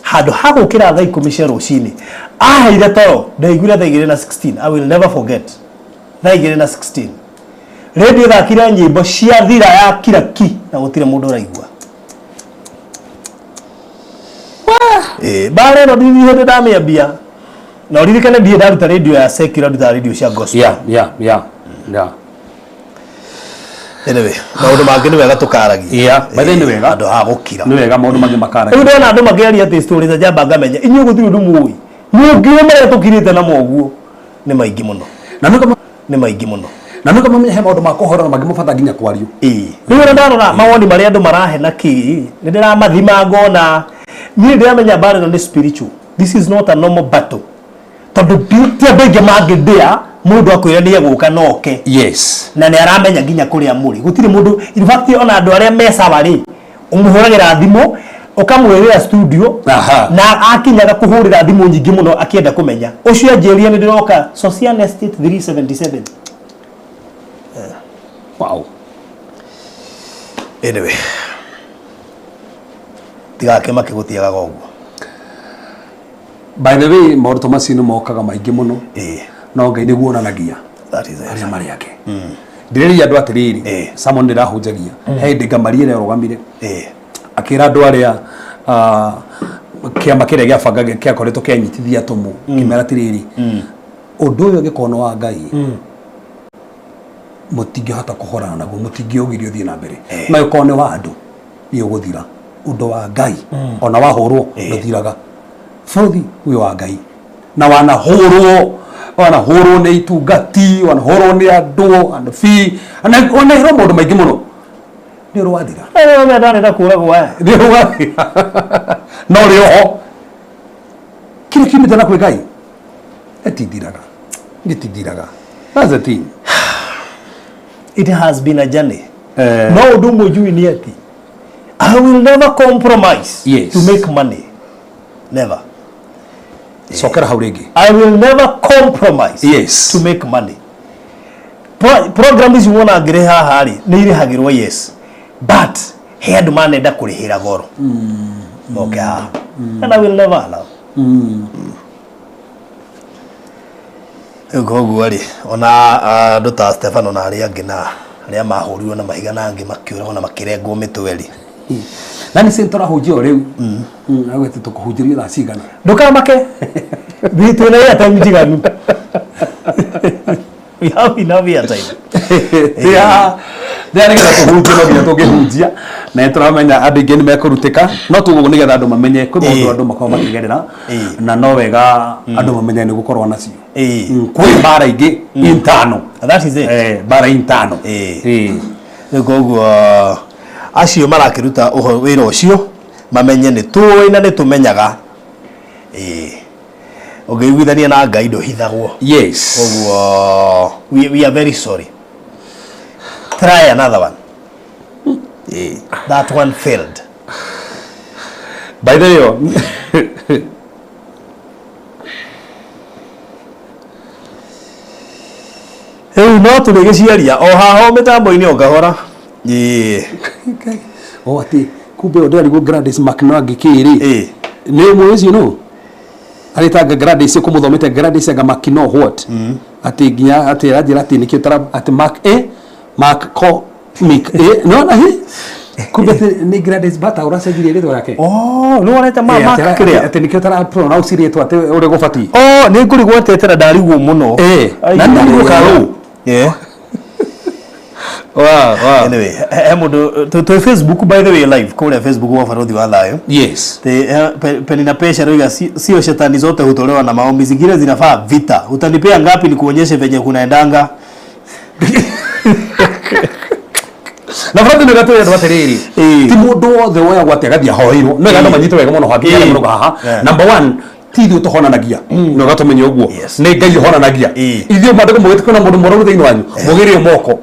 Handũ ha gũkĩra thaa 10 cia rũcinĩ aheire toro, ndaiguire thaa 2:16. I will never forget. Thaa 2:16 radio ĩthakire nyĩmbo ciathira ya kira ki na gũtirĩ mũndũ ũraigua. Mbara ĩno ndirĩ hĩndĩ ndamĩambia. Na ũririkane ndirĩ ndaruta radio ya secular, ndutaga radio cia gospel. Yeah. Anyway, maũndũ mangĩ nĩ wega tũkaragia. Yeah, by the way nĩ wega. Handũ ha gũkira. Nĩ wega maũndũ mangĩ makaragia. Rĩu ndona andũ makĩaria atĩ story za njamba ngamenya inyuĩ gũtirĩ ũndũ mũĩ. Mũngĩũĩ marĩa tũkirĩte namo ũguo nĩ maingĩ mũno. Na nĩ nĩ maingĩ mũno. Na nĩ kamenya he maũndũ ma kũhorera mangĩ mabata nginya kwario. Rĩu ũrĩa ndarora mawoni marĩa andũ marahe na kĩ nĩ ndĩramathima ngona niĩ ndĩramenya mbara ĩno nĩ spiritual. This is not a normal battle. Tondũ ti andũ aingĩ mangĩndĩa mũndũ akwĩra nĩ egũka na oke. Yes. Na nĩ aramenya nginya kũrĩa mũrĩ. Gũtirĩ mũndũ, in fact ona andũ arĩa me sawa rĩ, ũmũhũragĩra thimũ ũkamwĩrĩra studio. Na akinyaga kũhũrĩra thimũ nyingĩ mũno akĩenda kũmenya. Ũcio anjĩrire nĩ ndĩroka Sosian Estate 377. Wow. Anyway, tigakĩmake gũtiagaga ũguo. By the way, maũndũ ta macio nĩ mokaga maingĩ mũno. No Ngai nĩguo onanagia That is it. arĩa marĩ ake. Ndĩrĩria andũ atĩrĩrĩ, Simon ndĩrahunjagia he hĩndĩ Ngamaria ĩrĩa ũrũgamire akĩra andũ arĩa kĩama kĩrĩa gĩabangaga kĩakoretwo kĩanyitithia atũmwo, kĩmera atĩrĩrĩ, ũndũ ũyũ ũngĩkorwo nĩ wa Ngai mũtingĩhota kũhorana naguo, mũtingĩũgiria ũthiĩ na mbere, no ũkorwo nĩ wa andũ nĩ ũgũthira. Ũndũ wa Ngai ona wahũrwo ndũthiraga. Bũrũthi ũyũ wa Ngai na wanahũrwo, wanahũrwo nĩ itungati, wanahũrwo nĩ andũ anabii, wanahũrwo maũndũ maingĩ mũno, nĩ ũrĩ wathira. Ndarenda kũragwo aya. Nĩ ũrĩ wathira, no rĩ oho kĩrĩa kiumĩte na kwĩ Ngai gĩtithiraga, gĩtithiraga. That's the thing. It has been a journey. Eh. No ũndũ ũmwe njũĩ nĩ atĩ I will never compromise to make money. Never. Cokera hau rĩngĩ. I will never compromise to make money. Program ici wona ngĩrĩ haha rĩ, nĩ irĩhagĩrwo, yes, but he andũ manenda kũrĩhĩra goro moke haha, and I will never allow. Rĩu koguo rĩ, ona andũ ta Stefano na arĩa angĩ na arĩa mahũrirwo na mahiga na angĩ makĩũragwo na makĩrengwo mĩtwe rĩ. Na nĩ cĩ tũrahunjia o rĩu agwĩte tũkũhunjĩrio thaa cigana? Ndũkamake, twĩna airtime njiganu. We have enough airtime. Thĩa nĩgetha tũhunjie, no nginya tũngĩhunjia na nĩ tũramenya andũ aingĩ nĩ mekũrutĩka, no tuguo nĩgetha andũ mamenye kwĩ maũndũ andũ makoragwo makĩgerera, na no wega andũ mamenye nĩ gũkorwo nacio. Kwĩ mbara ingĩ intano. That is it. Eh, mbara intano. Rĩu koguo acio marakĩruta wĩra ũcio mamenye nĩ tũĩ na nĩ tũmenyaga. Ĩĩ. Ũngĩiguithania na Ngai ndũhithagwo. Koguo we are very sorry. Try another one. Ĩĩ. That one failed. By the way, Rĩu no tũrĩgĩciaria o haha o mĩtambo-inĩ o kahora. Ĩĩ. O atĩ kumbe ũyũ ndĩrarigwo Gladys McNangi kĩrĩ nĩ ũmwe ũcio no arĩtanga Gladys kũmũthomete Gladys anga Makino what atĩ nginya atĩ aranjĩra atĩ nĩkĩo tara atĩ Mark Mark Comic no na hi kumbe atĩ nĩ Gladys Bata ũracenjirie rĩtwa rĩake. Oh, nĩ wonete ma Eh, Mark atĩ- kĩrĩa? Atĩ nĩkĩo tara pronounce rĩtwa atĩ ũrĩa gũbatiĩ. Oh, nĩ ngũrigwo atetera ndarigwo mũno. Eh, na ndarigwo karũ. Wow. Anyway, he mũndũ twĩ Facebook, by the way, live kũrĩa Facebook wa Barothi wa Thayũ. Penina Pesha roiga, "Sio shetani zote hutolewa na maombi, zingine zinafaa vita. Utanipea ngapi nikuonyeshe venye kunaendanga?" Na bũrũri nĩ gatwĩre andũ atĩrĩrĩ, ti mũndũ wothe woyagwo atĩ agathiĩ ahoeirwo no andũ manyite wega mũno hangĩ mũno haha. Number one, ti ithuĩ tũhonanagia, no gatũmenye ũguo nĩ Ngai ũhonanagia. Ithuĩ mandĩko mũgĩte kwĩna mũndũ mũrwaru thĩinĩ wanyu, mũgĩrĩo moko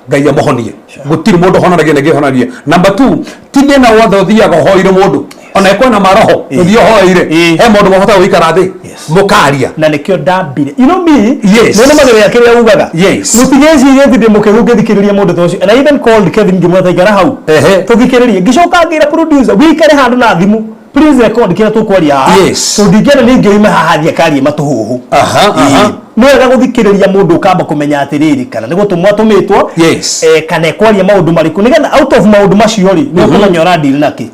Ngai amũhonie. Gũtirĩ mũndũ ũhonanagia na Ngai ũhonanagia. Number two, ti thĩna wothe ũthiaga ũhoeire mũndũ, ona ĩkwĩna maroho ũthiĩ ũhoeire, he maũndũ mahotaga gũikara thĩ mũkaria. Na nĩkĩo ndambire. You know me? Nĩ magĩrĩra kĩrĩa ugaga. Mũtigecirie atĩ ndĩ mũkĩgu ngĩthikĩrĩria mũndũ ta ũcio. And I even called Kevin ngĩmwĩra ikara hau. Tũthikĩrĩrie. Ngĩcoka ngĩra producer wĩikare handũ na thimũ. Please record kĩrĩa tũkwaria haha. Tondũ ndingĩenda nĩ ingĩoima haha thiĩ akarie matũhũhũ. Aha. Nĩ wega gũthikĩrĩria mũndũ ũkamba kũmenya atĩrĩrĩ, kana nĩ gũtũmwo atũmĩtwo, kana ekwaria maũndũ marĩkũ, nĩgetha out of maũndũ macio rĩ, nĩ ũkũmenya ũradeal na kĩ.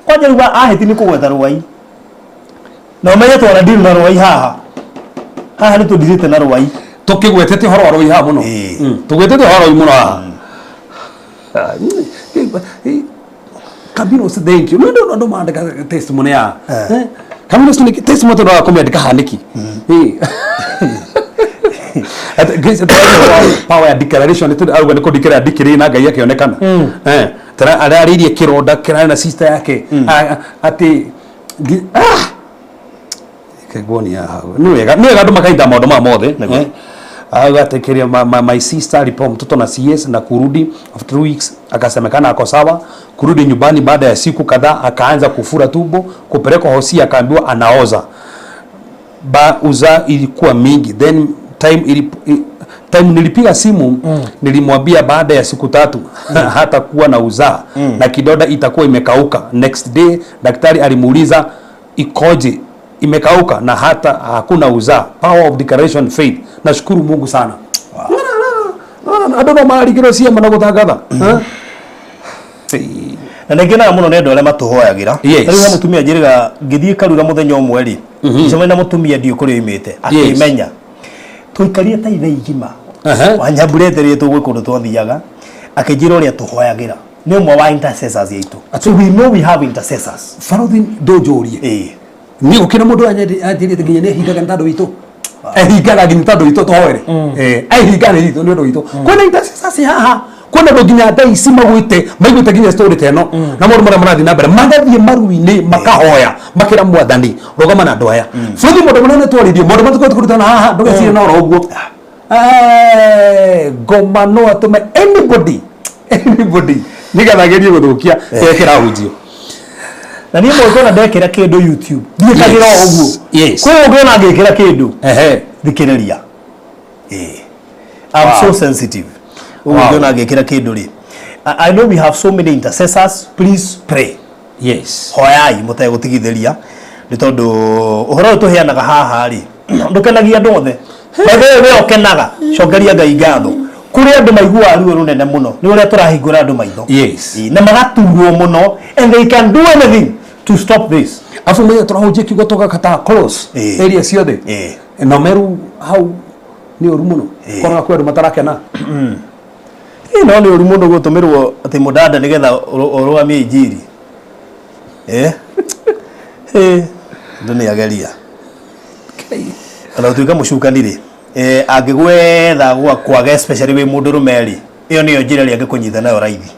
Kwanja rĩu ahĩti nĩ kũgweta rwai na ũmenye twana deal na rwai haha, haha nĩ tũndirĩte na rwai. Tũkĩgwetete ũhoro wa rũi haha mũno. Tũgwetete ũhoro wa rũi mũno haha. Kabinos, thank you. No, no, no, mandĩka testimony ya Kabinos nĩ testimony tondũ wa kũmĩandĩka haha nĩkĩ? Atĩ Grace, power ya declaration nĩ arauga nĩ kũndikĩra ndikĩrĩ na Ngai akĩonekana. Tara ararĩirie kĩronda kĩrarĩ na sister yake atĩ nguonia hau. Nĩ wega, nĩ wega andũ makahinda maũndũ maya mothe. Auga atĩ kĩrĩa my sister alipewa mtoto na CS na kurudi after 2 weeks akasemekana ako sawa. Kurudi nyumbani baada ya siku kadhaa akaanza kufura tumbo, kupelekwa hosi akaambiwa anaoza ba uza ilikuwa mingi. Then time nilipiga simu nilimwambia baada ya siku 3 hata kuwa na uzaa na kidonda itakuwa imekauka. Next day daktari alimuuliza ikoje, imekauka na hata hakuna uzaa. Power of declaration, faith. Nashukuru Mungu sana. Andũ no marigĩrwo ciama na gũtangatha. Na nĩ ngenaga mũno nĩ andũ arĩa matũhoyagĩra. Ta rĩu he mũtumia njĩrĩga ngĩthiĩ Karura mũthenya ũmwe rĩ, ngĩcemania na mũtumia ndiũ kũrĩa oimĩte, akĩmenya tũikarire ta ithaa igima wanyamburĩte rĩrĩa tũgwĩ kũndũ twathiaga, akĩnjĩra ũrĩa tũhoyagĩra. Nĩ ũmwe wa intercessors aitũ. So we know we have intercessors. Barothi, ndũnjũrie. Niĩ gũkĩra mũndũ anjĩrĩte nginya nĩ ehingaga nĩ tondũ witũ, ehingaga nginya tondũ witũ tũhoere. Ehingaga nĩ witũ, nĩ ũndũ witũ. Kwĩna intercessors haha, kwĩna andũ nginya thaa ici magwĩte, maiguĩte nginya story ta ĩno na maũndũ marĩa marathiĩ na mbere, magathiĩ maru-inĩ makahoya, makĩra Mwathani, rũgama na andũ aya. Bũrũri, maũndũ marĩa twarĩrie, maũndũ marĩa tũkoretwo kũrutana haha, ndũgecirie na oro ũguo. Ngoma no atũme anybody nĩgetha agerie gũthũkia kĩrĩa kĩrahunjio. Na niĩ mũngĩona ndekĩra kĩndũ YouTube, ndiĩkagĩra o ũguo. Kwĩ ũngĩona ngĩkĩra kĩndũ, thikĩrĩria. I'm so sensitive. Ũguo ũngĩona ngĩkĩra kĩndũ rĩ, I know we have so many intercessors. Please pray. Hoyai mũtegũtigithĩria, nĩ tondũ ũhoro ũyũ tũheanaga haha rĩ, ndũkenagia andũ othe. By the way, we ũkenaga, cokeria Ngai ngatho. Kũrĩ andũ maiguaga ruo rũnene mũno nĩ ũrĩa tũrahingũra andũ maitho. Na magaturwo mũno, and they can do anything to stop this. Afu mwenye tũrahunjia kiugo tũgakata cross area ciothe na meru hau nĩ ũru mũno, koraga kwĩ andũ matarakena. Ĩ, no nĩ ũru mũno gũtũmĩrwo atĩ mũdanda nĩgetha ũrũgamie injiri. Andũ nĩ ageria. Ona gũtuĩka mũcukani rĩ, angĩgwetha gwa kwaga, especially wĩ mũndũrũme rĩ, ĩyo nĩyo njĩra ĩrĩa angĩkũnyita nayo raithi.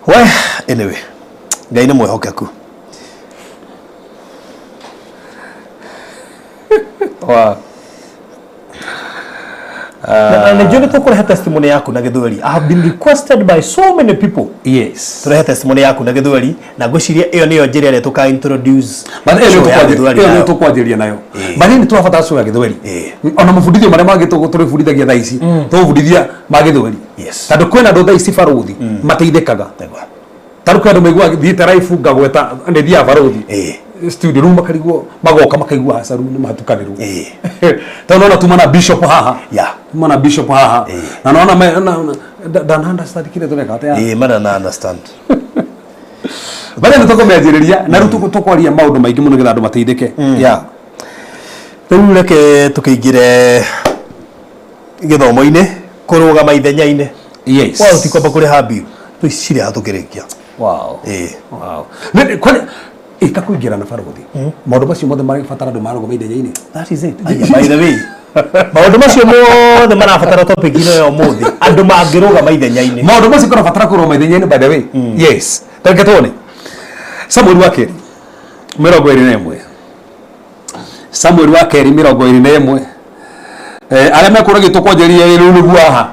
We, anyway, Ngai nĩ mwĩhokeku. Na nĩ njũĩ nĩ tũkũrehe testimony yaku na Gĩthweri. I have been requested by so many people tũrehe testimony yaku na Gĩthweri, na ngwĩciria ĩyo nĩyo njĩra ĩrĩa tũka introduce But ĩyo show nĩyo ya Gĩthweri ĩyo nĩyo nayo. tũkwanjĩrĩria nayo. But nĩ tũrabatara show ya Gĩthweri. Ona mabundithio marĩa mangĩ tũrĩbundithagia thaa ici, tũgũbundithia ma Gĩthweri. Tondũ kwĩna andũ thaa ici, barũthi, mateithĩkaga. Tarĩu kwĩ andũ maiguaga thiĩte live ngagweta nĩ thiaga barũthi studio, rĩu makarigwo, magoka makaigua aca, rĩu nĩ mahatukanĩrwo. Tondũ nona tuma na bishop haha. Tuma na bishop haha. Na nona ndana understand kĩrĩa tũreka atĩa. Ĩĩ, mana na understand. Barĩa nĩ tũkũmĩanjĩrĩria na rĩu tũkwaria maũndũ maingĩ mũno nĩgetha andũ mateithĩke. Yeah. Rĩu reke tũkĩingĩre gĩthomo-inĩ, kũrũgama ithenya-inĩ. Wa ũtikwamba kũrĩha bill tũcirĩha tũkĩrĩkia. Wow. Kwani ĩka kũingĩra na barũthi, maũndũ macio mothe marabatara andũ marũgama ithenya-inĩ. That is it. Aya, by the way, maũndũ macio mothe marabatara topic ĩno ya ũmũthĩ, andũ mangĩrũgama ithenya-inĩ. Maũndũ macio kũrabatara kũrũgama ithenya-inĩ, by the way. Yes, tareke tuone Samuel wa kerĩ 21, Samuel wa kerĩ 21. Arĩa mekũragio tũkwanjĩrĩria rĩu nĩguo haha.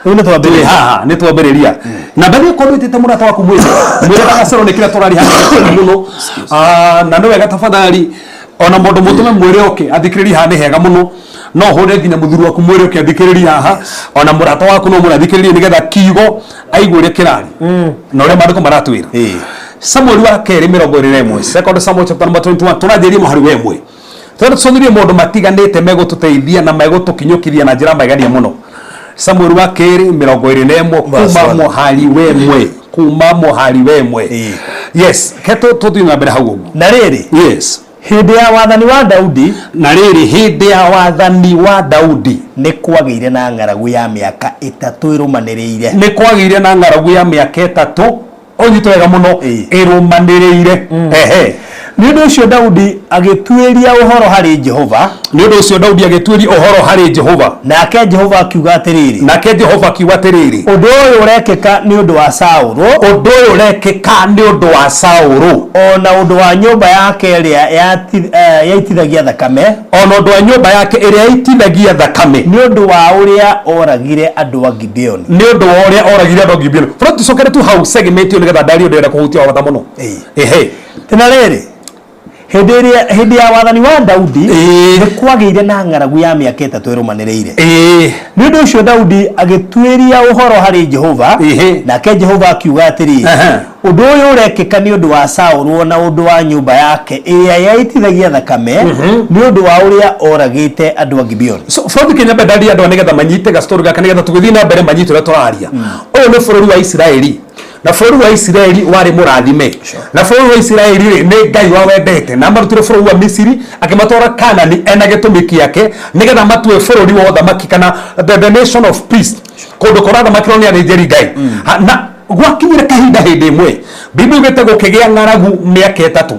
Rĩu nĩ Tũrĩ twambĩrĩria. Haha nĩ twambĩrĩria na mbere ũkorwo wĩtĩte mũrata waku, mwĩre mwĩre gacero nĩ kĩrĩa tũraria haha mũno. Ah, na nĩ wega, tafadhali, ona mũndũ mũtũme mwĩre oke athikĩrĩrie haha, nĩ hega mũno. No ũhũre nginya mũthuri waku, mwĩre oke athikĩrĩrie haha. Ona mũrata waku no mwĩre athikĩrĩrie, nĩgetha kiugo aigue ũrĩa kĩrari na ũrĩa maandĩko maratwĩra. Samuel wa kerĩ 21, Second Samuel chapter number 21, tũranjĩrie mũhari wa 1, tondũ tũcomirie maũndũ matiganĩte megũtũteithia na megũtũkinyũkithia na njĩra magegania mũno. Samuel wa kerĩ 21, Verse kuma 1. mũhari wa 1, kuma mũhari wa 1. Yes, ke tũthiĩ na mbere hau ũguo. Na rĩrĩ, hĩndĩ ya wathani wa Daudi, Na rĩrĩ, hĩndĩ ya wathani wa Daudi, nĩ kwagĩire na ng'aragu ya mĩaka 3 ĩrũmanĩrĩire. Nĩ kwagĩire na ng'aragu ya mĩaka 3, ũnyite wega mũno, ĩrũmanĩrĩire. Ehe. Nĩ ũndũ ũcio Daudi agĩtuĩria ũhoro harĩ Jehova. Nĩ ũndũ ũcio Daudi agĩtuĩria ũhoro harĩ Jehova. Nake Jehova akiuga atĩrĩrĩ, Nake Jehova akiuga atĩrĩrĩ, ũndũ ũyũ ũrekĩka nĩ ũndũ wa Saũlũ, ũndũ ũyũ ũrekĩka nĩ ũndũ wa Saũlũ, o na ũndũ wa nyũmba yake ĩrĩa yaitithagia thakame, ona ũndũ wa nyũmba yake ĩrĩa ĩitithagia thakame, nĩ ũndũ wa ũrĩa oragire andũ a Gibeoni. Nĩ ũndũ wa ũrĩa oragire andũ a Gibeoni. Bro, tucokere tu hau segment ĩyo nĩgetha ndarie ũndũ ndĩrenda kũhutia wa bata mũno. Ehe. Na rĩrĩ, hĩndĩ ĩrĩa hĩndĩ ya wathani wa Daudi, nĩ kwagĩire na ng'aragu ya mĩaka 3 ĩrũmanĩrĩire. Nĩ ũndũ ũcio Daudi agĩtuĩria ũhoro harĩ Jehova. Nake Jehova akiuga atĩrĩ, ũndũ ũyũ ũrekĩka nĩ ũndũ wa Saũlũ na ũndũ wa nyũmba yake ĩrĩa yaitithagia thakame, nĩ ũndũ wa ũrĩa oragĩte andũ a Gibeoni. So bũrũri Kenya, mbere ndaria andũ aya nĩgetha manyite gastori gaka, nĩgetha tũgĩthiĩ na mbere manyite ũrĩa tũraria. Ũyũ nĩ bũrũri wa Isiraeli. Na bũrũri wa Isiraeli warĩ mũrathime. Na bũrũri wa Isiraeli rĩ, nĩ Ngai wawendete na amarutire bũrũri wa Misiri akĩmatwara Kanani ena gĩtũmi kĩake nĩgetha matue bũrũri wa ũthamaki kana the nation of peace, kũndũ kũrathamakĩrwo nĩ athĩnjĩri Ngai. Na gwakinyire kahinda hĩndĩ ĩmwe Biblia ugĩte gũkĩgĩa ng'aragu mĩaka 3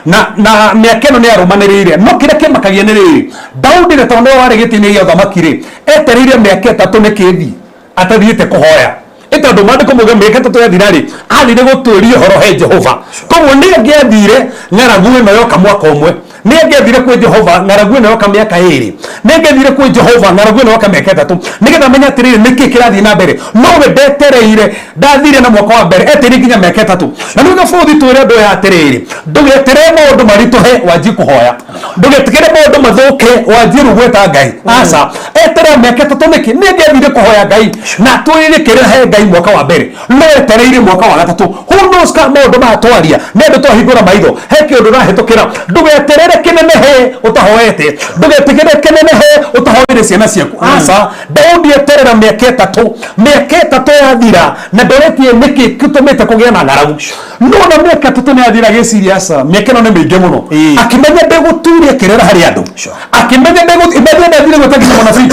na mĩaka ĩno nĩ yarũmanĩrĩire. No kĩrĩa kĩmakagia nĩ rĩrĩ, Daudi nĩ tondũ nĩwe warĩ gĩtĩ-inĩ gĩa ũthamaki rĩ, etereire mĩaka 3 nĩkĩ thiĩ atathiĩte kũhoya? Ĩ tondũ maandĩko mauga mĩaka 3 yathira rĩ, athire gũtuĩria ũhoro he Jehova. Koguo nĩ angĩathire ng'aragu ĩno yoka mwaka ũmwe, nĩ angĩathire kwĩ Jehova ng'aragu ĩno yoka mĩaka 2, nĩ angĩathire kwĩ Jehova ng'aragu ĩno yoka mĩaka 3, nĩgetha amenye atĩrĩrĩ nĩkĩ kĩrathiĩ na mbere. No we ndetereire, ndathire na mwaka wa mbere, etereire nginya mĩaka 3. Na nĩguo bũrũri twĩre andũ aya atĩrĩrĩ, ndũgeterere maũndũ maritũhe wanjie kũhoya, ndũgetigĩre maũndũ mathũke wanjie rĩu gwĩta Ngai. Aca, eterera mĩaka 3 nĩkĩ? Nĩ angĩathire kũhoya Ngai na atwĩrĩre kĩrĩra he Ngai mwaka wa mbere, no etereire mwaka wa gatatũ. Who knows ka maũndũ maya twaria nĩ andũ twahingũra maitho he kĩũndũ ũrahĩtũkĩra. Ndũgeterere kĩnenehe ũtahoete, ndũgetigĩre kĩnenehe ũtahoeire ciana ciaku. Aca, Daudi eterera mĩaka 3, mĩaka 3 yathira na ndoretie nĩkĩ gĩtũmĩte kũgĩa na ng'aragu. No na mĩaka 3 nĩ yathira agĩciria aca, mĩaka ĩno nĩ mĩingĩ mũno. Akĩmenya ndegũturia kĩrĩra harĩ andũ, akĩmenya ndegũthiĩ ndathire gwĩta nginya mũnabii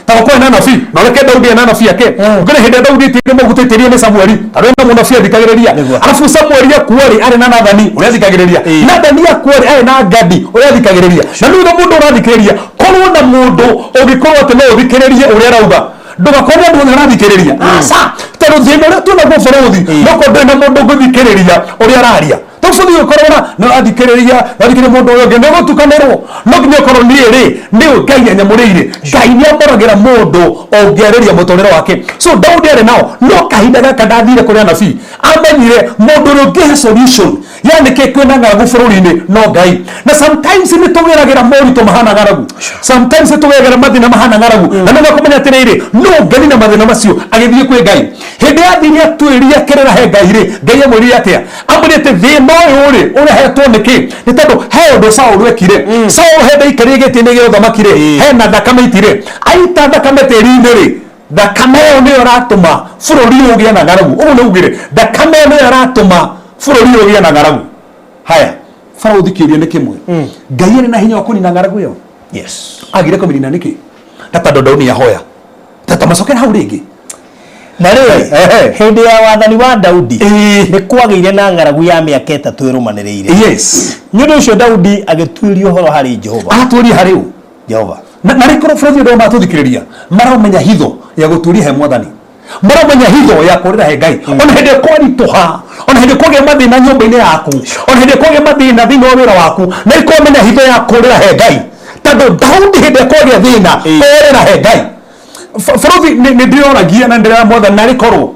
ta gũkorwo na nabii na ũreke Daudi ena nabii ake. Ngũrĩ hĩndĩ ya Daudi ĩtĩirio maguta ĩtĩirio nĩ Samueli, tarĩ na mũnabii athikagĩrĩria. Arabu Samueli akua rĩ, arĩ na Nathani ũrĩa athikagĩrĩria. Nathani akua rĩ, arĩ na Gadi ũrĩa athikagĩrĩria. Na nĩ ũrĩa mũndũ ũrathikĩrĩria, korwo na mũndũ ũngĩkorwo atĩ no ũthikĩrĩrie ũrĩa arauga, ndũgakorwo andũ othe ũrathikĩrĩria. Aca, tondũ thĩna ũrĩa twĩnaguo bũrũri, no korwo ndũrĩ na mũndũ ũngĩthikĩrĩria ũrĩa araria. Tũbũthi ũkorwo na no athikĩrĩria, no athikĩrĩria mũndũ ũyũ ũngĩ, nĩ ũgũtukanĩrwo. No nginya ũkorwo niĩ rĩ, nĩ Ngai anyamũrĩire. Ngai nĩ amũragĩra mũndũ ũngĩarĩria mũtũrĩre wake. So Daudi arĩ nao, no kahinda gaka ndathire kũrĩ anabii, amenyire mũndũ ũrĩa ũngĩhe solution yani kĩ kwĩna ng'aragu bũrũri-inĩ no Ngai. Na sometimes nĩ tũgeragĩra moritũ mahana ng'aragu, sometimes nĩ tũgeragĩra mathĩna mahana ng'aragu, na nĩ kũmenya atĩrĩrĩ, no Ngai na mathĩna macio agĩthiĩ kwĩ Ngai. Hĩndĩ yathire atuĩria kĩrĩra he Ngai rĩ, Ngai amwĩrire atĩa? Amwĩrire atĩ thĩna ũyũ rĩ ũrehetwo nĩkĩ? Nĩ tondũ he ũndũ Saũlũ ekire. Saũlũ hĩndĩ aikarire gĩtĩ-inĩ gĩa ũthamaki rĩ, hena thakame aitire, aita thakame tĩri-inĩ rĩ, thakame ĩyo nĩyo ĩratũma bũrũri ũyũ ũgĩe na ng'aragu. Ũguo nĩ ugire thakame ĩyo nĩyo ĩratũma bũrũri ũyũ ũgĩe na ng'aragu. Haya, Farao kĩũria nĩ kĩmwe, Ngai arĩ na hinya wa kũnina ng'aragu ĩyo? Yes. Agire kũmĩnina nĩkĩ? Na tondũ Daudi ahoya tata macokera hau rĩngĩ. Na rĩrĩ, hĩndĩ ya wathani wa Daudi nĩ kwagĩire na ng'aragu ya mĩaka 3 ĩrũmanĩrĩire. Nĩ ũndũ ũcio Daudi agĩtuĩria ũhoro harĩ Jehova. Aratuĩria harĩ ũ? Jehova. Na rĩkorwo bũrũri ũrĩa matũthikĩrĩria maramenya hitho ya gũtuĩria he mwathani, maramenya hitho ya kũrĩra he Ngai, ona hĩndĩ ĩrĩa kwaritũha, ona hĩndĩ kwagĩa mathĩna nyũmba-inĩ yaku, ona hĩndĩ kwagĩa mathĩna thĩinĩ wa wĩra waku, na ĩkorwo menya hitho ya kũrĩra he Ngai. Tondũ Daudi hĩndĩ ĩrĩa kwagĩa thĩna orĩra he Ngai. Bũrũri nĩ ndĩroragia na ndĩrera mwathani, narĩ korwo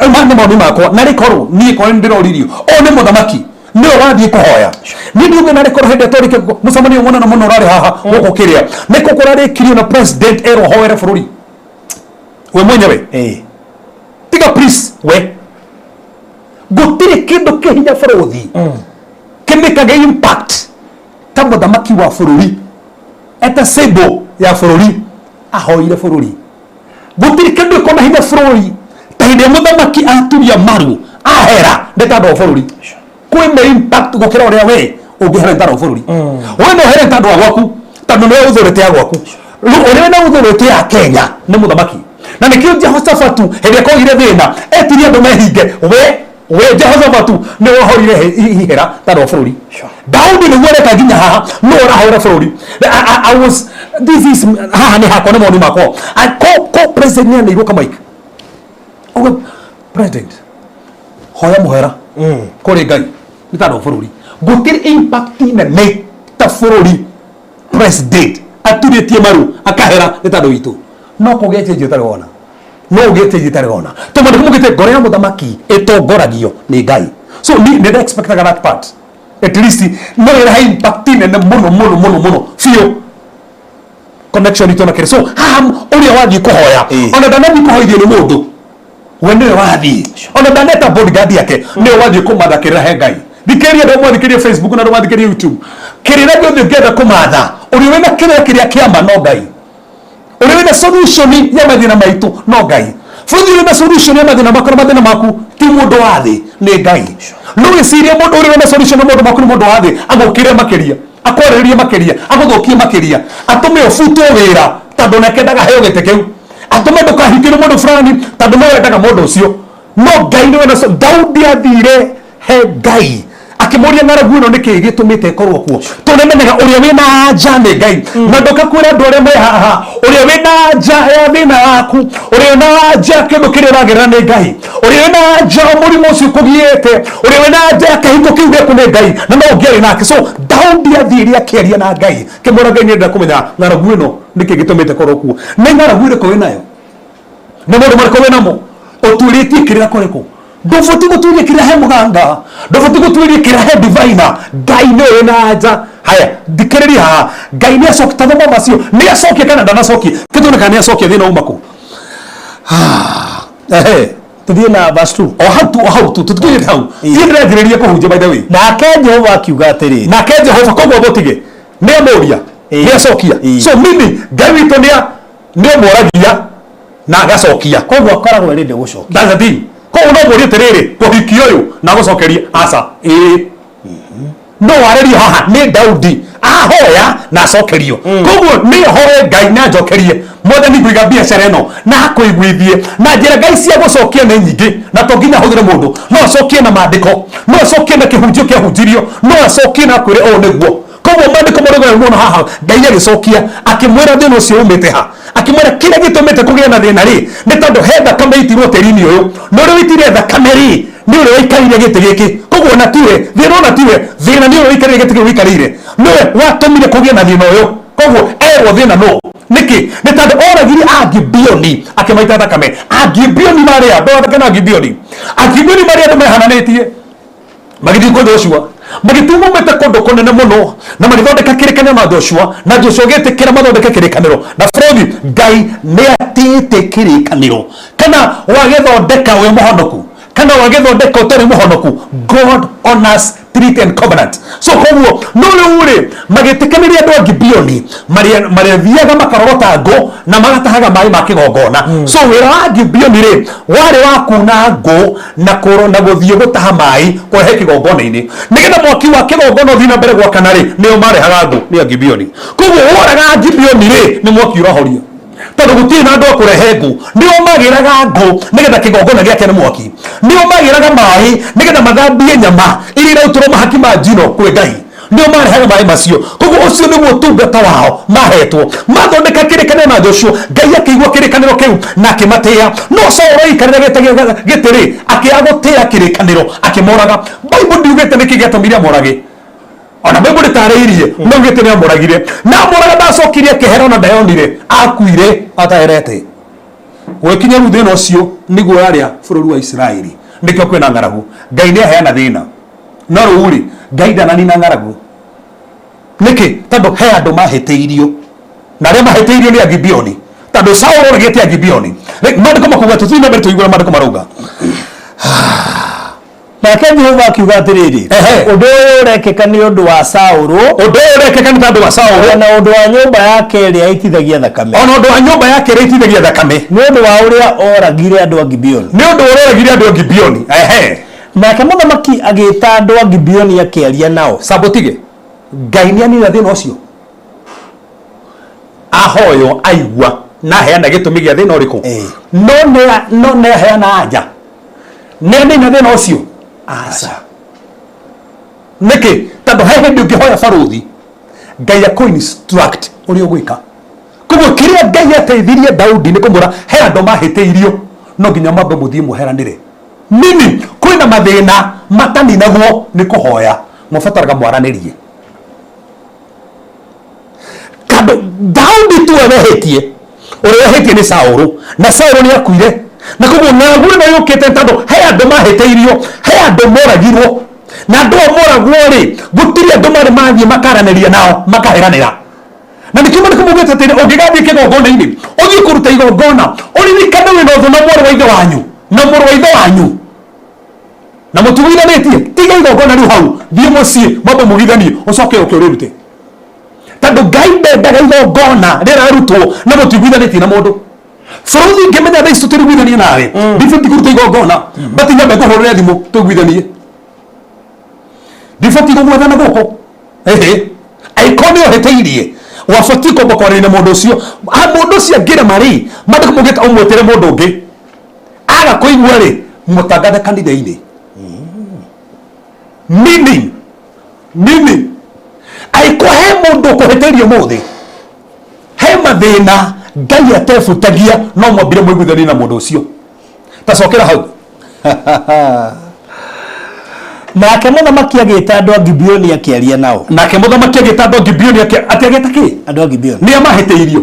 ma nĩ mawoni makwa, narĩ korwo niĩ korwo nĩ ndĩroririo ũyũ nĩ mũthamaki nĩwe wathiĩ kũhoya, niĩ ndiuge narĩ korwo hĩndĩ ĩrĩa twarĩkia mũcemanio mũnene mũno ũrarĩ haha gũkũ kĩrĩa nĩkũ kũrarĩkirio na president erwo hoere bũrũri we mwenyewe. Tiga please, we gũtirĩ kĩndũ kĩhinya bũrũri kĩmĩkage impact ta mũthamaki wa bũrũri eta symbol ya bũrũri ahoire bũrũri. Gũtirĩ kĩndũ ĩkona hinya bũrũri ta hĩndĩ ĩrĩa mũthamaki aturia maru ahera nĩ tondũ wa bũrũri. Kwĩna impact gũkĩra ũrĩa we ũngĩhera nĩ tondũ wa bũrũri. We no ũhere nĩ tondũ wa gwaku, tondũ nĩwe ũthũrĩte ya gwaku. Rĩu ũrĩa wĩna ũthũrĩte ya Kenya nĩ mũthamaki. Na nĩkĩo Jehoshafatu hĩndĩ ĩrĩa kwagĩire thĩna etirie andũ mehinge, we Jehoshafatu nĩwe ũhorire ihera tondũ wa bũrũri. Daudi nĩguo areka nginya haha nĩwe ũrahora bũrũri. I was, this is haha nĩ hakwa, nĩ mawoni makwa. Ko president nĩ aneirwo kamaik. Uga president hoya mũhera kũrĩ Ngai nĩ tondũ wa bũrũri. Gũtirĩ impact nene ta bũrũri president aturĩtie maru akahera nĩ tondũ witũ. No kũgĩe change ũtarĩ wona, no ũgĩe change ũtarĩ wona, tondũ nĩ mũgĩte ngoro ya mũthamaki ĩtongoragio nĩ Ngai. So ni nĩ expectaga that part at least no ĩrehe impact nene mũno mũno mũno mũno biũ connection itũ na kĩrĩ. So haha ũrĩa wathiĩ kũhoya, ona ndanathiĩ kũhoithio nĩ mũndũ, we nĩwe wathiĩ, ona ndaneta bodyguard yake, nĩwe wathiĩ kũmatha kĩrĩra he Ngai. Thikĩrĩria andũ mwathikĩrĩria Facebook na andũ mwathikĩrĩria YouTube, kĩrĩra gĩothe ũngĩenda kũmatha, ũrĩa wĩna kĩrĩra kĩrĩa kĩama no Ngai, ũrĩa wĩna solution ya mathĩna maitũ no Ngai. Bũrũri ũrĩ na solution ya mathĩna maku na mathĩna maku ti mũndũ wa thĩ, nĩ Ngai. No wĩcirie mũndũ ũrĩ na solution ya maũndũ maku nĩ mũndũ wa thĩ, agũkĩre makĩria, akwarĩrĩrie makĩria, agũthũkie makĩria, atũme ũbutwo wĩra tondũ nake ndakaheo gĩtĩ kĩu, atũme ndũkahikĩre mũndũ fulani tondũ no wendaga mũndũ ũcio. No Ngai nĩwe na Daudi athire he Ngai akĩmũria ng'aragu ĩno nĩkĩĩ gĩtũmĩte ĩkorwo kuo. Tũrĩmenyaga ũrĩa wĩna anja nĩ Ngai, na ndoka kwĩra andũ arĩa me haha, ũrĩa wĩna anja ya thĩna waku, ũrĩa wĩna anja kĩndũ kĩrĩa ũragerera nĩ Ngai, ũrĩa wĩna anja mũrimũ ũcio ũkũgiĩte, ũrĩa wĩna anja ya kĩhiko kĩu gĩaku nĩ Ngai, na no ũngĩarĩ nake. So Daudi athire akĩaria na Ngai kĩmwĩra Ngai nĩndĩrenda kũmenya ng'aragu ĩno nĩkĩĩ gĩtũmĩte ĩkorwo kuo. Nĩ ng'aragu ĩrĩkũ wĩnayo? Nĩ maũndũ marĩkũ wĩnamo? Ũtuĩrĩtie kĩrĩra kũrĩkũ? Ndũbatiĩ gũtuĩria kĩrĩra he mũganga, ndũbatiĩ gũtuĩria kĩrĩra he divina. Ngai nĩwe wĩna anja. Haya, thikĩrĩria haha. Ngai nĩ acokia, ta thoma macio, nĩ acokia kana ndanacokia? Kĩtuone kana nĩ acokia thĩna uma kũ. Ehe. Tuthiĩ na verse 2. O hau tu, o hau tu, tũtikinyĩte hau. Thiĩ ndĩranjĩrĩria kũhunjia by the way. Nake Jehova akiuga atĩrĩ. Nake Jehova, koguo mũtige, nĩ amũria, nĩ acokia. So mimi Ngai witũ nĩ amũragia na agacokia. Koguo akoragwo ready gũcokia. That's the thing. Koguo no mũrie atĩrĩrĩ, kũhiki ũyũ na gũcokeria aca. Ĩĩ. No warĩrio haha nĩ Daudi ahoya na acokerio. Koguo nĩ hoe Ngai na njokerie. Mwathani ngũiga biacara ĩno na akũiguithie na njĩra Ngai cia gũcokia nĩ nyingĩ, na to nginya ahũthĩre mũndũ. No acokie na maandĩko, no acokie na kĩhunjio kĩahunjirio, no acokie na akwĩre ũũ nĩguo. Koguo maandĩko marĩa muona haha, Ngai agĩcokia akĩmwĩra thĩna ũcio umĩte ha, akĩmwĩra kĩrĩa gĩtũmĩte kũgĩe na thĩna rĩ nĩ tondũ he thakame itirwo tĩri-inĩ ũyũ, na ũrĩa wĩitire thakame rĩ nĩ ũrĩa waikarĩire gĩtĩ gĩkĩ. Koguo ona tiwe thĩna, ona tiwe thĩna, nĩ ũrĩa waikarĩire gĩtĩ kĩu wĩikarĩire, nĩwe watũmire kũgĩe na thĩna ũyũ. Koguo erwo thĩna nũ nĩkĩ? Nĩ tondũ oragire Agibeoni akĩmaita thakame. Agibeoni marĩ a ndũgathake na Agibeoni. Agibeoni marĩ andũ mehananĩtie, magĩthiĩ kwĩ Joshua, magĩtuma maumĩte kũndũ kũnene mũno, na magĩthondeka kĩrĩkanĩro na Joshua, na Joshua agĩtĩkĩra mathondeke kĩrĩkanĩro na bũrũri. Ngai nĩ atĩĩte kĩrĩkanĩro, kana wagĩthondeka wĩ mũhonoku kana wagĩthondeka ũtarĩ mũhonoku, God honors treaty and covenant. So koguo no rĩu rĩ magĩtĩkanĩria andũ a Gibeoni marĩthiaga makarogota ngũ na magatahaga maĩ ma kĩgongona. So wĩra wa Gibeoni rĩ warĩ wa kuna ngũ na kũro na gũthiĩ gũtaha maĩ kũrehe kĩgongona-inĩ, nĩgetha mwaki wa kĩgongona ũthiĩ na mbere gwakana rĩ, nĩo marehaga ngũ nĩ a Gibeoni. Koguo woraga Gibeoni rĩ, nĩ mwaki ũrahoria, tondũ gũtirĩ na andũ a kũrehe ngũ. Nĩo magĩraga ngũ nĩgetha kĩgongona gĩake nĩ mwaki, nĩo magĩraga maĩ nĩgetha mathambie nyama iria irarutĩrwo mahaki ma njino kwĩ Ngai, nĩo marehaga maĩ macio. Koguo ũcio nĩguo ũtungata wao mahetwo. Mathondeka kĩrĩkanĩro na Joshua, Ngai akĩigua kĩrĩkanĩro kĩu na akĩmatĩĩa. No Saũlũ aikarĩra gĩtĩ rĩ, akĩaga gũtĩĩa kĩrĩkanĩro, akĩmoraga. Bible ndiugĩte nĩkĩ gĩatũmire amorage, ona Bible ndĩtarĩirie, no ugĩte nĩ amoragire. Na amoraga ndacokirie kĩhero na ndayonire, akuire ataherete. Gwĩkinya rĩu thĩna ũcio nĩguo ũrarĩa bũrũri wa Isiraeli, nĩkĩo kwĩna ng'aragu. Ngai nĩ aheana thĩna, no rĩu rĩ Ngai ndananina ng'aragu. Nĩkĩ? Tondũ he andũ mahĩtĩirio, na arĩa mahĩtĩirio nĩ Agibeoni, tondũ Saũlũ oragĩte Agibeoni. Maandĩko makuga, tũthiĩ na mbere tũigue maandĩko marauga. Nake Jehova akiuga atĩrĩrĩ, ũndũ ũyũ ũrekĩka nĩ ũndũ wa Saũlũ, Ũndũ ũyũ ũrekĩka nĩ tondũ wa Saũlũ, ona ũndũ wa nyũmba yake ĩrĩa ĩitithagia thakame, ona ũndũ wa nyũmba yake ĩrĩa ĩitithagia thakame, nĩ ũndũ wa ũrĩa oragire andũ a Gibeoni. Nĩ ũndũ ũrĩa oragire andũ a Gibeoni. Ehe. Nake mũthamaki agĩĩta andũ a Gibeoni akĩaria nao. Sambotige Ngai nĩ anina thĩna ũcio ahoywo aigua na aheana gĩtũmi gĩa thĩna ũrĩkũ. No nĩ aheana anja nĩ anina thĩna ũcio? Aca. Nĩkĩ? Tondũ he hĩndĩ ũngĩhoya barũthi, Ngai akũ instruct ũrĩa ũgwĩka. Koguo kĩrĩa Ngai ateithirie Daudi nĩ kũmwĩra he andũ mahĩtĩirio, no nginya mwambe mũthiĩ mũheranĩre. Mimi kwĩna mathĩna mataninagwo nĩ kũhoya, mũbataraga mwaranĩrie. Kando Daudi tuwe wehĩtie, ũrĩa wehĩtie nĩ Saũlũ, na Saũlũ nĩ akuire, na koguo ng'aragu ĩno yũkĩte tondũ he andũ mahĩtĩirio, he andũ moragirwo, na andũ ao moragwo rĩ, gũtirĩ andũ marĩ mathiĩ makaranĩria nao makaheranĩra. Na nĩkĩo maandĩko maugĩte atĩrĩ, ũngĩgathiĩ kĩgongona-inĩ ũthiĩ kũruta igongona, ũririkane wĩna ũthũ na mwarĩ wa ithe wanyu na mũrũ wa ithe wanyu na mũtigũithanĩtie, tiga igongona rĩu hau, thiĩ mũciĩ mwambe mũgithanie, ũcoke ũke ũrĩrute, tondũ Ngai ndendaga igongona rĩrarutwo na mũtiguithanĩtie na mũndũ. Bũrũri ngĩmenya thaa ici tũtiriguithanie nawe, ndibatiĩ kũruta igongona, bati nyambe ngũhũrĩre thimũ tũiguithanie. Ndibatiĩ gũgwethana gũkũ. Ĩhĩ, angĩkorwo nĩ ũhĩtĩirie, wabatiĩ kwamba kwaranĩria na mũndũ ũcio. Mũndũ ũcio angĩrema rĩ, maandĩko maugĩte ũmwĩtĩre mũndũ ũngĩ. Aga kũigua rĩ, mũtangathe kanitha-inĩ. Meaning angĩkorwo he mũndũ ũkũhĩtĩirie ũmũthĩ, he mathĩna Ngai atebutagia, no mwambire mũiguithanie na mũndũ ũcio. Tacokera hau. Nake mũthamaki agĩta andũ a Gibeoni akĩaria nao. Nake mũthamaki agĩta andũ a Gibeoni atĩ agĩta kĩ? Andũ a Gibeoni. Nĩa mahĩtĩirio?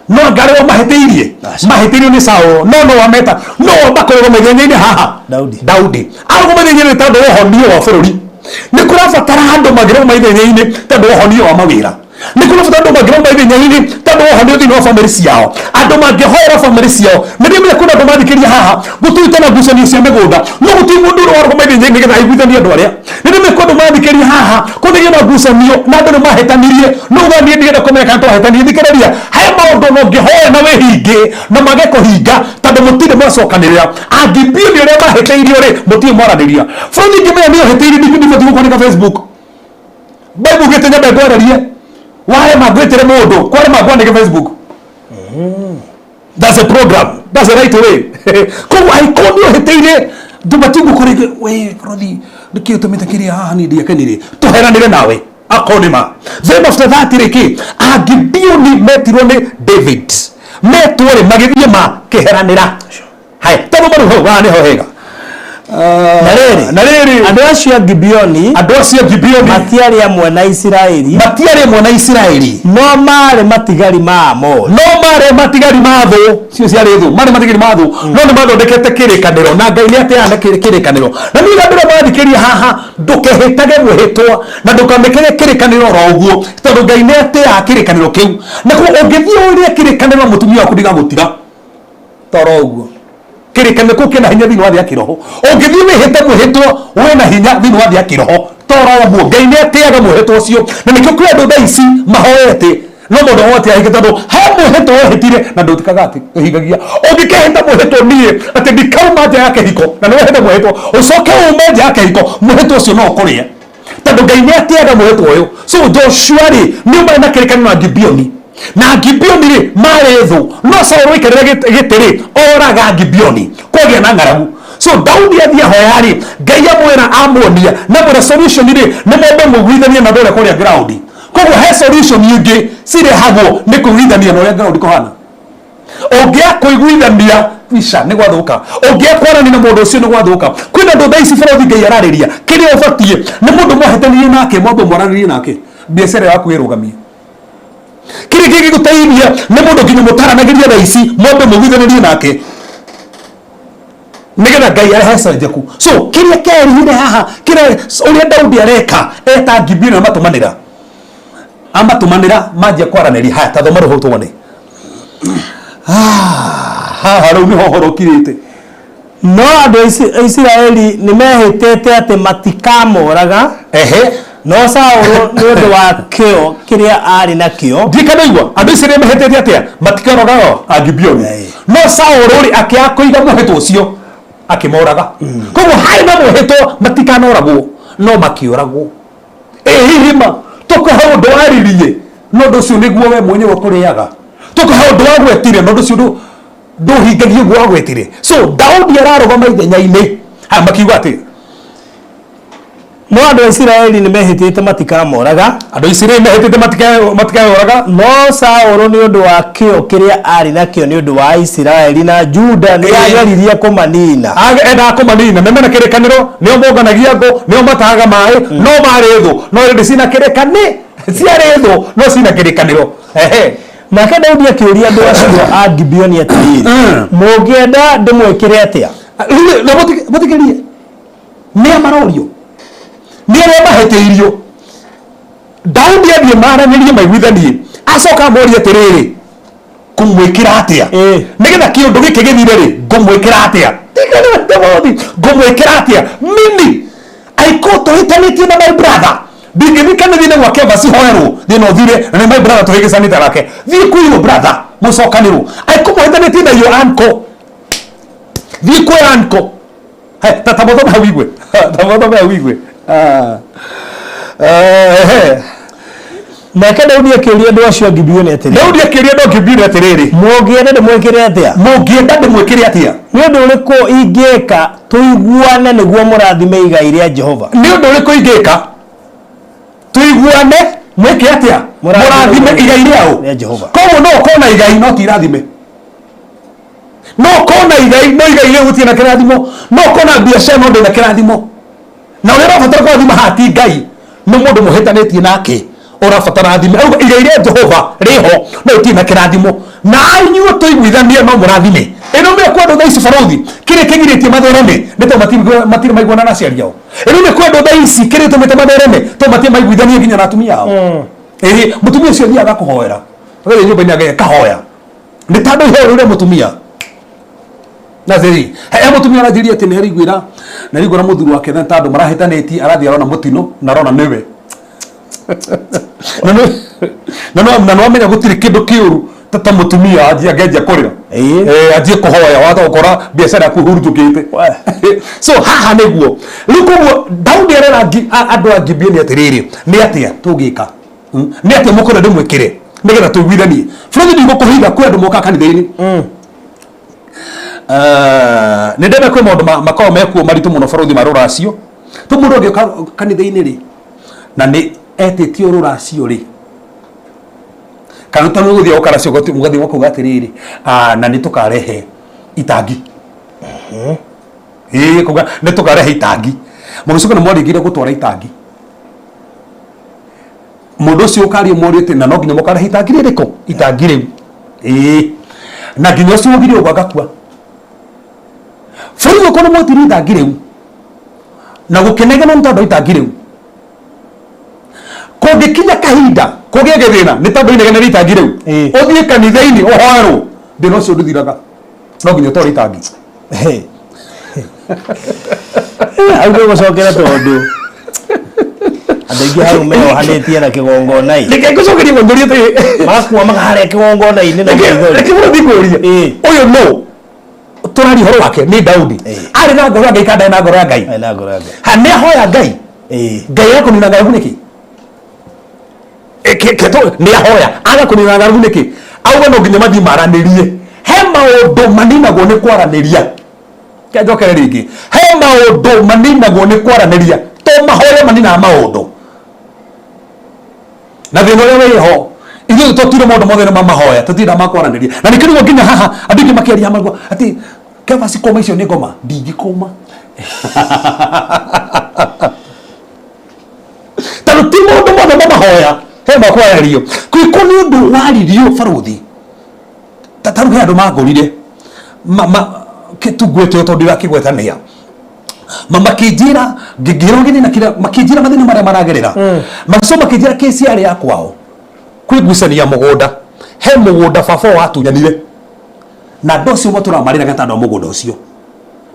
No anga arĩa mahĩtĩirie? Mahĩtĩirio nĩ Saũlũ. No no ameta. No makoragwo ithenya-inĩ haha. Daudi. Daudi. Arũgama ithenya-inĩ tondũ wa ũhonio wa bũrũri. Nĩ kũrabatara andũ mangĩrũgama ithenya-inĩ tondũ wa ũhonio wa mawĩra. Nĩ kũrabatara andũ mangĩrũgama ithenya-inĩ tondũ wa ũhonio thĩinĩ wa bamĩrĩ ciao. Andũ mangĩhoera bamĩrĩ ciao. Nĩ ndĩmenya kwĩna andũ mathikĩrĩria haha, gũtuĩte na ngucanio cia mĩgũnda, no gũtirĩ mũndũ ũrĩa warũgama ithenya-inĩ nĩgetha aiguithanie andũ arĩa. Nĩ ndĩmenya kwĩ andũ mathikĩrĩria haha, kũnĩgĩa na ngucanio na andũ nĩ mahĩtanirie, no uga niĩ ndirenda kũmenya kana twahĩtanirie. Thikĩrĩria, he maũndũ na ũngĩhoya na wĩhinge na mage kũhinga tondũ mũtirĩ mwacokanĩrĩra. Angibioni ũrĩa mahĩtĩirio rĩ, mũtirĩ mwaranĩria. Bũrũri ngĩmenya nĩ ũhĩtĩirie, ndibatiĩ gũkwandĩka Facebook. Bible ugĩte nyambe ngwarĩrie, warema ngwĩtĩre mũndũ, kwarema ngwandĩke Facebook. That's a program. That's the right way. Koguo angĩkorwo nĩ ũhĩtĩirie, ndũbatiĩ gũkora we bũrũri nĩkĩ ũtũmĩte kĩrĩa haha niĩ ndiakenire. Tũheranĩre nawe. Akorwo nĩ ma. Then after that rĩ kĩ, Agibeoni metirwo nĩ David. Metwo rĩ magĩthiĩ makĩheranĩra. Haya, tondũ maru hau haha nĩho hega. Na rĩrĩ, Na rĩrĩ, andũ acio a Gibeoni andũ acio a Gibeoni matiarĩ amwe na Isiraeli, matiarĩ amwe na Isiraeli, no maarĩ matigari ma Amori. No maarĩ matigari ma thũ, cio ciarĩ thũ, maarĩ matigari ma thũ, no nĩ mathondekete kĩrĩkanĩro na Ngai nĩ ateaga na kĩrĩkanĩro. Na niĩ andũ arĩa mathikĩrĩria haha, ndũkehĩtage mwĩhĩtwa na ndũkamĩkĩre kĩrĩkanĩro oro ũguo, tondũ Ngai nĩ ateaga kĩrĩkanĩro kĩu. Na koguo ũngĩthiĩ ũrĩe kĩrĩkanĩro na mũtumia waku ndigagũtiga. Toro ũguo. Kĩrĩkanĩro kĩu kĩna hinya thĩinĩ wa thĩ ya kĩroho. Ũngĩthiĩ wĩhĩte mwĩhĩtwa wĩna hinya thĩinĩ wa thĩ ya kĩroho, toro ũguo. Ngai nĩ atĩaga mwĩhĩtwa ũcio. Na nĩkĩo kwĩ andũ thaa ici mahoete no mũndũ wote ahike tondũ he mwĩhĩtwa wehĩtire na ndũtikaga atĩ ũhingagia. Ũngĩkehĩta mwĩhĩtwa niĩ atĩ ndikauma nja ya kĩhiko na nĩ wehĩta mwĩhĩtwa ũcoke ume nja ya kĩhiko, mwĩhĩtwa ũcio no ũkũrĩe tondũ Ngai nĩ atĩaga mwĩhĩtwa ũyũ. So Joshua rĩ nĩ ũmarĩ na kĩrĩkanĩro na Gibeoni, na Gibeoni rĩ marĩ thũ, no Saũlũ aikarĩra gĩtĩ rĩ oraga Gibeoni, kwagĩa na ng'aragu. So Daudi athiĩ ahoya rĩ, Ngai amwĩra amuonia na mwĩra solution rĩ nĩ mwambe mũiguithanie na andũ arĩa kũrĩa ground. Koguo he solution ingĩ cirehagwo nĩ kũiguithania na ũrĩa ground kũhana. Ũngĩaga kũiguithania ica nĩ gwathũka, ũngĩaga kwaranĩria na mũndũ ũcio nĩ gwathũka. Kwĩna andũ thaa ici bũrũri Ngai ararĩria, kĩrĩa ũbatiĩ nĩ mũndũ mwahĩtanirie nake, mwambe mwaranĩrie nake, biacara yaku ĩrũgamie. Kĩrĩa kĩngĩgũteithia nĩ mũndũ nginya mũtaranagĩria thaa ici, mwambe mũiguithanĩrie nake nĩgetha Ngai arehe cenjeku. So kĩrĩa kĩarĩire haha, kĩrĩa ũrĩa Daudi areka, eta Gibeoni amatũmanĩra, amatũmanĩra manjia kwaranĩria. Haya, ta thoma rũhau tuone. Haha rĩu nĩho ũhoro ũkirĩte. No andũ a Isiraeli nĩ mehĩtĩte atĩ matikamoraga. Ehe. No Saũlũ nĩ ũndũ wa kĩyo kĩrĩa aarĩ nakĩo. Ndikanaigua andũ a Isiraeli mehĩtĩte atĩa matikaroraga Agibeoni. No Saũlũ rĩ akĩaga kũiga mwĩhĩtwa ũcio akĩmoraga. Koguo harĩ na mwĩhĩtwa matikanoragwo no makĩũragwo. Ĩ hihi ma tũkũhe ũndũ waririe no ũndũ ũcio nĩguo we mwenyewe ũkũrĩaga. Tũkũhe ũndũ wagwetire no ũndũ ũcio ndũhingagia ũguo wagwetire. So Daudi ararũgama ithenya-inĩ. Haya makiuga atĩ No andũ a Isiraeli nĩ mehĩtĩte matikamoraga. Andũ a Isiraeli mehĩtĩte matikamoraga. No Saũlũ nĩ ũndũ wa kĩyo kĩrĩa aarĩ nakĩo nĩ ũndũ wa Isiraeli na Juda nĩ ageririe kũmanina. Endaga kũmanina. Nĩ mena kĩrĩkanĩro, nĩo monganagia ngũ, nĩo matahaga maĩ, no marĩ thũ. No rĩndĩ cina kĩrĩkanĩ, ciarĩ thũ, no cina kĩrĩkanĩro. Ehe. Nake Daudi akĩũria andũ acio a Gibeoni atĩrĩrĩ, mũngĩenda ndĩmwĩkĩre atĩa? Na mũthikĩrĩrie. Nĩa marorio, nĩ arĩa mahĩtĩirio. Daudi athiĩ maranĩrie maiguithanie, acoka amorie atĩrĩrĩ, ngũmwĩkĩra atĩa? Nĩgetha kĩũndũ gĩkĩ gĩthire rĩ, ngũmwĩkĩra atĩa? Ngũmwĩkĩra atĩa? Mimi aiko tũhĩtanĩtie na my brother, ndingĩthiĩ kanitha-inĩ gwake vacihoerwo thĩna ũthire, na nĩ my brother tũhĩgĩcanĩte nake. Thiĩ kwĩrwo brother, Mũcokanĩrwo angĩkorwo mũhĩtanĩtie na your uncle, thiĩ kwĩ uncle. He, ta ta mũthome hau igue, ta mũthome hau igue. Ah. Eh, ehe. Nake Daudi akĩũria andũ acio a Gibeoni atĩrĩ, Daudi akĩũria andũ a Gibeoni atĩrĩrĩ, mũngĩenda ndĩmwĩkĩre atĩa? Mũngĩenda ndĩmwĩkĩre atĩa? Nĩ ũndũ ũrĩkũ ingĩka tũiguane nĩguo mũrathime igai rĩa Jehova? Nĩ ũndũ ũrĩkũ ingĩka tũiguane mwĩke atĩa? Mũrathime igai rĩao rĩa Jehova. Koguo no ũkorwo na igai no ti irathime, no ũkorwo na igai no igai rĩu gũtirĩ na kĩrathimo, no ũkorwo na biacara no ndĩna kĩrathimo. Na ũrĩa ũrabatara kũrathima haha ti Ngai, nĩ mũndũ mũhĩtanĩtie nake ũrabatara athime. Auga igai rĩa Jehova rĩho no rĩtirĩ na kĩrathimo, na inyuĩ tũiguithanie no mũrathime. Ĩno nĩyo kwendwo thaa ici barũthi, kĩrĩa kĩgirĩtie mathereme nĩ tondũ matirĩ maiguana na aciari ao. Ĩno nĩ kwendwo thaa ici, kĩrĩa gĩtũmĩte mathereme tondũ matirĩ maiguithanie nginya na atumia ao. Ĩĩ, mũtumia ũcio athiaga kũhoera, agathiĩ nyũmba-inĩ akahoya nĩ tondũ ihoya rĩu rĩa mũtumia na theri he mũtumia aranjĩria atĩ nĩ araiguĩra na araiguĩra mũthuri wake na tondũ marahĩtanĩtie, arathiĩ arona mũtino na arona nĩwe na nĩ wamenya gũtirĩ kĩndũ kĩũru ta mũtumia anjie angĩanjia kũrĩra. Ĩĩ. Eh, anjie kũhoya watha gũkora biacara yaku hurunjũkĩte. So haha nĩguo rĩu koguo Daudi arera andũ a Gibeoni atĩrĩrĩ, nĩ atĩa tũngĩka? Nĩ atĩa mũkwenda ndĩmwĩkĩre nĩgetha tũiguithanie? Bũrũri ndigũkũhitha, kwĩ andũ mokaga kanitha-inĩ. Eh, nĩ ndenda kwĩ maũndũ makoragwo mekuo maritũ mũno barũthi ma rũracio. Tu mũndũ angĩũka kanitha-inĩ rĩ, na nĩ etĩtio rũracio rĩ, kana ta mũgũthiĩ gũkaracio mũgathiĩ mũkauga atĩrĩrĩ, ah, na nĩ tũkarehe itangi. Ĩĩ, kuga nĩ tũkarehe itangi, mũgĩcoka nĩ mwarĩngĩire gũtwara itangi. Mũndũ ũcio ũkaria mũrie atĩ na no nginya mũkarehe itangi rĩrĩkũ, itangi rĩu. Ĩĩ, na nginya ũcio ũgire ũguo agakua bũrũri ũkorwo mwetirie itangi rĩu na gũkĩnegena nĩ tondũ itangi rĩu kũngĩkinya kahinda kũgĩe gĩthĩna nĩ tondũ inegene itangi rĩu. Ũthiĩ kanitha-inĩ ũhoerwo, thĩna ũcio ndũthiraga, no nginya ũtware itangi. Hau ndũgũcokera tondũ andũ aingĩ hau meyohanĩtie na kĩgongona-ĩ. Reke ngũcokerie ngũrie atĩ magakuamaga harĩa kĩgongona-inĩ na maithori. Reke mũno ngũrie. Ũyũ nũ tũraria ũhoro wake nĩ Daudi? Arĩ na ngoro ya Ngai kana ndarĩ na ngoro ya Ngai? Arĩ na ngoro ya Ngai. Ha, nĩ ahoya Ngai? Ngai akũnina ng'aragu nĩkĩ? Nĩ ahoya aga kũnina ng'aragu nĩkĩ? Auga no nginya mathiĩ maranĩrie. He maũndũ maninagwo nĩ kwaranĩria. Reke njokere rĩngĩ, he maũndũ maninagwo nĩ kwaranĩria, to mahoya maninaga maũndũ. Na thĩna ũrĩa wĩho, ithuĩ tũtire maũndũ mothe nĩ mahoya, tũtirĩ ma kwaranĩria. Na nĩkĩo nĩguo nginya haha andũ aingĩ makĩaria marauga atĩ Kevasi kũma icio nĩ ngoma, ndingĩkũma tondũ ti maũndũ mothe ma mahoya, he ma kwaranĩrio. Kwĩkwo nĩ ũndũ waririo barũthi, ta rĩu he andũ mangũrire tungwete tondũ ndirakĩgwetanĩa, makĩnjĩra ngĩrwo gĩthĩna kĩrĩa makĩnjĩra mathĩna marĩa maragerera, magĩcoka makĩnjĩra kesi yarĩ ya kwao kwĩ ngucanio ya mũgũnda. He mũgũnda baba watunyanire na andũ acio matũraga marĩraga ta andũ a mũgũnda ũcio.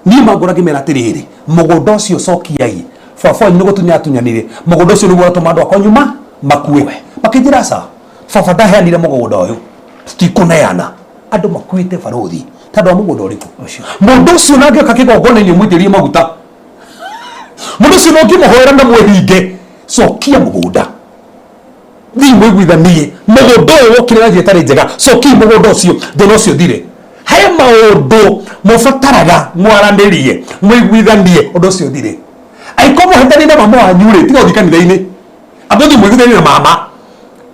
Niĩ mangũra ngĩmera atĩrĩrĩ, mũgũnda ũcio cokiai, baba wanyu nĩ gũtunya atunyanire mũgũnda ũcio, nĩguo ũratũma andũ akwa nyuma makue. Makĩnjĩra aca, baba ndaheanire mũgũnda ũyũ, tũtikũneana. Andũ makuĩte barũthi tondũ wa mũgũnda ũrĩkũ? Mũndũ ũcio nangĩoka kĩgongona-inĩ ũmũitĩrĩrie maguta, mũndũ ũcio no ũngĩmũhoera na mwĩhinge, cokia mũgũnda, thiĩ mũiguithanie, mũgũnda ũyũ wokire na njĩra ĩtarĩ njega, cokiai mũgũnda ũcio, thĩna ũcio ũthire. He maũndũ mũbataraga mwaranĩrie, mũiguithanie, ũndũ ũcio ũthire. Angĩkorwo mũhĩtanie na mama wanyu rĩ, tiga gũthiĩ kanitha-inĩ, amba ũthiĩ mũiguithanie na mama,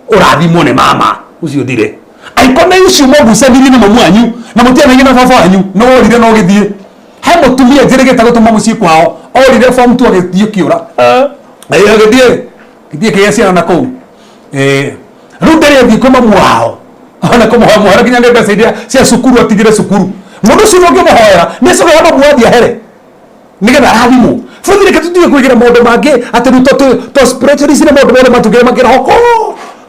ũrathimwo nĩ mama ũcio ũthire. Angĩkorwo nĩ ũcio mwagucanirie na mamu wanyu na mũtianagia na baba wanyu, no worire na ũgĩthiĩ. He mũtumia njĩrĩgĩte gũtũma mũciĩ kwao, orire form 2 agĩthiĩ kĩũra. Ĩĩ, agĩthiĩ gĩthiĩ kĩgĩa ciana na kũu. Rĩu ndarĩ athiĩ kwĩ mamu wao ona kũmũhoya mũhera nginya nĩ mbeca iria cia cukuru atigire cukuru. Mũndũ ũcio ũngĩmũhoera nĩ acokaga mamu wathiĩ ahere nĩgetha arathimwo. Bũrũri, reke tũtige kwĩgĩra maũndũ mangĩ atĩ rĩu to spiritualist nĩ maũndũ mothe matugĩre makĩroho ko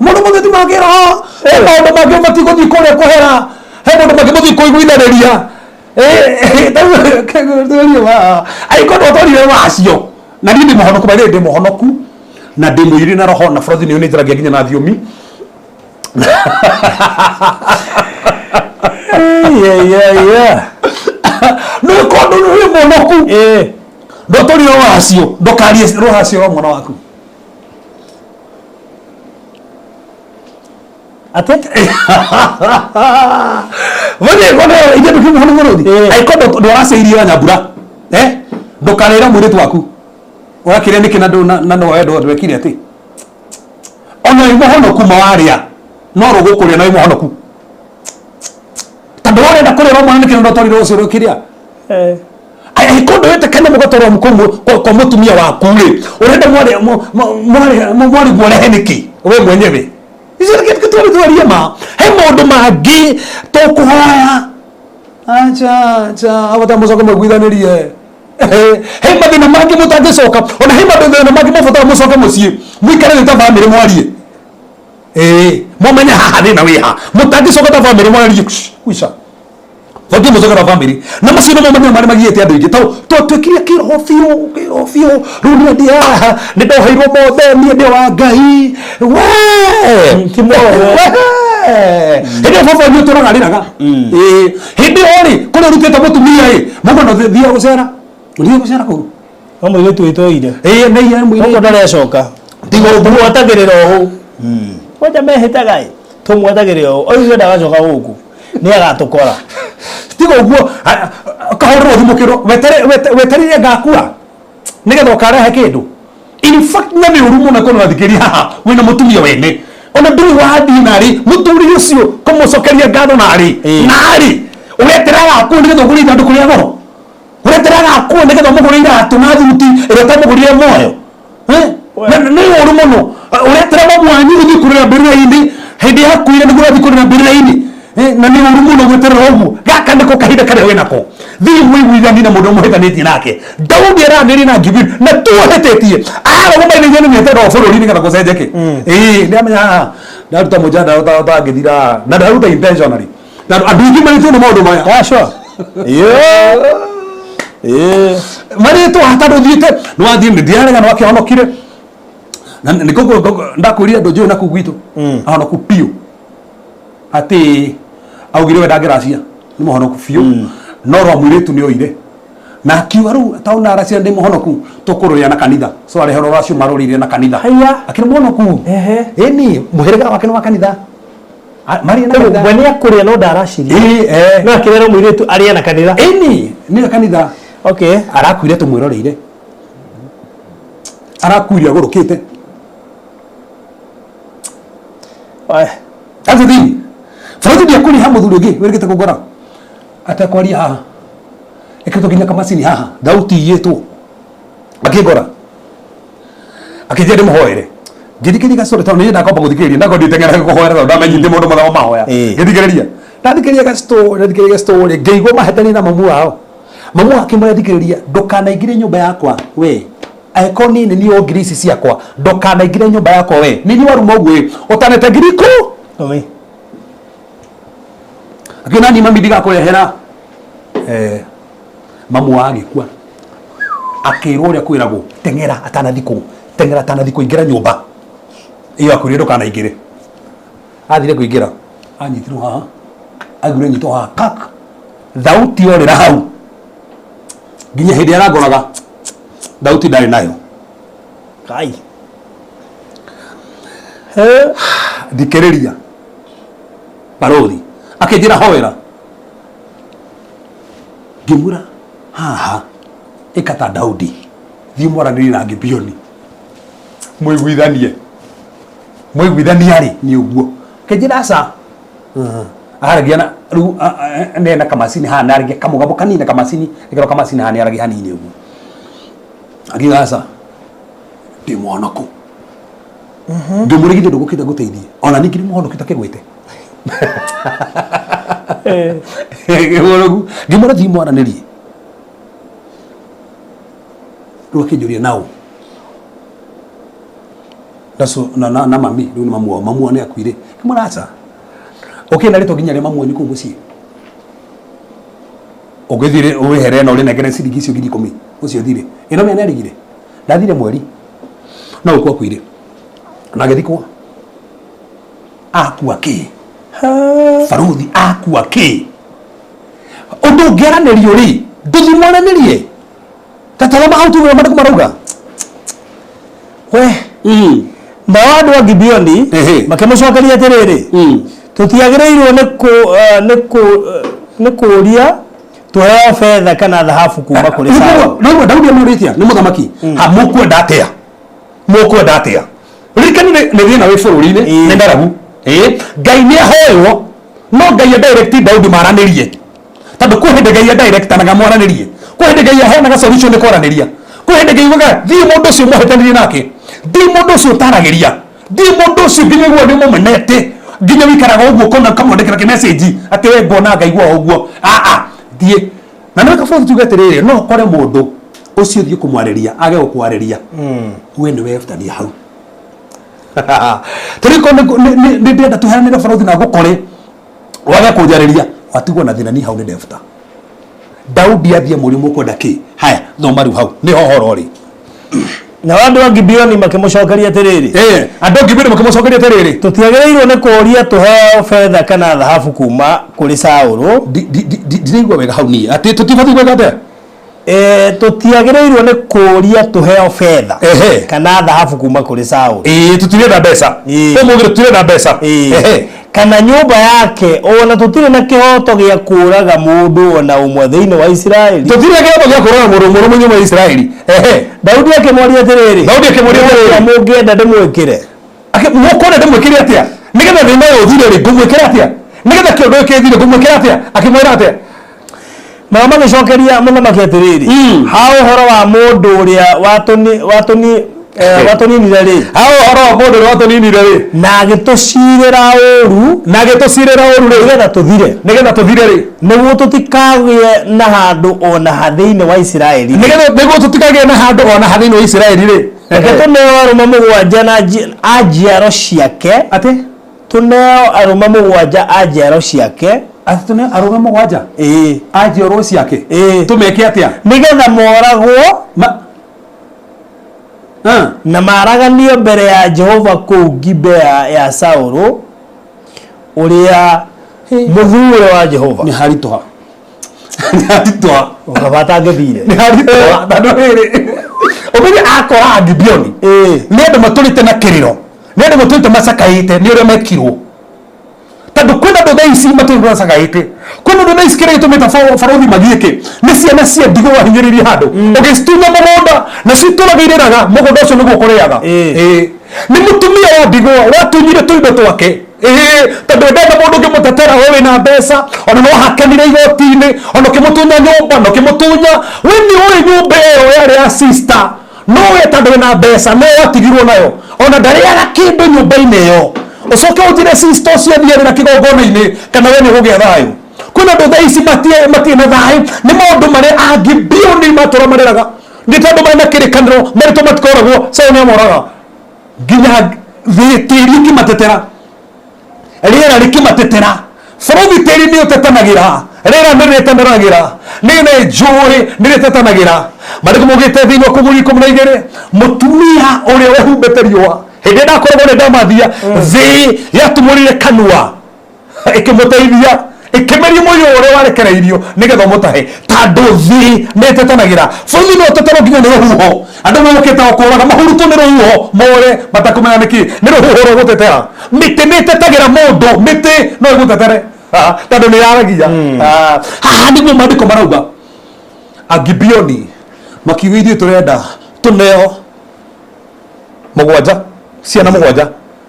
maũndũ mothe ti makĩroho. He maũndũ mangĩ ũbatiĩ gũthiĩ kũrĩa kũhera, he maũndũ mangĩ mũthiĩ kũiguithanĩria. Angĩkorwo ndwatwarire wacio, na niĩ ndĩ mũhonoku, by the way, ndĩ mũhonoku na ndĩ mũiyũrie na roho na bũrũri nĩ njaragia nginya na thiomi. Yeah, yeah, yeah. Nĩ kondũ wĩ mũnoku. Ndũtũrire rũracio, ndũkarie rũracio rwa mwana waku. Atĩ? Wewe kono ije ndukimu hano mũrũthi. Angĩkorwo ndũracĩirie nyambura. Ndũkarĩre mũirĩtu waku. Ũrakĩrĩa nĩkĩ na ndũ na no wendo ndwekire atĩ. Ona wĩ mũhonoku mawarĩa. No rũgũkũrĩa na wĩ mũhonoku. Tondũ ũrenda kũrĩra mwana nĩkĩ na ndũtwarire rũcio rũkĩrĩa. Angĩkorwo ndwĩtĩkania mũgatwarwo kwa mũtumia waku rĩ, ũrenda mwarĩ guorehe nĩkĩ we mwenyewe? Icio nĩ kĩndũ twarie ma. He maũndũ mangĩ tũkũhoya. Acha, acha, abata mũcoke mũiguithanĩrie. He mathĩna mangĩ mũtangĩcoka, ona he mathĩna mangĩ mũbatara mũcoke mũciĩ, mũikare thĩ ta bamĩrĩ mwarie. Mũmenye haha thĩna wĩ ha. Mũtangĩcoka ta bamĩrĩ mwarie, kuica. Bangĩ mũcoke ta bamĩrĩ. Na macio nĩmo mathĩna marĩa magiĩte andũ aingĩ. Tondũ twatuĩkire kĩroho biũ, kĩroho biũ. Rĩu niĩ ndĩ haha, nĩ ndoheirwo mothe, niĩ ndĩ wa Ngai. We! Ti mothe. We! Hĩndĩ ĩyo baba wanyu ũtũraga arĩraga. Hĩndĩ ĩyo rĩ, kũrĩa ũrutĩte mũtumia ĩ, mũndũ no thiaga gũcera. Ũthiaga gũcera kũu? No mũirĩtu wĩtũire. Nĩ iya mũirĩtu. Ũguo ndarecoka. Tiga ũguo. Tũmwetagĩrĩra ũũ. Kwanja mehĩtaga ĩ, tũmwetagĩrĩra ũũ. Oigire ndagacoka gũkũ. Nĩ agatũkora. Tiga ũguo, kahũrĩrwo thimũ kĩrwo, wetereire ngakua. Nĩgetha ũkarehe kĩndũ. In fact, na nĩ ũru mũno korwo ũrathikĩrĩria haha, wĩna mũtumia wene. Ona ndũrĩ wathiĩ narĩ, mũthuri ũcio kũmũcokeria ngatho narĩ. Narĩ. Ũretera agakua nĩgetha ũgũre ithandũkũ rĩa goro. Ũretera agakua nĩgetha ũmũgũre iratũ na thuti ĩrĩa ũtamũgũrire muoyo. Na nĩ ũru mũno. Ũretera mamu wanyu ũthiĩ kũrĩra mbĩrĩra-inĩ, hĩndĩ yakuire nĩguo ũrathiĩ kũrĩra mbĩrĩra-inĩ. Na nĩ ũru mũno gweterera ũguo. Gaka nĩko kahinda karĩa wĩnako. Thiĩ mũiguithanie na mũndũ ũmũhĩtanĩtie nake. Daudi aranĩria na Gibeoni na tuohĩtĩtie. Arũgama nĩ nĩ nĩetera bũrũri nĩgetha gũcenjeke. Nĩ amenya haha ndaruta mũjanda ũtangĩthira na ndaruta intentionally. Na andũ aingĩ marĩtwo nĩ maũndũ maya. Yeah, sure. Marĩtwo hatarĩ ũthiĩte, nĩ wathiĩ, nĩ ndiarega, nĩ wakĩhonokire. Na nĩ koguo ndakwĩrire andũ njũĩ na kũu gwitũ. Ahonoku biũ. Atĩ augire we ndangĩracia, nĩ mũhonoku biũ. No rwa mũirĩtu nĩ oire. Na akiuga rĩu tondũ ndaracia ndĩ mũhonoku, tũkũrũrĩra na kanitha. So arehe rũracio marũrĩire na kanitha. Haiya. Akĩrĩ mũhonoku. Ĩni, mũhĩrĩga wake nĩ wa kanitha. Marĩ na kanitha. We nĩ akũrĩa no ndaracirie. No akĩrera mũirĩtu arĩe na kanitha. Ĩni, nĩ kanitha. Okay. Arakuire tũmwĩroreire. Arakuire agũrũkĩte. That's the thing. Bũrũri ndiakũrĩha mũthuri ũngĩ wĩrĩgĩte kũngora. Atekwaria haha. Ĩkĩrĩtwo nginya kamacini haha. Thauti iyĩtwo. Akĩngora. Akĩnjĩra ndĩmũhoere. Ngĩthikĩrĩria gastory tondũ nĩ nyendaga kwamba gũthikĩrĩria. Ndakorwo nditeng'eraga kũhoera tondũ ndamenyithie maũndũ mothe mahoya. Ngĩthikĩrĩria. Ndathikĩrĩria gastory, ndathikĩrĩria gastory, ngĩigua mahĩtania na mamu wao. Mamu akĩmwĩra thikĩrĩria, ndũkanaingĩre nyũmba yakwa we. Angĩkorwo niĩ nĩ niĩ ngiri ici ciakwa, ndũkanaingĩre nyũmba yakwa we. Nĩ niĩ waruma ũguo ĩ, ũtanete ngiri ikũ? Akiona niĩ mami ndigakũrehera. Mamu wa agĩkua. Akĩrwo ũrĩa kwĩragwo, teng'era atanathikwo, teng'era atanathikwo, ingĩra nyũmba. Ĩyo akwĩrire ndũkanaingĩre. Athire kũingĩra, anyitirwo haha, aiguire anyitwo haha, kak. Thauti yorĩra hau. Nginya hĩndĩ arangoraga, thauti ndarĩ nayo. Kai. Thikĩrĩria. Barũthi. Akĩnjĩra hoera. Ngĩmwĩra haha ĩka ta Daudi. Thiĩ mwaranĩrie na Gibeoni. Mũiguithanie. Mũiguithania rĩ nĩ ũguo. Akĩnjĩra aca. Aragia na rĩu nĩ na kamacini haha nĩ aragia kamũgambo kanini na kamacini, ĩkĩrwo kamacini haha nĩ aragia hanini ũguo. Akiuga aca. Ndĩ mũhonoku. Ngĩmũrĩgithia ndũgũkĩte ngũteithie. Ona ningĩ nĩ mũhonoku takĩgwĩte. Ngĩmwĩra thiĩ mwaranĩrie. Rĩu akĩnjũria naũ. Na mami, rĩu nĩ mamu wao. Mamu wao nĩ akuire. Ngĩmwĩra aca. Ũkĩrĩ na rĩtwa nginya rĩa mamu wanyu kũu mũciĩ. Ũngĩthiĩ wĩhere na ũrĩnengere ciringi icio ngiri ikũmi. Ũcio thirĩ. Ĩno nĩ arigire. Ndathire mweri. No ũkũ akuire. Na agĩthikwo. Akua kĩ? Baruthi akua kĩ? Ũndũ ũngĩaranĩrio rĩ, ndũthiĩ mwaranĩrie. Tataroma hau tuge maandĩko marauga. We. Nao andũ a Gibeoni makĩmũcokeria atĩrĩrĩ, tũtiagĩrĩirwo nĩ kũ- eh, nĩ kũ- eh, nĩ kũũria tũheo betha kana thahabu kuma kũrĩ Saũlũ. Naigua Daudi amũrĩtie nĩ mũthamaki, ha mũkwenda atĩa? Mũkwenda atĩa? Ririkani nĩ thĩna wĩ bũrũri-inĩ, nĩ ng'aragu. Ĩĩ, Ngai nĩ ahoywo, no Ngai a direct Daudi maranĩrie. Tondũ kwĩ hĩndĩ Ngai a directanaga mwaranĩrie. Kwĩ hĩndĩ Ngai aheanaga solution nĩ kwaranĩria. Kwĩ hĩndĩ Ngai augaga thiĩ mũndũ ũcio mwahĩtanirie nake, thiĩ mũndũ ũcio ũtaragĩria, thiĩ mũndũ ũcio nginya ũigua nĩ ũmũmenete, nginya wĩikaraga ũguo ũkona ũkamwandĩkĩra kĩmessage atĩ we ngona ngaigua ũguo. Aa, thiĩ. Na nĩ wega tuge atĩrĩrĩ, no ũkore mũndũ ũcio ũthiĩ kũmwarĩria age gũkwarĩria, we nĩ wehutania hau. Tũrĩ korwo nĩ ndĩrenda tũheanĩre barothi na ngũkore wage kũnjarĩria, watigwo na thĩna ni hau nĩ ndebuta. Daudi athiĩ amũrie mũkwenda kĩ? Haya, thoma rĩu hau nĩho ũhoro ũrĩ. Nao andũ a Gibeoni makĩmũcokeria atĩrĩrĩ, Andũ a Gibeoni makĩmũcokeria atĩrĩrĩ, tũtiagĩrĩirwo nĩ kũũria tũheo betha kana thahabu kuma kũrĩ Saũlũ. Ndiraigua wega hau niĩ, atĩ tũtibatiĩ gwĩka atĩa? Tũtiagĩrĩirwo nĩ kũũria tũheo betha kana thahabu kuma kũrĩ Saũlũ. Ĩĩ, tũtirenda mbeca. Ũmũthĩ tũtirenda mbeca. Kana nyũmba yake, o na tũtirĩ na kĩhooto gĩa kũũraga mũndũ o na ũmwe thĩinĩ wa Isiraeli. Tũtirĩ kĩhooto gĩa kũũraga mũndũ ũmwe ũrĩ nyũmba ya Isiraeli. Daudi akĩmũũria atĩrĩrĩ, Daudi akĩmũũria atĩrĩrĩ, mũngĩenda ndĩmwĩkĩre? Mũkwenda ndĩmwĩkĩre atĩa? Nĩgetha thĩna ũyũ ũthire rĩ, ngũmwĩkĩra atĩa? Nĩgetha kĩũndũ gĩkĩ gĩthire, ngũmwĩkĩra atĩa? Akĩmwĩra atĩa? Nao magĩcokeria mũthamaki atĩrĩrĩ, ha ũhoro wa mũndũ ũrĩa watũninire rĩ, ha ũhoro wa mũndũ ũrĩa watũninire rĩ, na agĩtũcirĩra ũru, na agĩtũcirĩra ũru rĩ, nĩgetha tũthire, nĩgetha tũthire rĩ, nĩguo tũtikagĩe na handũ o na ha thĩinĩ wa Isiraeli, nĩguo tũtikagĩe na handũ o na ha thĩinĩ wa Isiraeli rĩ, reke tũneo arũme mũgwanja na a njiaro ciake, atĩ tũneo arũme mũgwanja a njiaro ciake, atĩ tũneo arũme mũgwanja ĩĩ a njiarwo ciake, ĩĩ tũmeke atĩa? Nĩgetha moragwo na maraganio mbere ya Jehova kũu Gibea ya Saũlũ ũrĩa mũthuure wa Jehova. Nĩ haritũha, nĩ haritũha. Kaba atangĩthire. Nĩ haritũha tondũ rĩrĩ, ũmenye akora Gibeoni nĩ andũ matũrĩte na kĩrĩro, nĩ andũ matũrĩte macakaĩte nĩ ũrĩa mekirwo, tondũ kwĩna andũ thaa ici matũrĩte macakaĩte, kwĩna andũ thaa ici kĩrĩa gĩtũmĩte barothi magiĩke nĩ ciana cia ndigwa wahinyĩrĩirie handũ ũgĩcitunya mũgũnda na citũraga irĩraga mũgũnda ũcio nĩguo ũkũrĩaga. Nĩ mũtumia wa ndigwa watunyire tũindo twake, tondũ ndenda mũndũ ũngĩmũtetera, we wĩna mbeca, ona no hakenire igoti-inĩ, ona ũkĩmũtunya nyũmba na ũkĩmũtunya, we nĩ ũĩ nyũmba ĩyo yarĩ ya sister, no we tondũ wĩna mbeca no watigirwo nayo, ona ndarĩaga kĩndũ nyũmba-inĩ ĩyo, ũcoke ũnjĩre sister ũcio athiĩ na kĩgongona-inĩ kana we nĩ ũgũgĩa thayũ? Kwĩna andũ thaa ici matirĩ na thayũ nĩ maũndũ marĩa Angibioni matũra marĩraga, nĩ tondũ marĩ na kĩrĩkanĩro marĩtwo matikoragwo. Saũlũ nĩ amoraga nginya thĩ tĩri ũkĩmatetera, rĩera rĩkĩmatetera. Bũrũri tĩri nĩ ũtetanagĩra, rĩera nĩ rĩtetanagĩra, nĩ njũĩ nĩ rĩtetanagĩra. Marĩkũ maugĩte thĩinĩ wa kũgũri 12, mũtumia ũrĩa wehumbĩte riũa hĩndĩ ĩrĩa ndakoragwo nĩ ndamathia, thĩ yatumũrire kanua ĩkĩmũteithia, ĩkĩmeria mũiyũ ũrĩa warekereirio nĩgetha ũmũtahe, tondũ thĩ nĩ ĩtetanagĩra. Bũrũri no ũteterwo nginya nĩ rũhuho, andũ mokĩte o kũraga mahurutwo nĩ rũhuho more matakũmenya nĩkĩ nĩ rũhuho rũgũtetera. Mĩtĩ nĩ ĩtetagĩra mũndũ, mĩtĩ no ĩgũtetere tondũ nĩ yaragia. Haha nĩguo maandĩko marauga Agibioni makiuga ithuĩ tũrenda tũneo mũgwanja, ciana mũgwanja,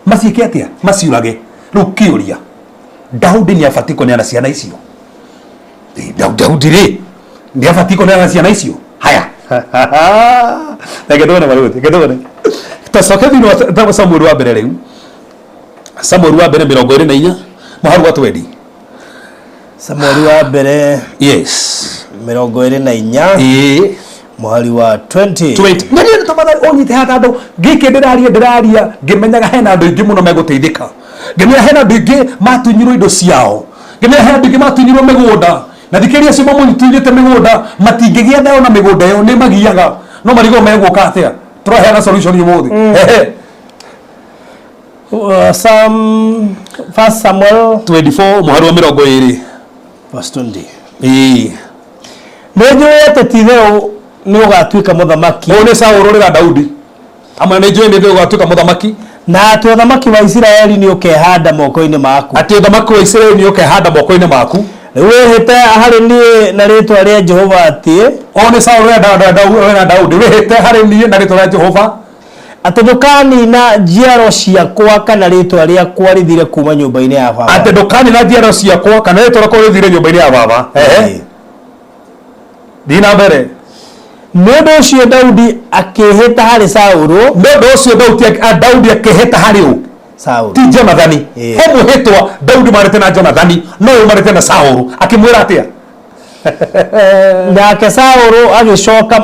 maciĩke atĩa? Maciũrage. Rĩu kĩũria, Daudi nĩ abatiĩ kũneana ciana icio? Daudi rĩ nĩ abatiĩ kũneana ciana icio? Haya, reke tuone marũthi, reke tuone tacoke thĩinĩ wa Samueli wa mbere rĩu, Samueli wa mbere 24 mũharu wa 20. Samueli wa mbere, yes, 24, ĩĩ, mũhari wa 20. 20. Na nĩ tafadhali ũnyite haha tondũ gĩkĩ ndĩraria ngĩmenyaga hena andũ aingĩ mũno megũteithĩka, ngĩmenya hena andũ aingĩ matunyirwo indo ciao, ngĩmenya hena andũ aingĩ matunyirwo mĩgũnda, na thikĩrĩria acio mamũtunyĩte mĩgũnda matingĩgĩa thayũ na mĩgũnda ĩyo nĩ magiaga, no marigwo megũka atĩa. Tũraheana solution ũmũthĩ. Ehe. Psalm, First Samuel 24 mũhari wa 20. Verse 20. Ĩĩ. Nĩ njũĩ atĩ ti-itherũ nĩ ũgatuĩka mũthamaki. Ũyũ nĩ Saũlũ ũrĩra Daudi. Amwe nĩ njũĩ nĩ ũgatuĩka mũthamaki. Na atĩ ũthamaki wa Isiraeli nĩ ũkehanda moko-inĩ maku. Atĩ ũthamaki wa Isiraeli nĩ ũkehanda moko-inĩ maku. Rĩu wĩhĩte harĩ niĩ na rĩĩtwa rĩa Jehova atĩ Ũyũ nĩ Saũlũ ũrera Daudi. Wĩhĩte harĩ niĩ na rĩĩtwa rĩa Jehova. Atĩ ndũkanina njiaro ciakwa kana rĩĩtwa rĩakwa rĩthire kuma nyũmba-inĩ ya baba. Atĩ ndũkanina njiaro ciakwa kana rĩĩtwa rĩakwa rĩthire nyũmba-inĩ ya baba. Ehe. Thiĩ na mbere. Nĩ ũndũ ũcio Daudi akĩĩhĩta harĩ Saũlũ. Nĩ ũndũ ũcio Daudi akĩĩhĩta harĩ ũ? Saũlũ. Ti Jonathani. He mwĩhĩtwa Daudi marĩte na Jonathani, no ũyũ marĩte na Saũlũ. Akĩmwĩra atĩa? Nake Saũlũ agĩcoka,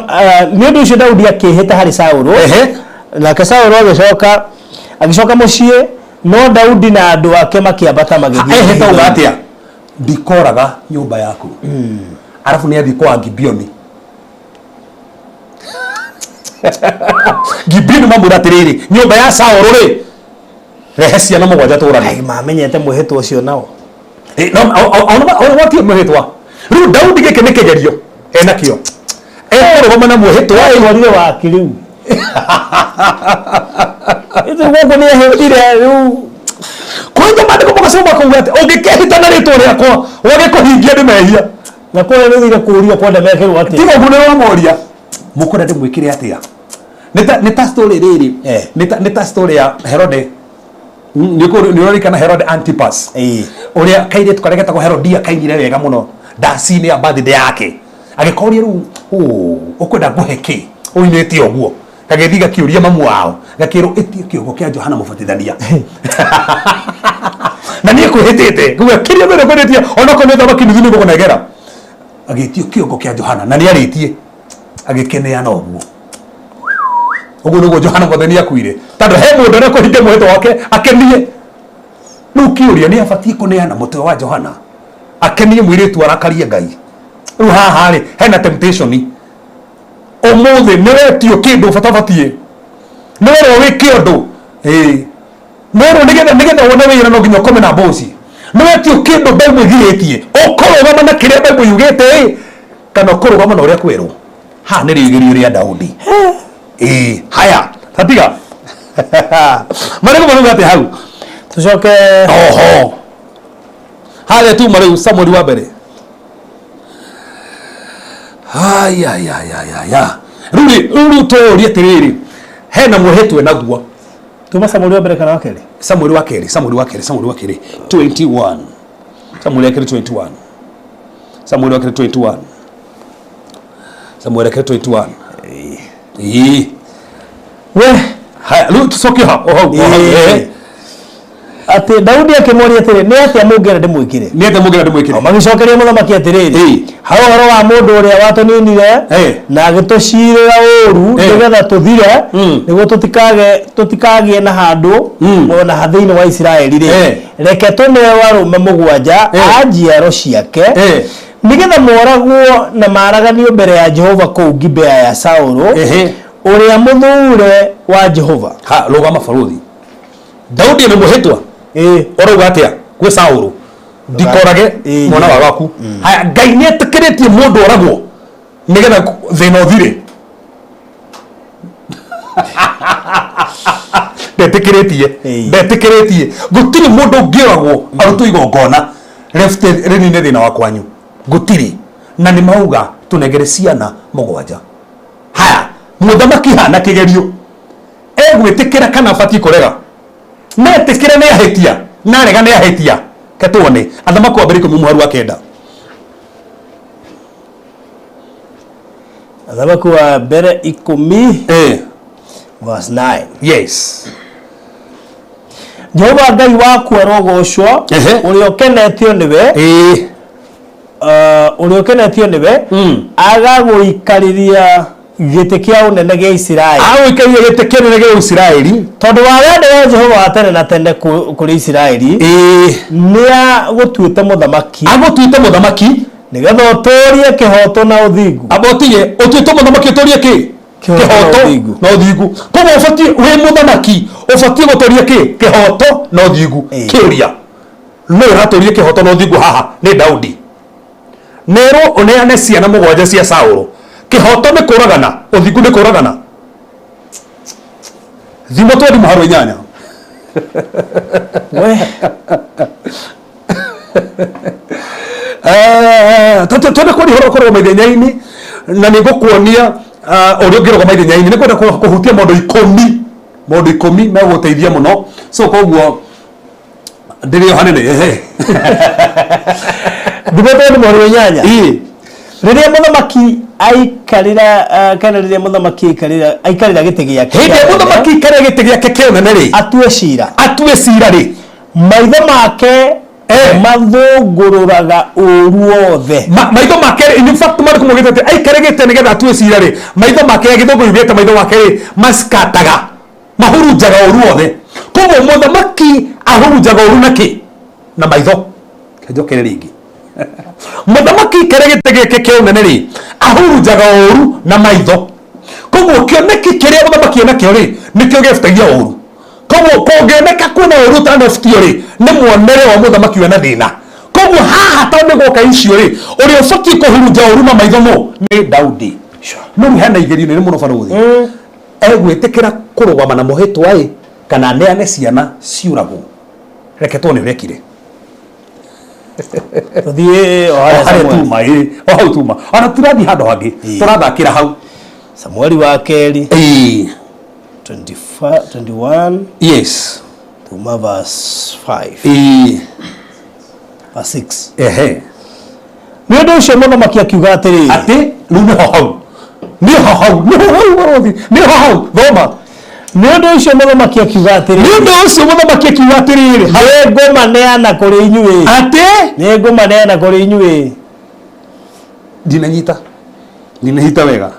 nĩ ũndũ ũcio Daudi akĩĩhĩta harĩ Saũlũ. Nake Saũlũ agĩcoka agĩcoka mũciĩ, no Daudi na andũ ake makĩambata magĩthiĩ. Ehĩta uga atĩa? Ndikoraga nyũmba yaku. Arabu nĩ athiĩ kwa Gibeoni. Gibeoni mamwĩra atĩrĩrĩ, nyũmba ya Saũlũ rĩ, rehe ciana mũgwanja tũrage. Mamenyete mwĩhĩtwa ũcio nao. Ona watie mwĩhĩtwa. Rĩu Daudi gĩkĩ nĩ kĩgerio enakĩo. Ekũrũgama na mwĩhĩtwa ĩ. Twarire waki rĩu. Ithu gũkũ nĩ ehĩtire rĩu. Kwanja maandĩko magasoma makauga atĩ ũngĩkehĩta na rĩtwa rĩakwa wage kũhingia nĩ mehia. Na kũrĩa nĩ ũthire kũũria kwenda mekĩrwo atĩa. Tiga ũguo nĩ wamoria. Mũkwenda ndĩmwĩkĩre atĩa? Nĩ ta story rĩrĩ. Nĩ ta story ya Herode. Nĩ ũrarikana Herode Antipas. Ũrĩa kairĩtu karĩa getagwo Herodia kainire wega mũno ndaci-inĩ ya birthday yake. Agĩkoria rĩu ũkwenda ngũhe kĩ? Ũinĩte ũguo. Gagĩthiĩ gakĩũria mamu wao. Gakĩrwo ĩtie kĩongo kĩa Johana Mũbatithania. Na niĩ kwĩhĩtĩte. Nguga kĩrĩa mbere kwĩhĩtie onokorwo nĩ ũthamaki nuthu nĩngũkũnengera. Agĩtio kĩongo kĩa Johana na nĩarĩtie. Agĩkĩneana ũguo. Ũguo nĩguo Johana Mũbatithania akuire. Tondũ he mũndũ ũrĩa kũhingia mwĩhĩtwa wake akenie. Rĩu kĩũria nĩ abatiĩ kũneana mũtwe wa Johana akenie mũirĩtu arakarie Ngai. Rĩu haha rĩ hena temptation. Ũmũthĩ nĩ wetio kĩndũ ũbatabatiĩ. Nĩ werwo wĩke ũndũ. Ĩĩ. Nĩ werwo nĩgetha wone wĩra no nginya ũkome na mboci. Nĩ wetio kĩndũ Bible ĩgirĩtie. Ũkũrũgama na kĩrĩa Bible yugĩte ĩ kana ũkũrũgama na ũrĩa kwĩrwo. Haha nĩ rĩgerio rĩa Daudi. Ĩĩ, haya, tatiga. Marĩkũ marauga atĩa hau? Tũcoke Oho. Harĩa tuma rĩu Samueli wa mbere. Haya ya ya ya ya. Rĩu tũũrie atĩrĩrĩ, hena mwĩhĩtwa naguo. Tuma Samueli wa mbere kana wa kerĩ? Samueli wa kerĩ, Samueli wa kerĩ, Samueli wa kerĩ 21. Samueli wa kerĩ 21. Samueli wa kerĩ 21. Samueli wa kerĩ 21. Ĩĩ. We, haya, rĩu tũcoke ha, o hau, o hau. Atĩ Daudi akĩmũũria atĩrĩ, nĩ atĩa mũngĩenda ndĩmwĩkĩre? Nĩ atĩa mũngĩenda ndĩmwĩkĩre? Magĩcokeria mũthamaki atĩrĩrĩ, ha ũhoro wa mũndũ ũrĩa watũninire na agĩtũciirĩra ũũru nĩgetha tũthire nĩguo tũtikagĩe na handũ ona ha thĩinĩ wa Isiraeli rĩ, reke tũneo arũme mũgwanja a njiaro ciake nĩgetha moragwo na maraganio mbere ya Jehova kũu Gibea ya Saũlũ ũrĩa mũthuure wa Jehova. Ha, rũgama barũthi. Daudi nĩ mwĩhĩtwa. Ũrauga atĩa gwĩ Saũlũ? Ndikorage mwana wa waku. Haya, Ngai nĩ etĩkĩrĩtie mũndũ oragwo nĩgetha thĩna ũthire. Ndetĩkĩrĩtie. Ndetĩkĩrĩtie. Gũtirĩ mũndũ ũngĩoragwo arutwo igongona refte rĩnine thĩna wa kwanyu. Gũtirĩ. Na nĩ mauga tũnengere ciana mũgwanja. Haya, mũthamaki hana kĩgerio. Egwĩtĩkĩra kana abatiĩ kũrega. Metĩkĩra nĩ ahĩtia, na arega nĩ ahĩtia. Ke tuone. Athamaki wa mbere 10 mũhari wa 9. Athamaki wa mbere 10 verse 9. Yes. Jehova Ngai waku arogocwo, ũrĩa ũkenetio nĩwe. Ũrĩa ũkenetio nĩwe, agagũikarĩria gĩtĩ kĩa ũnene gĩa Isiraeli. Agũikarĩria gĩtĩ kĩa ũnene gĩa Isiraeli. Tondũ wa wendo wa Jehova wa tene na tene kũrĩ Isiraeli, nĩagũtuĩte mũthamaki. Agũtuĩte mũthamaki nĩgetha ũtũũrie kĩhooto na ũthingu. Amba ũtige, ũtuĩte mũthamaki ũtũũrie kĩ? Kĩhoto na ũthingu. Koguo ũbatiĩ wĩ mũthamaki ũbatiĩ gũtũria kĩ? Kĩhoto na ũthingu. Kĩũria, nũ ũratũria kĩhoto na ũthingu haha? Nĩ Daudi. Nerwo ũneane ciana mũgwanja cia Saũlũ. Kĩhoto nĩ kũragana, ũthingu nĩ kũragana. Thimo twendi mũharo inyanya. We. Twende kwaria ũhoro kũrũgama ithenya-inĩ, na nĩ ngũkuonia ũrĩa ũngĩrũgama ithenya-inĩ. Nĩ kwenda kũhutia maũndũ ikũmi, maũndũ ikũmi megũgũteithia mũno. So koguo ndĩrĩ o hanene. Ehe. Thimo twendi mũharo inyanya. Ĩĩ. Rĩrĩa mũthamaki aikarĩra, kana rĩrĩa mũthamaki aikarĩra gĩtĩ gĩake. Hĩndĩ ĩrĩa mũthamaki aikarĩra gĩtĩ gĩake kĩa ũnene rĩ, atue cira. Atue cira rĩ, maitho make mathũngũrũraga ũũru wothe. Maitho make rĩ, in fact marĩkũ maugĩte atĩ aikare gĩtĩ nĩgetha atue cira rĩ, maitho make gĩthũngũ yugĩte maitho make rĩ maskataga, mahurunjaga ũũru wothe. Koguo mũthamaki ahurunjaga ũũru na kĩ? Na maitho. Njokere rĩngĩ. Mũthamaki aikare gĩtĩ gĩake kĩa ũnene rĩ, ahurunjaga ũũru na maitho. Koguo kĩoneki kĩrĩa mũthamaki enakĩo rĩ, nĩkĩo gĩebutagia ũũru. Koguo kũngĩoneka kwĩna ũũru ũtanebutio rĩ, nĩ muonere wa mũthamaki wĩna thĩna. Koguo haha tondũ nĩ gwoka icio rĩ, ũrĩa ũbatiĩ kũhurunja ũũru na maitho nũ? Nĩ Daudi. No rĩu hena igerio nene mũno barũthi. Egwĩtĩkĩra kũrũgama na mũhĩtwa ĩ, kana aneane ciana ciũragwo. Reke tuone ũrĩa ekire. Tũthiĩ o harĩa O harĩa Samueli. tuma, ĩ, o hau tuma. Ona tũrathiĩ handũ hangĩ, tũrathakĩra hau. Samueli wa kerĩ. Ĩĩ. 21. Yes. Tuma verse 5. Ĩĩ. Verse 6. Ehe. Nĩ ũndũ ũcio mũthamaki akiuga atĩrĩrĩ. Atĩ rĩu nĩho hau. Nĩho hau, nĩho hau barũthi, nĩho hau, thoma. Nĩ ũndũ ũcio mũthamaki akiuga atĩrĩrĩ. Nĩ ũndũ ũcio mũthamaki akiuga atĩrĩrĩ. Nĩ ngũmaneana kũrĩ inyuĩ. Atĩ? Nĩ ngũmaneana kũrĩ inyuĩ. Ndinanyita. Ndinanyita wega.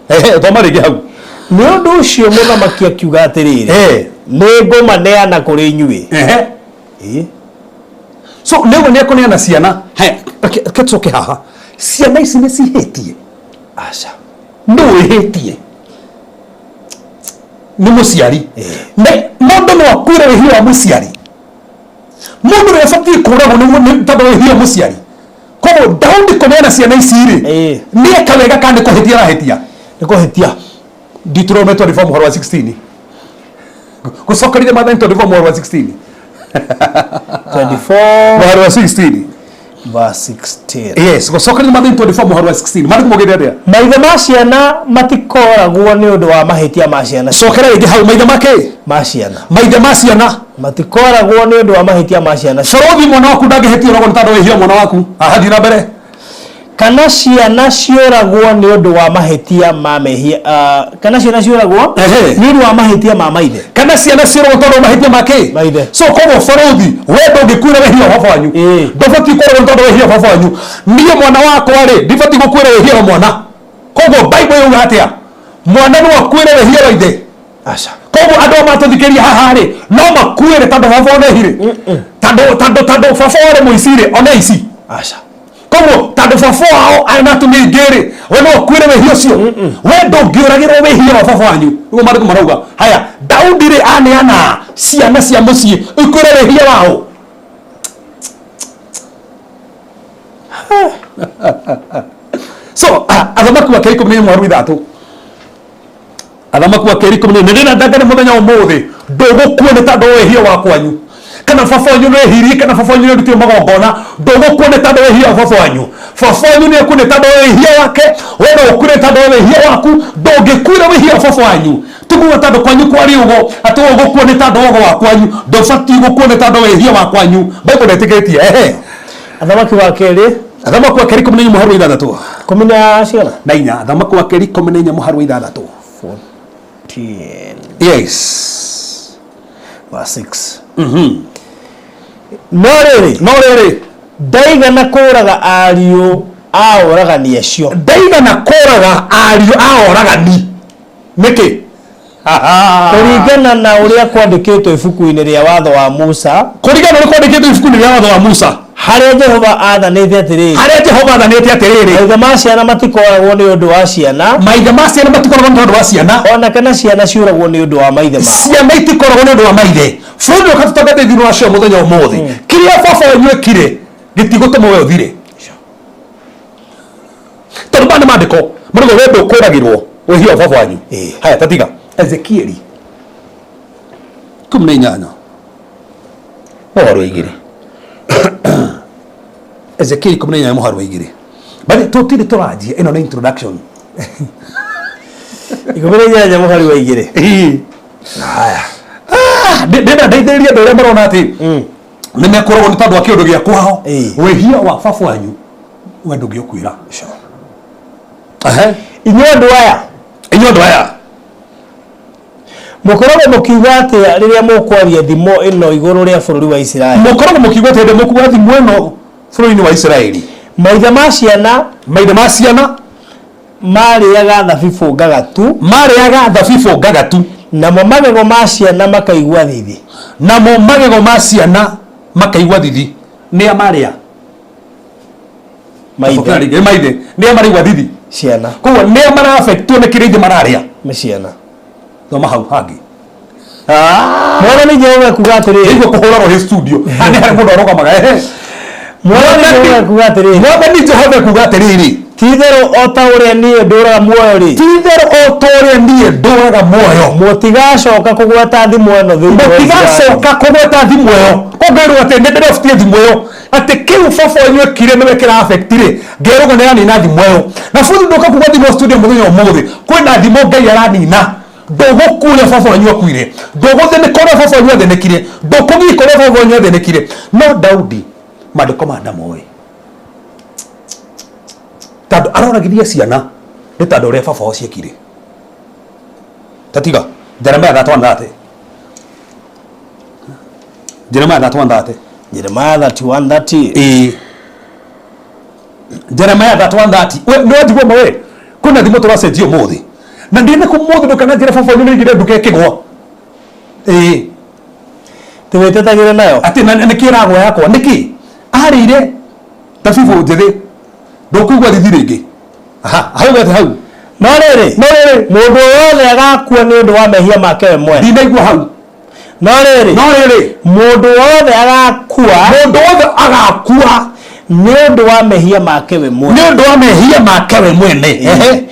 Ehe, thoma rĩngĩ hau. Nĩ ũndũ ũcio mũthamaki akiuga atĩrĩrĩ. Ehe. Nĩ ngũmaneana kũrĩ inyuĩ. Ehe. Ĩĩ. So nĩ ũguo nĩ ekũneana ciana. Haya, reke tũcoke haha. Ciana ici nĩ cihĩtie? Aca. Nũ wĩhĩtie? Nĩ mũciari. Mũndũ no akuĩre wĩhia wa mũciari. Mũndũ ũrĩa ũbatiĩ kũragwo nĩ tondũ wĩhia wa mũciari. Koguo Daudi kũneana ciana ici rĩ, nĩ eka wega kana nĩ kũhĩtia arahĩtia? Nĩ kũhĩtia. Deuteronomy 24 mũharo wa 16. Gũcokerire Maathani 24 mũharo wa 16. 24 mũharo wa 16. Verse 16. Yes, gũcokerire Maathani 24 mũharo wa 16. Maandĩko maugĩte atĩa? Maithe ma ciana matikoragwo nĩ ũndũ wa mahĩtia ma ciana. Cokera rĩngĩ hau, maithe ma kĩ? Ma ciana. Maithe ma ciana matikoragwo nĩ ũndũ wa mahĩtia ma ciana. Barũthi, mwana waku ndangĩhĩtia ũragwo nĩ tondũ wĩhia mwana waku. Aha, thiĩ na mbere. Kana ciana ciũragwo nĩ ũndũ wa mahĩtia ma mehia, kana ciana ciũragwo nĩ ũndũ wa mahĩtia ma maithe. Kana ciana ciũragwo tondũ wa mahĩtia ma kĩ? Maithe. So koguo barũthi, we ndũngĩkuĩra wĩhia wa baba wanyu. Ndũbatiĩ kũragwo nĩ tondũ wĩhia wa baba wanyu. Niĩ mwana wakwa rĩ, ndibatiĩ gũkuĩra wĩhia wa mwana. Koguo Bible yauga atĩa? Mwana no akuĩre wĩhia wa ithe. Aca. Koguo andũ aya matũthikĩrĩria haha rĩ, no makuĩre tondũ baba one hirĩ. Tondũ baba warĩ mũici rĩ, one ici. Aca. Koguo tondũ baba wao arĩ na atumia aingĩ rĩ, we no ũkuĩre wĩhia ũcio. We ndũngĩũragĩrwo wĩhia wa baba wanyu. Nĩguo maandĩko marauga. Haya, Daudi rĩ aneana ciana cia mũciĩ ikuĩre wĩhia wao. So, athamaki wa kerĩ ikũmi na ĩmwe mũhari wa ithatũ. Athamaki wa kerĩ ikũmi na ĩmwe. Nĩ ndĩna ndangane mũthenya ũmũthĩ, ndũgũkua nĩ tondũ wa wĩhia wa kwanyu. Kana baba wanyu nĩ ehirie, kana baba wanyu nĩ arutire magongona, ndũgũkua nĩ tondũ wa wĩhia wa baba wanyu. Baba wanyu nĩ ekua nĩ tondũ wa wĩhia wake, we no ũkuire nĩ tondũ wa wĩhia waku, ndũngĩkuĩra wĩhia wa baba wanyu. Tiguo tondũ kwanyu kwarĩ ũgo, atĩ we ũgũkua nĩ tondũ wa ũgo wa kwanyu, ndũbatiĩ gũkua nĩ tondũ wa wĩhia wa kwanyu. Bible ndĩtĩkĩrĩtie. Ehe. Athamaki wa kerĩ. Athamaki wa kerĩ ikũmi na inya mũhari wa ithathatũ. Ikũmi na cigana? Na inya. Athamaki wa kerĩ ikũmi na inya mũhari wa ithathatũ. 14. Yes. Verse 6. No rĩrĩ. No rĩrĩ. Ndaigana kũraga ariũ a oragani acio. Ndaigana kũraga ariũ a oragani. Nĩkĩ? Kũringana na ũrĩa kwandĩkĩtwo ibuku-inĩ rĩa watho wa Musa. Kũringana na ũrĩa kwandĩkĩtwo ibuku-inĩ rĩa watho wa Musa. Harĩa Jehova aathanĩte atĩrĩrĩ, Harĩa Jehova athanĩte atĩrĩrĩ, maithe ma ciana matikoragwo nĩ ũndũ wa ciana, maithe ma ciana matikoragwo nĩ tondũ wa ciana, ona kana ciana ciũragwo nĩ ũndũ wa maithe mao. Ciana itikoragwo nĩ ũndũ wa maithe. Bũrũri ũka tũtangathie thĩinĩ wa cio mũthenya ũmũthĩ, kĩrĩa baba wanyu ekire gĩtigũtũma we ũthire, tondũ maya nĩ maandĩko marauga we ndũkũragĩrwo wĩhia wa baba wanyu. Haya, tatiga Ezekieli 18 mũhari wa 2. Ezekieli 18 mũhari wa 2. But tũtirĩ tũranjia, ĩno nĩ introduction. 18 mũhari wa 2. Ĩĩ. Haya. Ndĩrenda ndeithĩrĩrie andũ arĩa marona atĩ nĩ mekũragwo nĩ tondũ wa kĩũndũ gĩa kwao. Wĩhia wa baba wanyu we ndũngĩũkuĩra. Ehe. Inyuĩ andũ aya, Inyuĩ andũ aya, mũkoragwo mũkiuga atĩa rĩrĩa mũkwaria thimo ĩno igũrũ rĩa bũrũri wa Isiraeli? Mũkoragwo mũkiuga atĩ hĩndĩ mũkuga thimo ĩno bũrũri-inĩ wa Isiraeli? Maithe ma ciana, maithe ma ciana marĩaga thabibũ ngagatu, marĩaga thabibũ ngagatu, namo magego ma ciana makaigua thithi. Namo magego ma ciana makaigua thithi. Nĩa marĩa? Maithe. Maithe. Maithe nĩa maraigua thithi? Ciana. Koguo nĩa marafektwo nĩ kĩrĩa ithe mararĩa? Nĩ ciana. Thoma hau hangĩ. Mwathani Jehova ekuga atĩrĩrĩ, Nĩguo kũhũra roho studio haha nĩ harĩa mũndũ arũgamaga. Ehe. Mwathani Jehova ekuga atĩrĩrĩ, Mwathani Jehova ekuga atĩrĩrĩ, ti-itherũ o ta ũrĩa niĩ ndũũraga muoyo rĩ, ti-itherũ o ta ũrĩa niĩ ndũũraga muoyo, mũtigacoka kũgweta thimo ĩno thĩinĩ wa Isiraeli. Mũtigacoka kũgweta thimo ĩyo. Kũngerwo atĩ nĩ ndĩrobutie thimo ĩyo, atĩ kĩu baba wanyu ekire nĩwe kĩra affect rĩ, ngerũga nĩ aranina thimo ĩyo. Na bũthi ndũka kuga thimo studio mũthenya ũmũthĩ, kwĩna thimo Ngai aranina. Ndũgũkua ũrĩa baba wanyu akuire, ndũgũthĩnĩka ũrĩa baba wanyu athĩnĩkire, ndũkũgiĩka ũrĩa baba wanyu athĩnĩkire. No Daudi maandĩko maya ndamoĩ, tondũ aroragirie ciana nĩ tondũ ũrĩa baba wao ciekire. Tatiga Jeremiah 31:30. Jeremiah 31:30. Jeremiah 31:30. Ĩĩ, Jeremiah 31:30. We nĩ wanjigua ma we kwĩna thimũ tũracenjia ũmũthĩ, na ndĩna kũ mũthĩ ndũkana njĩra baba wanyu nĩaigire nduka ĩkĩgwa. Ĩĩ. Tũwĩtetagĩre nayo. Atĩ na nĩkĩ ĩragwa yakwa? Nĩkĩ arĩire thabibũ njĩthĩ ndũkũigua thithi rĩngĩ? Aha, hau gete hau. No rĩrĩ, No rĩrĩ, mũndũ o wothe agakua nĩ ũndũ wa mehia make we mwene. Ndinaigua hau. No rĩrĩ, No rĩrĩ, mũndũ wothe agakua mũndũ wothe agakua nĩ ũndũ wa mehia make we mwene. Nĩ ũndũ wa mehia make we mwene. Ehe.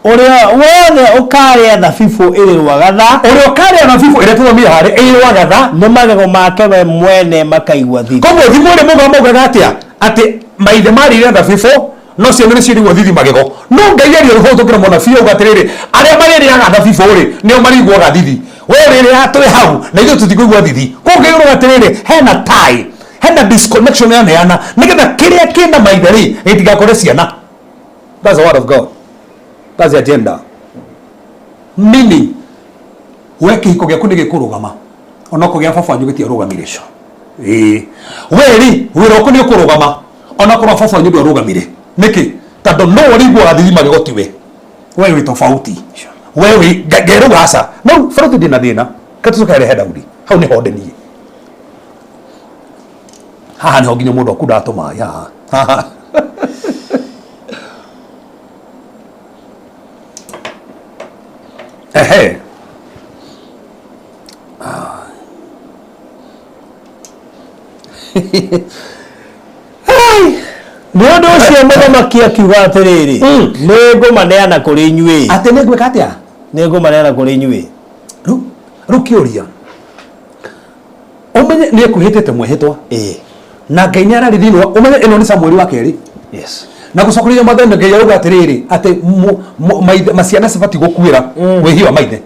Ũrĩa wothe ũkarĩa thabibũ ĩrĩ rwagatha, Ũrĩa ũkarĩa thabibũ ĩrĩa tũthomire harĩa ĩrĩ rwagatha, nĩ magego make we mwene makaigua thithi. Koguo thimũ ĩrĩ mũga maugaga atĩa? Atĩ maithe marĩire thabibũ no ciana nĩ ciĩrigwo thithi magego. No Ngai aria rũhũthũkĩra mũnabii auga atĩrĩrĩ, arĩa marĩrĩaga thabibũ rĩ, nĩo marĩiguaga thithi. We ũrĩrĩaga twĩ hau na ithuĩ tũtikũigua thithi. Koguo Ngai auga atĩrĩrĩ, hena tie, hena disconnection yaneana nĩgetha kĩrĩa kĩna maithe rĩ gĩtigakore ciana. That's the word of God, that's the agenda. Meaning we kĩhiko gĩaku nĩ gĩkũrũgama onokorwo gĩa baba wanyu gĩtiarũgamire. Ĩĩ, we rĩ, wĩra waku nĩ ũkũrũgama onakorwo baba wanyu ndwarũgamire. Nĩkĩ? Tondũ no ũrĩiguaga thithi magego tiwe. We wĩ tofauti, we wĩ ngerũga aca. No bũrũri ndĩna thĩna katũcokerehe Daudi hau nĩho ndĩ niĩ. Haha nĩho nginya mũndũ akundaga tũmaĩ haha haha. Ehe. Nĩ ũndũ ũcio mũthamaki akiuga atĩrĩrĩ, nĩ ngũmaneana kũrĩ inyuĩ. Atĩ nĩ ngwĩka atĩa? Nĩ ngũmaneana kũrĩ inyuĩ. Rĩu kĩũria, ũmenye nĩ ekuhĩtĩte mwĩhĩtwa na Ngai nĩ ararĩ thĩinĩ wa ũmenye ĩno nĩ Samueli wa kerĩ na gũcokereria Mwathani. Ngai auga atĩrĩrĩ, atĩ maithe maciana cibatiĩ gũkuĩra wĩhia wa maithe,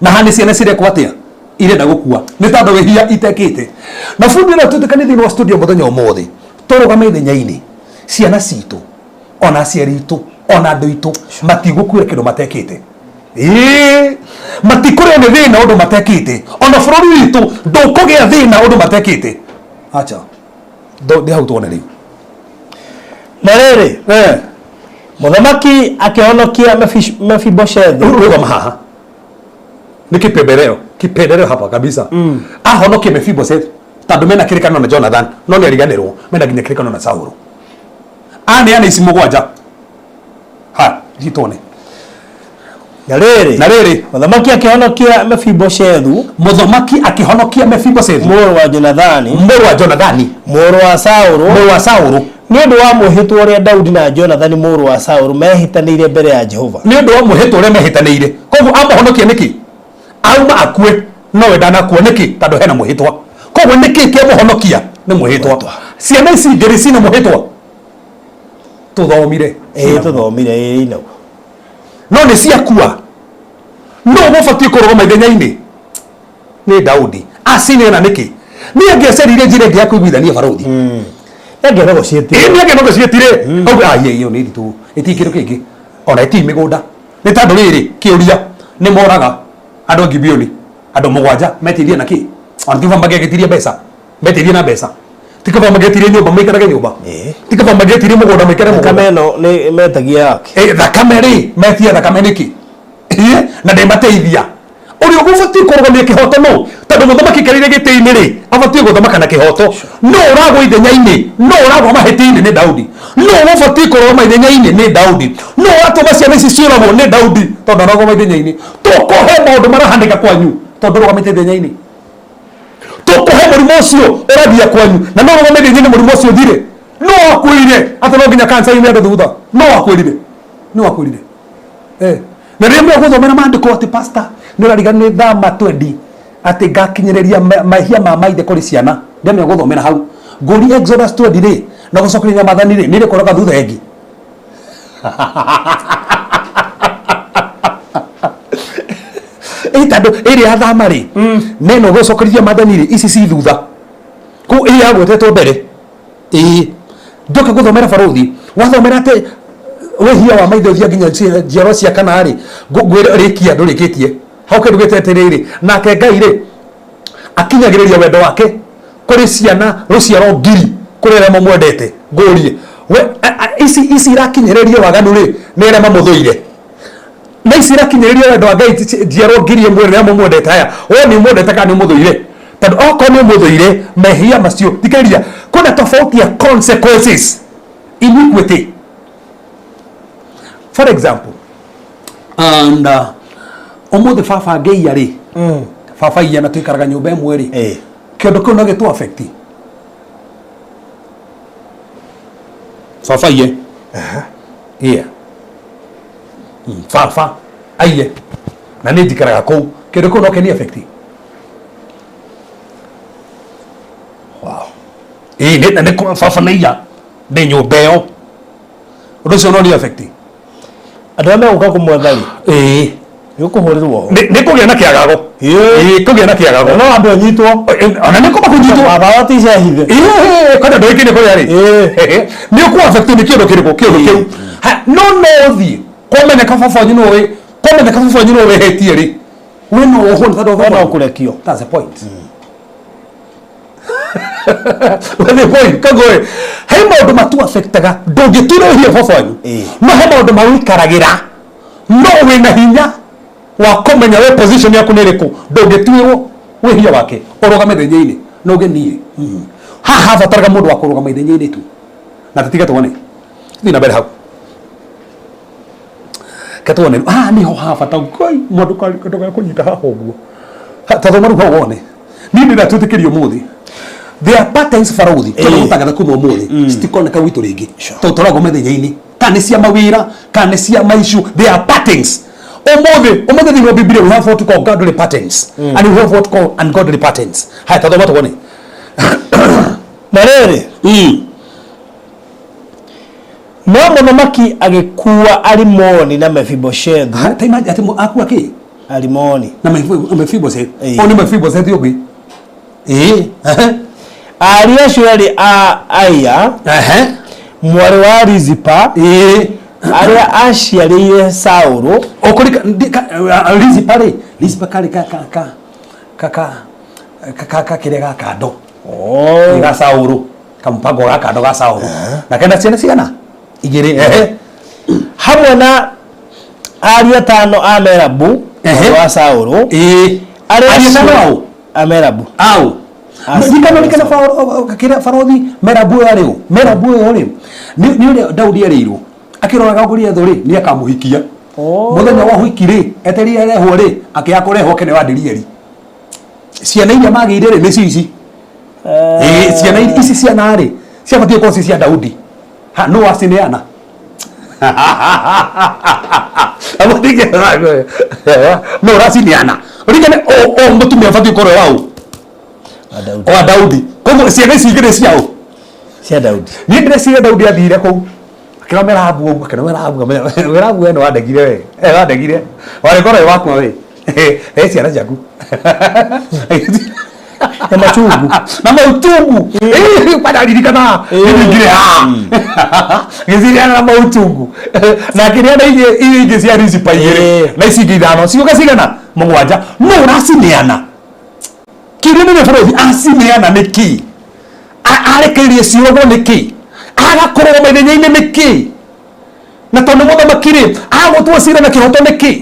na haha nĩ ciana cirekwo atĩa? Irenda gũkua nĩ tondũ wĩhia itekĩte. Na bundi ĩno twĩtĩkanie thĩinĩ wa studio mũthenya ũmũthĩ, tũrũgame ithenya-inĩ, ciana citũ ona aciari itũ ona andũ itũ matigũkuĩra kĩndũ matekĩte. Ĩĩ, matikũrĩo nĩ thĩna ũndũ matekĩte. Ona bũrũri witũ ndũkũgĩa thĩna ũndũ matekĩte. Acha ndĩ hau tuone rĩu. Na rĩrĩ, mũthamaki akĩhonokia Mefiboshethu. Rũgama haha, nĩ kipendeleo, kipendeleo hapa kabisa. Ahonokie Mefiboseth. Tondũ mena kĩrĩkanĩro na Jonathan, no nĩ ariganĩrwo mena nginya kĩrĩkanĩro na Saũlũ. Aneana ici mũgwanja. Ha, thiĩ tuone. Na rĩrĩ, Na rĩrĩ, mũthamaki akĩhonokia Mefiboshethu, mũthamaki akĩhonokia Mefiboshethu, mũrũ wa Jonathani, mũrũ wa Jonathani, mũrũ wa Saũlũ, mũrũ wa Saũlũ, nĩ ũndũ wa mwĩhĩtwa ũrĩa Daudi na Jonathani mũrũ wa Saũlũ mehĩtanĩire mbere ya Jehova. Nĩ ũndũ wa mwĩhĩtwa ũrĩa mehĩtanĩire. Koguo amũhonokia nĩkĩ? Auma akue, nowe ndanakua nĩkĩ? Tondũ hena mwĩhĩtwa. Koguo nĩkĩ kĩamũhonokia? Nĩ mwĩhĩtwa. Ciana ici igĩrĩ cina mwĩhĩtwa, tũthomire. Ĩĩ, tũthomire, ĩĩ, inaguo. No nĩ ciakua, no mũbatiĩ kũrũgama ithenya-inĩ nĩ Daudi. Acineana nĩkĩ? Nĩ angĩacaririe njĩra ĩngĩ ya kũiguithania, barũthi. Nĩangĩanogociĩtire. Ĩĩ, nĩ angĩanogociĩtire. Auga, "Ah, iyo nĩ nditũ, ĩtirĩ kĩndũ kĩngĩ, ona ĩtirĩ mĩgũnda." Nĩ tondũ rĩrĩ, kĩũria nĩ moraga andũ a Gibeoni, andũ mũgwanja, metirie na kĩ? Ona ti kaba mangĩagĩtirie mbeca, metirie na mbeca. Ti kaba mangĩetirie nyũmba maikarage nyũmba? Ti kaba mangĩetirie mũgũnda maikare mũgũnda? Thakame ĩno nĩ metagia yake. Thakame rĩ, metia thakame nĩkĩ? Na ndĩmateithia. Ũrĩa ũbatiĩ kũrũgamia kĩhoto no tondũ mũthamaki aikarĩire gĩtĩ-inĩ rĩ, abatiĩ gũthamaka na kĩhoto. No ũragwa ithenya-inĩ, no ũragwa mahĩtia-inĩ nĩ Daudi. No ũbatiĩ kũrũgama ithenya-inĩ nĩ Daudi. No ũratũma ciana ici ciũragwo nĩ Daudi, tondũ aragwa ithenya-inĩ. Tũkũhe maũndũ marahanĩka kwanyu tondũ ũrũgamĩte ithenya-inĩ. Tũkũhe mũrimũ ũcio ũrathia kwanyu na no ũrũgame ithenya-inĩ mũrimũ ũcio ũthire. No akwĩrire atĩ no nginya kanca yume andũ thutha? No akwĩrire? No akwĩrire? Na rĩrĩa mũgũthomera maandĩko atĩ pastor nĩ ũrariganĩrwo nĩ thama 20, atĩ ngakinyĩrĩria mehia ma maithe kũrĩ ciana, ndĩamenya gũthomera hau ngũri Exodus 20 rĩ, na gũcokereria maathani rĩ, nĩ rĩkoraga thutha ĩngĩ. Ĩ tondũ ĩrĩa ya thama rĩ, neno gũcokereria maathani rĩ, ici ci thutha kũu, ĩrĩa yagwetetwo mbere. Ĩĩ, ndoka gũthomera, barũthi, wathomera atĩ wĩhia wa maithe ũthia nginya njiarwa cia kana rĩ, ngwĩre rĩkia ndũrĩkĩtie hau kĩndũ gĩte atĩrĩrĩ, nake Ngai rĩ, akinyagĩrĩria wendo wake kũrĩ ciana rũciaro ngiri kũrĩ arĩa mamwendete. Ngũrie we, ici irakinyĩrĩrio waganu rĩ, nĩ arĩa mamũthũire, na ici irakinyĩrĩrio wendo wa Ngai njiarwo 1000 rĩrĩa mũmwendete. Haya, we nĩ ũmwendete kana nĩ ũmũthũire? Tondũ okorwo nĩ ũmũthũire, mehia macio, thikĩrĩria, kwĩna tofauti ya consequences, iniquity. For example, and ũmũthĩ baba ngĩiya rĩ, baba iya na tũikaraga nyũmba ĩmwe rĩ, kĩũndũ kĩu no gĩtũ affect. Baba iye, yeah. Baba aiye na nĩ njikaraga kũu, kĩndũ kĩu no kĩni affect. Wow. Ĩĩ, nĩ na nĩ baba nĩ iya ndĩ nyũmba ĩyo, ũndũ ũcio no nĩ affect. Andũ arĩa megũka kũmwetha rĩ, nĩ ũkũhũrĩrwo ho. Nĩ kũgĩa na kĩagago. Ĩĩ, kũgĩa na kĩagago. No ambe ũnyitwo. Ona nĩ kũma kũnyitwo. Baba wa ticehithe. Ĩĩ, kwenda ndũĩkine kũrĩa rĩ, nĩ ũkũ affect nĩ kĩũndũ kĩrĩkũ, kĩũndũ kĩu. Ha, no no ũthiĩ kwamenyeka baba wanyu nĩwe, kwamenyeka baba wanyu nĩwe wĩhĩtie rĩ, we no wohwo nĩ tondũ We no kũrekio. That's the point. That's the point. Koguo rĩ, he maũndũ matu affectaga, ndũngĩtura ũhie baba wanyu, no he maũndũ mawĩikaragĩra, no wĩna hinya wa kũmenya we position yaku nĩ ĩrĩkũ. Ndũngĩtuĩrwo wĩhia wake ũrũgame ithenya-inĩ no ũge niĩ. Haha habataraga mũndũ wa kũrũgama ithenya-inĩ tu na tũtige tuone. Thiĩ na mbere hau, ke tuone haha niho ha bata. Ngai, mũndũ ndũgakũnyita haha ũguo. Ta thoma rĩu hau wone. Niĩ ndĩra twĩtĩkĩrio ũmũthĩ, there are patterns, barũthi, tondũ gũtangatha kuma ũmũthĩ citikoneka gwitũ rĩngĩ, tondũ tũragwo mĩthenya-inĩ, kana nĩ cia mawĩra, kana nĩ cia maishu. There are patterns. Ũmũthĩ, ũmũthĩ thĩinĩ wa Biblia we have what we call godly patterns and we have what we call ungodly patterns. Haya, ta thoma tuone. Na rĩrĩ, no mũthamaki agĩkuua Arimoni na Mefiboshethu. Ha, ta imagine atĩ akua kĩ? Arimoni. Na Mephibosheth. Ĩĩ. O nĩ Mephibosheth ũngĩ, ĩĩ, ehe. Ariũ acio erĩ a Aya, mwarĩ wa Rizipa, arĩa aciarĩire Saũlũ. Ũkũrika Rizipa rĩ, Rizipa karĩ ka ka ka ka ka ka ka ka kĩrĩa ga kando. Nĩ ga Saũlũ, kamũbango ga kando ga Saũlũ, na kena ciana cigana? Igĩrĩ, ehe. Hamwe na ariũ atano a Merabu, mwarĩ wa Saũlũ, arĩa Ariũ atano au? A Merabu. Au Ririkana ririkana kĩrĩa barothi Merabu ũyũ arĩ ũ? Merabu ũyũ rĩ, nĩ ũrĩa Daudi erĩirwo akĩroraga Goliathũ rĩ, nĩ akamũhikia. Mũthenya wa ũhiki rĩ, etereire arehwo rĩ, akĩaga kũrehwo kene wa Dirieli. Ciana iria magĩire rĩ, nĩcio ici. Ĩĩ, ciana ici ciana rĩ, ciabatiĩ gũkorwo ci cia Daudi. Ha, nũ wacineana? Nũ ũracineana? Ũririkane o mũtumia ũbatiĩ gũkorwo wa ũ? Wa Daudi. Koguo ciana ici igĩrĩ cia ũ? Cia Daudi. Niĩ ndĩreciria Daudi athire kũu akĩra Merabu ũguo, akĩra Merabu, Merabu we nĩ wandegire we, eh wandegire, warĩ korwo wĩ wakwa we, eh ciana ciaku Na machungu. Na mautungu. Eh, kwenda ririkana ningire ha gĩciria na mautungu na kĩrĩa na ingĩ iria ingĩ cia Rizipa igĩrĩ na ici ingĩ ithano ciũka cigana mũgwanja. No ũracineana kĩrĩa nĩ bũrũri acineana nĩkĩ? Arekereirie ciũragwo nĩkĩ? Agakũrũgama ithenya-inĩ nĩkĩ? Na tondũ mũthamaki rĩ, agũtua cira na kĩhoto nĩkĩ?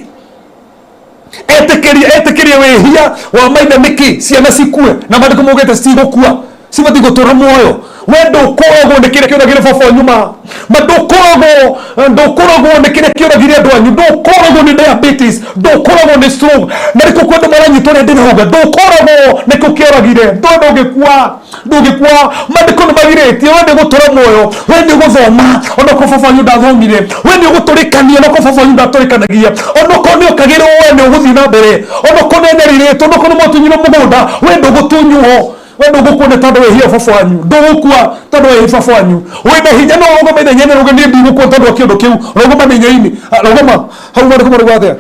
Etĩkĩrie etĩkĩrie wĩhia wa maithe nĩkĩ? Ciana cikue na maandĩko maugĩte citigũkua, cibatiĩ gũtũra muoyo. We ndũkũragwo nĩ kĩrĩa kĩũragire baba wanyu, ma ndũkũragwo, ndũkũragwo nĩ kĩrĩa kĩũragire andũ anyu, ndũkũragwo nĩ diabetes, ndũkũragwo nĩ stroke, na nĩkũ kwĩ andũ maranyitwo ũrĩa ndĩrauga, ndũkũragwo nĩkũ kĩoragire ndũĩ, ndũngĩkua, ndũngĩkua. Maandĩko nĩ magirĩtie we nĩ gũtũra muoyo, we nĩ gũthoma onokorwo baba wanyu ndathomire, we nĩ ũgũtũrĩkania onokorwo baba wanyu ndatũrĩkanagia, onokorwo nĩ ũkagĩrwo we nĩ ũgũthiĩ na mbere, onokorwo nĩ anyarirĩtwo, onokorwo nĩ mwatunyirwo mũgũnda, we ndũgũtunywo. We ndũgũkua nĩ tondũ wĩhia baba wanyu, ndũgũkua tondũ wĩhia baba wanyu. Wĩna hinya no ũrũgame ithenya-inĩ rũge niĩ ndigũkua tondũ wa kĩũndũ kĩu. Rũgama ithenya-inĩ, rũgama hau. Maandĩko marauga atĩa?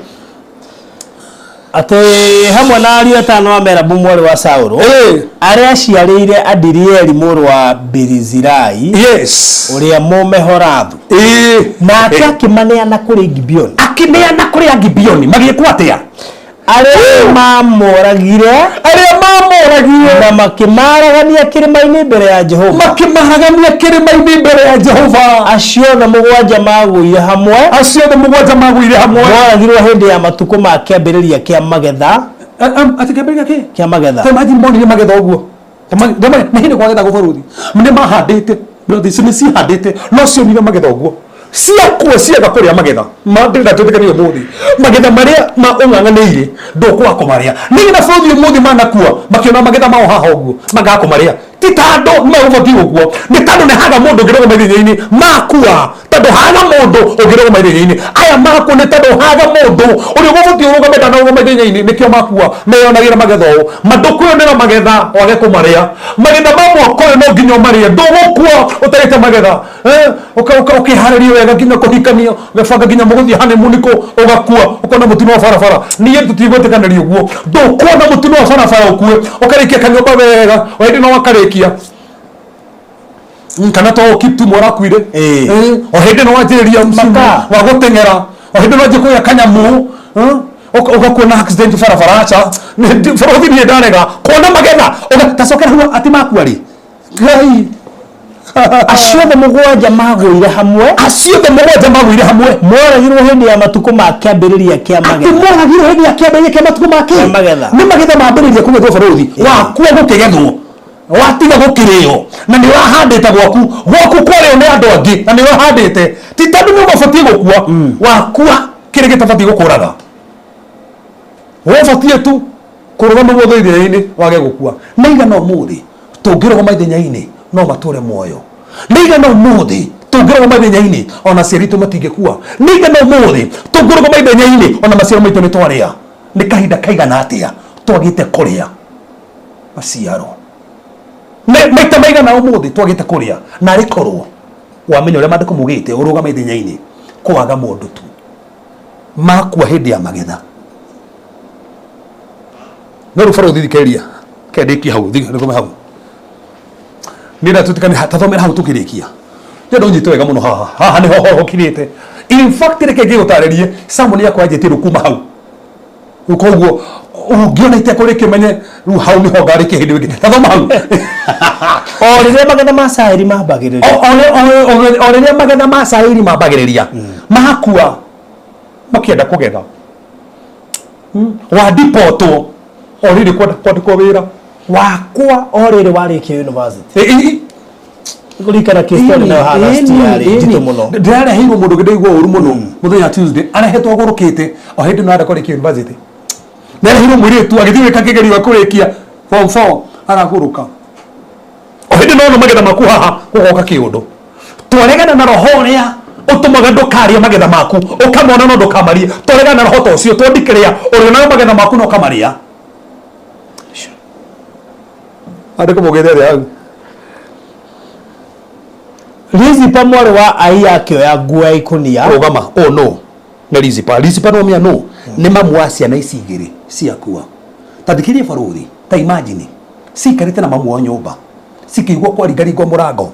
Atĩ hamwe na ariũ atano a Merabu mwarĩ wa Saũlũ, arĩa aciarĩire Adirieli mũrũ wa Birizirai ũrĩa Mũmehorathu. Nake akĩmaneana kũrĩ Gibeoni. Akĩneana kũrĩ Agibeoni magĩkwo atĩa? Arĩa maamoragire. Arĩa maamoragire. Na makĩmaaragania kĩrĩma-inĩ mbere ya Jehova. Makĩmaaragania kĩrĩma-inĩ mbere ya Jehova. Acio othe mũgwanja maagũire hamwe. Acio othe mũgwanja maagũire hamwe. Moragirwo hĩndĩ ya matukũ ma kĩambĩrĩria kĩa magetha. Atĩ kĩambĩrĩria kĩ? Kĩa magetha. Ta imagine monire magetha ũguo. Nĩ hĩndĩ kwagethagwo bũrũri. Nĩ mahandĩte, nĩ cihandĩte, no cionire magetha ũguo. Ciakua ciaga kũrĩa magetha. Ndĩrenda twĩtĩkanie ũmũthĩ. Magetha marĩa ma ũng'ang'anĩire ndũkwaga kũmarĩa. Nĩgetha bũrũri ũmũthĩ manakua makĩona magetha mao haha ũguo magaga kũmarĩa. Ti tondũ nĩ megũbatiĩ gũkua, nĩ tondũ nĩ haga mũndũ ũngĩrũgama ithenya-inĩ makua. Tondũ haga mũndũ ũngĩrũgama ithenya-inĩ. Aya makua nĩ tondũ haga mũndũ ũrĩa ũgũbatiĩ ũrũgame ndanarũgama ithenya-inĩ, nĩkĩo makua meyonagĩra magetha ũũ. Ma ndũkwĩyonera magetha wage kũmarĩa. Magetha ma mwaka ũyũ no nginya ũmarĩe, ndũgũkua ũtarĩte magetha. Ũkĩharĩria wega nginya kũhikania, ũgĩbanga nginya mũgũthiĩ honeymoon kũ, ũgakua ũkona mũtino wa barabara. Niĩ tũtigwĩtĩkanĩria ũguo. Ndũkuona mũtino wa barabara ũkue, ũkarĩkia kanyũmba wega, o hĩndĩ no wakarĩkia. Kana to Kiptum arakuire. O hĩndĩ no wanjĩrĩria msimu wa gũteng'era, o hĩndĩ no wanjia kũgĩa kanyamũ, ũgakuona accident barabara. Aca bũrũri, niĩ ndarega kuona magetha. Tacokera hau atĩ makua rĩ, Ngai. Acio othe mũgwanja magũire hamwe. Acio othe mũgwanja magũire hamwe. Moragirwo hĩndĩ ya matukũ ma kĩambĩrĩria kĩa magetha. Atĩ moragirwo hĩndĩ ya kĩambĩrĩria kĩa matukũ ma kĩ? Kĩa magetha. Nĩ magetha mambĩrĩria kũgethwo bũrũri wakua gũkĩgethwo, watiga gũkĩrĩo, na nĩ ũrahandĩte gwaku, gwaku kwarĩo nĩ andũ angĩ na nĩ ũrahandĩte. Ti tondũ nĩ ũgũbatiĩ gũkua, wakua kĩrĩa gĩtabatiĩ gũkũraga, wobatiĩ tu kũrũgama guothe ithenya-inĩ wage gũkua. Nĩ igana ũmũthĩ tũngĩrũgama ithenya-inĩ no matũre muoyo. Nĩ igana ũmũthĩ tũngĩrũgama ithenya-inĩ ona aciari aitũ matingĩkua. Nĩ igana ũmũthĩ tũngĩrũgama ithenya-inĩ ona maciaro maitũ nĩ twarĩa. Nĩ kahinda kaigana atĩa twagĩte kũrĩa maciaro? Maita maigana ũmũthĩ twagĩte kũrĩa? Na arĩ korwo wamenya ũrĩa maandĩko maugĩte ũrũgame ithenya-inĩ, kwaga mũndũ tu makua hĩndĩ ya magetha. No rĩu barũthi, thikĩrĩria, kendĩkie hau, thome hau nĩ ndatwĩtĩkania, tathomera hau tũkĩrĩkia. Ndĩrenda ũnyite wega mũno haha, haha nĩho hokirĩte. In fact, reke ngĩgũtarĩrie sermon yakwa yanjĩtie rĩu kuma hau. Rĩu koguo ũngĩona itekũrĩkia ũmenye rĩu hau nĩho ngarĩkia hĩndĩ ĩngĩ. Tathoma hau. O rĩrĩa magetha ma cairi mambagĩrĩria. O rĩrĩa magetha ma cairi mambagĩrĩria, makua makĩenda kũgetha, wandipotwo o rĩrĩ kwenda kwandĩkwo wĩra. Wakwa o rĩrĩ warĩkia university. Kũririkana kĩ story nayo haha last year rĩ nditũ mũno. Ndĩrareheirwo mũndũ ũngĩ ndaigua ũru mũno mũthenya wa Tuesday, arehetwo agũrũkĩte o hĩndĩ no arenda kũrĩkia university. Nĩareheirwo mũirĩtu agĩthiĩ gwĩka kĩgerio gĩa kũrĩkia form 4, aragũrũka o hĩndĩ nona magetha maku haha gũgoka kĩũndũ. Twaregana na roho ũrĩa ũtũmaga ndũkarĩe magetha maku, ũkamona no ndũkamarie. Twaregana na roho ta ũcio, twandikĩrĩa ũrĩonaga magetha maku na ũkamarĩa. Andĩko mũgĩte atĩa hau? Rizipa mwarĩ wa Aiya akĩoya nguo ya ikũnia. Rũgama. Oh no, nĩ Rizipa. Rizipa no mĩa no nĩ mamu wa ciana ici igĩrĩ ciakua. Ta thikĩrĩria barũthi, ta imagine cikarĩte na mamu wa nyũmba, cikĩigua kwaringaringwo mũrango,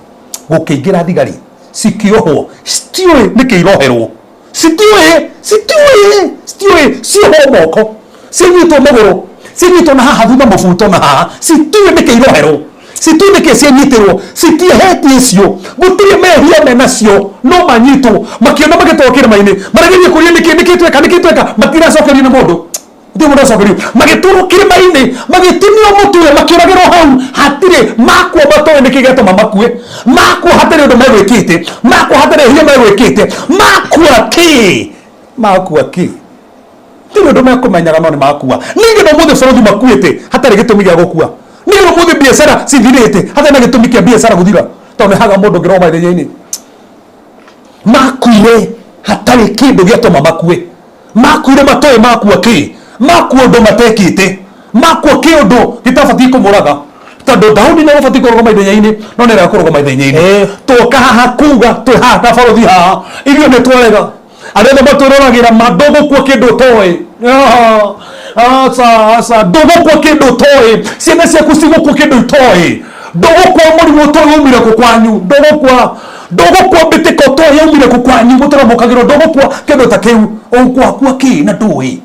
gũkĩingĩra thigari, cikĩohwo, citiũĩ nĩkĩ iroherwo, citiũĩ, citiũĩ, citiũĩ, ciohwo moko, cinyitwo magũrũ, cinyitwo na haha thutha mũbuto na haha, citiũĩ nĩkĩ iroherwo, citiũĩ nĩkĩ cianyitĩrwo, citiehetie icio, gũtirĩ mehia menacio, no manyitwo makĩona magĩtwarwo kĩrĩma-inĩ, marageria kũria nĩkĩ, nĩkĩ tweka, nĩkĩ tweka, matiracokerio nĩ mũndũ, gũtirĩ mũndũ acokerio, magĩtwarwo kĩrĩma-inĩ, magĩtinio mũtwe, makĩũragĩrwo hau, hatirĩ makua matoĩ nĩkĩ gĩatũma makue, makua hatarĩ ũndũ megwĩkĩte, makua hatarĩ hia megwĩkĩte, makua kĩ, makua kĩ, tirĩ ũndũ mekũmenyaga no nĩ makua. Ningĩ no mũthĩ bũrũri makuĩte hatarĩ gĩtũmi gĩa gũkua. Ningĩ no mũthĩ biacara cithirĩte hatarĩ na gĩtũmi kĩa biacara gũthira, tondũ nĩ haga mũndũ ũngĩrũgama ithenya-inĩ. Makuire hatarĩ kĩndũ gĩatũma makue, makuire matoĩ makua kĩ, makua ũndũ matekĩte, makua kĩũndũ gĩtabatiĩ kũmũraga, tondũ Daudi nĩ agũbatiĩ kũrũgama ithenya-inĩ no nĩ arega kũrũgama ithenya-inĩ. Twoka haha kuga twĩ haha na barũthi haha, ithuĩ nĩ twarega arĩa othe matwĩroragĩra ma ndũgũkua kĩndũ ũtoĩ. Aca, aca, ndũgũkua kĩndũ ũtoĩ, ciana ciaku cigũkua kĩndũ itoĩ, ndũgũkua mũrimũ ũtoĩ waumire kũ kwanyu, ndũgũkua, ndũgũkua mbĩtĩka ũtoĩ yaumire kũ kwanyu, mũtũramũkagĩrwo, ndũgũkua kĩndũ ta kĩu, ũgũkua kĩ na ndũĩ.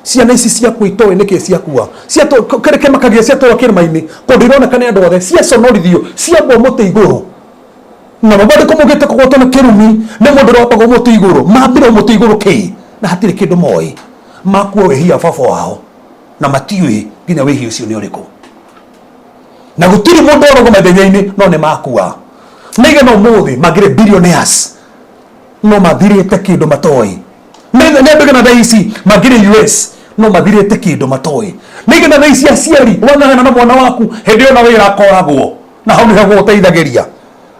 Ciana ici ciakua itoĩ nĩkĩ ciakua, kĩrĩa kĩmakagia ciatwarwo kĩrĩma-inĩ kũndũ ironeka nĩ andũ othe, ciaconorithio, ciambwo mũtĩ igũrũ, na mabandĩko maugĩte kũgwatwo nĩ kĩrumi nĩ mũndũ ũrĩa wambagwo mũtĩ igũrũ, mambirwo mũtĩ igũrũ kĩ na hatirĩ kĩndũ moĩ, makua wĩhia baba wao na matiũĩ nginya wĩhia ũcio nĩ ũrĩkũ, na gũtirĩ mũndũ ũrũgama ithenya-inĩ no nĩ makua. Nĩigana ũmũthĩ mangĩrĩ billionaires no mathirĩte kĩndũ matoĩ. Nĩ andũ thaa ici mangĩrĩ US no mathirĩte kĩndũ matoĩ. Nĩigana thaa ici aciari wang'ang'ana na mwana waku hĩndĩ ĩyo na wĩra akoragwo na hau nĩho gũgũteithagĩria.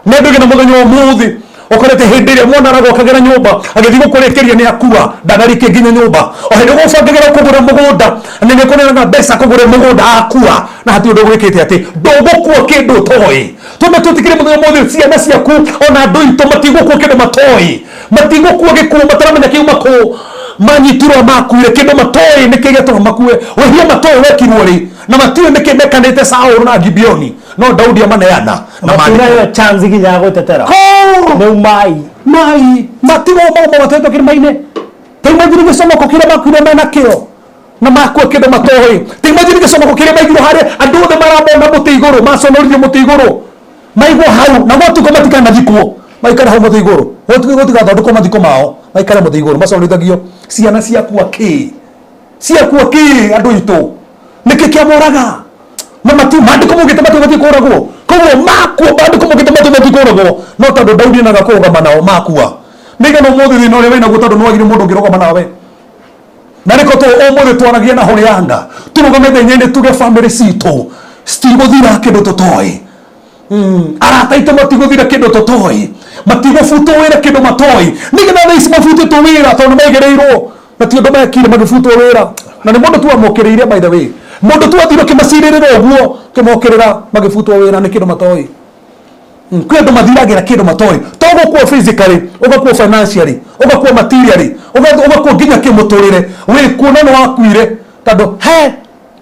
Nĩ andũ aigana mũthenya wa ũmũthĩ ũkorete hĩndĩ ĩrĩa mwana aragwakagĩra nyũmba agĩthiĩ gũkũrĩkĩria nĩ akua, ndanarĩkia nginya nyũmba, o hĩndĩ ũgũbangagĩra kũgũra mũgũnda nĩ nĩkũneanaga mbeca kũgũra mũgũnda akua, na hatirĩ ũndũ ũgwĩkĩte atĩ ndũgũkua kĩndũ ũtoĩ. Tũme twĩtĩkĩre mũthenya ũmũthĩ ciana ciaku ona andũ aitũ matigũkua kĩndũ matoĩ, matigũkua gĩkuũ mataramenya kiuma kũ, manyitirwo makuire kĩndũ matoĩ nĩkĩ gĩatũma makue, wĩhia matoĩ wekirwo rĩ na matiũĩ nĩkĩ mekanĩte Saũlũ na Gibeoni, no Daudi amaneana na matiraheo chance nginya ya gwĩtetera. Nĩ mai mai matigwo mauma matetwo kĩrĩma-inĩ. Ta imagine gĩconoko kĩrĩa makuire mena kĩo na makua kĩndũ matoĩ. Ta imagine gĩconoko kĩrĩa maigirwo harĩa andũ othe maramona mũtĩ igũrũ, maconorithio mũtĩ igũrũ, maigwo hau na gwatuĩka matikanathikwo, maikare hau mũtĩ igũrũ, gwatuĩka gũtigathondekwo mathiko mao, maikare mũtĩ igũrũ maconorithagio. Ciana ciakua kĩ, ciakua kĩ andũ aitũ, nĩkĩ kĩamoraga? Na matu maandĩko maugĩte matibatiĩ kũragwo, koguo makua maandĩko maugĩte matibatiĩ kũragwo, no tondũ Daudi endaga kũrũgama nao makua. Nĩigana ũmũthĩ thĩna ũrĩa wĩnaguo tondũ nĩwagire mũndũ ũngĩrũgama nawe. Na nĩkĩo ũmũthĩ twaragia na hũrĩanga, tũrũgame ithenya-inĩ tuge famĩlĩ citũ citigũthira kĩndũ tũtoĩ, arata aitũ matigũthira kĩndũ tũtoĩ, matigũbutwo wĩra kĩndũ matoĩ. Nĩgetha thaa ici mabutĩtwo wĩra tondũ nĩmaigĩrĩirwo na ti ũndũ mekire, magĩbutwo wĩra na nĩ mũndũ tu amokĩrĩire. By the way, mũndũ tu athire ũkĩmacirĩrĩra ũguo kĩmokĩrĩra, magĩbutwo wĩra nĩ kĩndũ matoĩ. Kwĩ andũ mathiragĩra kĩndũ matoĩ, to gũkua physically, ũgakua financially, ũgakua materially, ũgakua nginya kĩmũtũrĩre, wĩkuo na nĩ wakuire tondũ he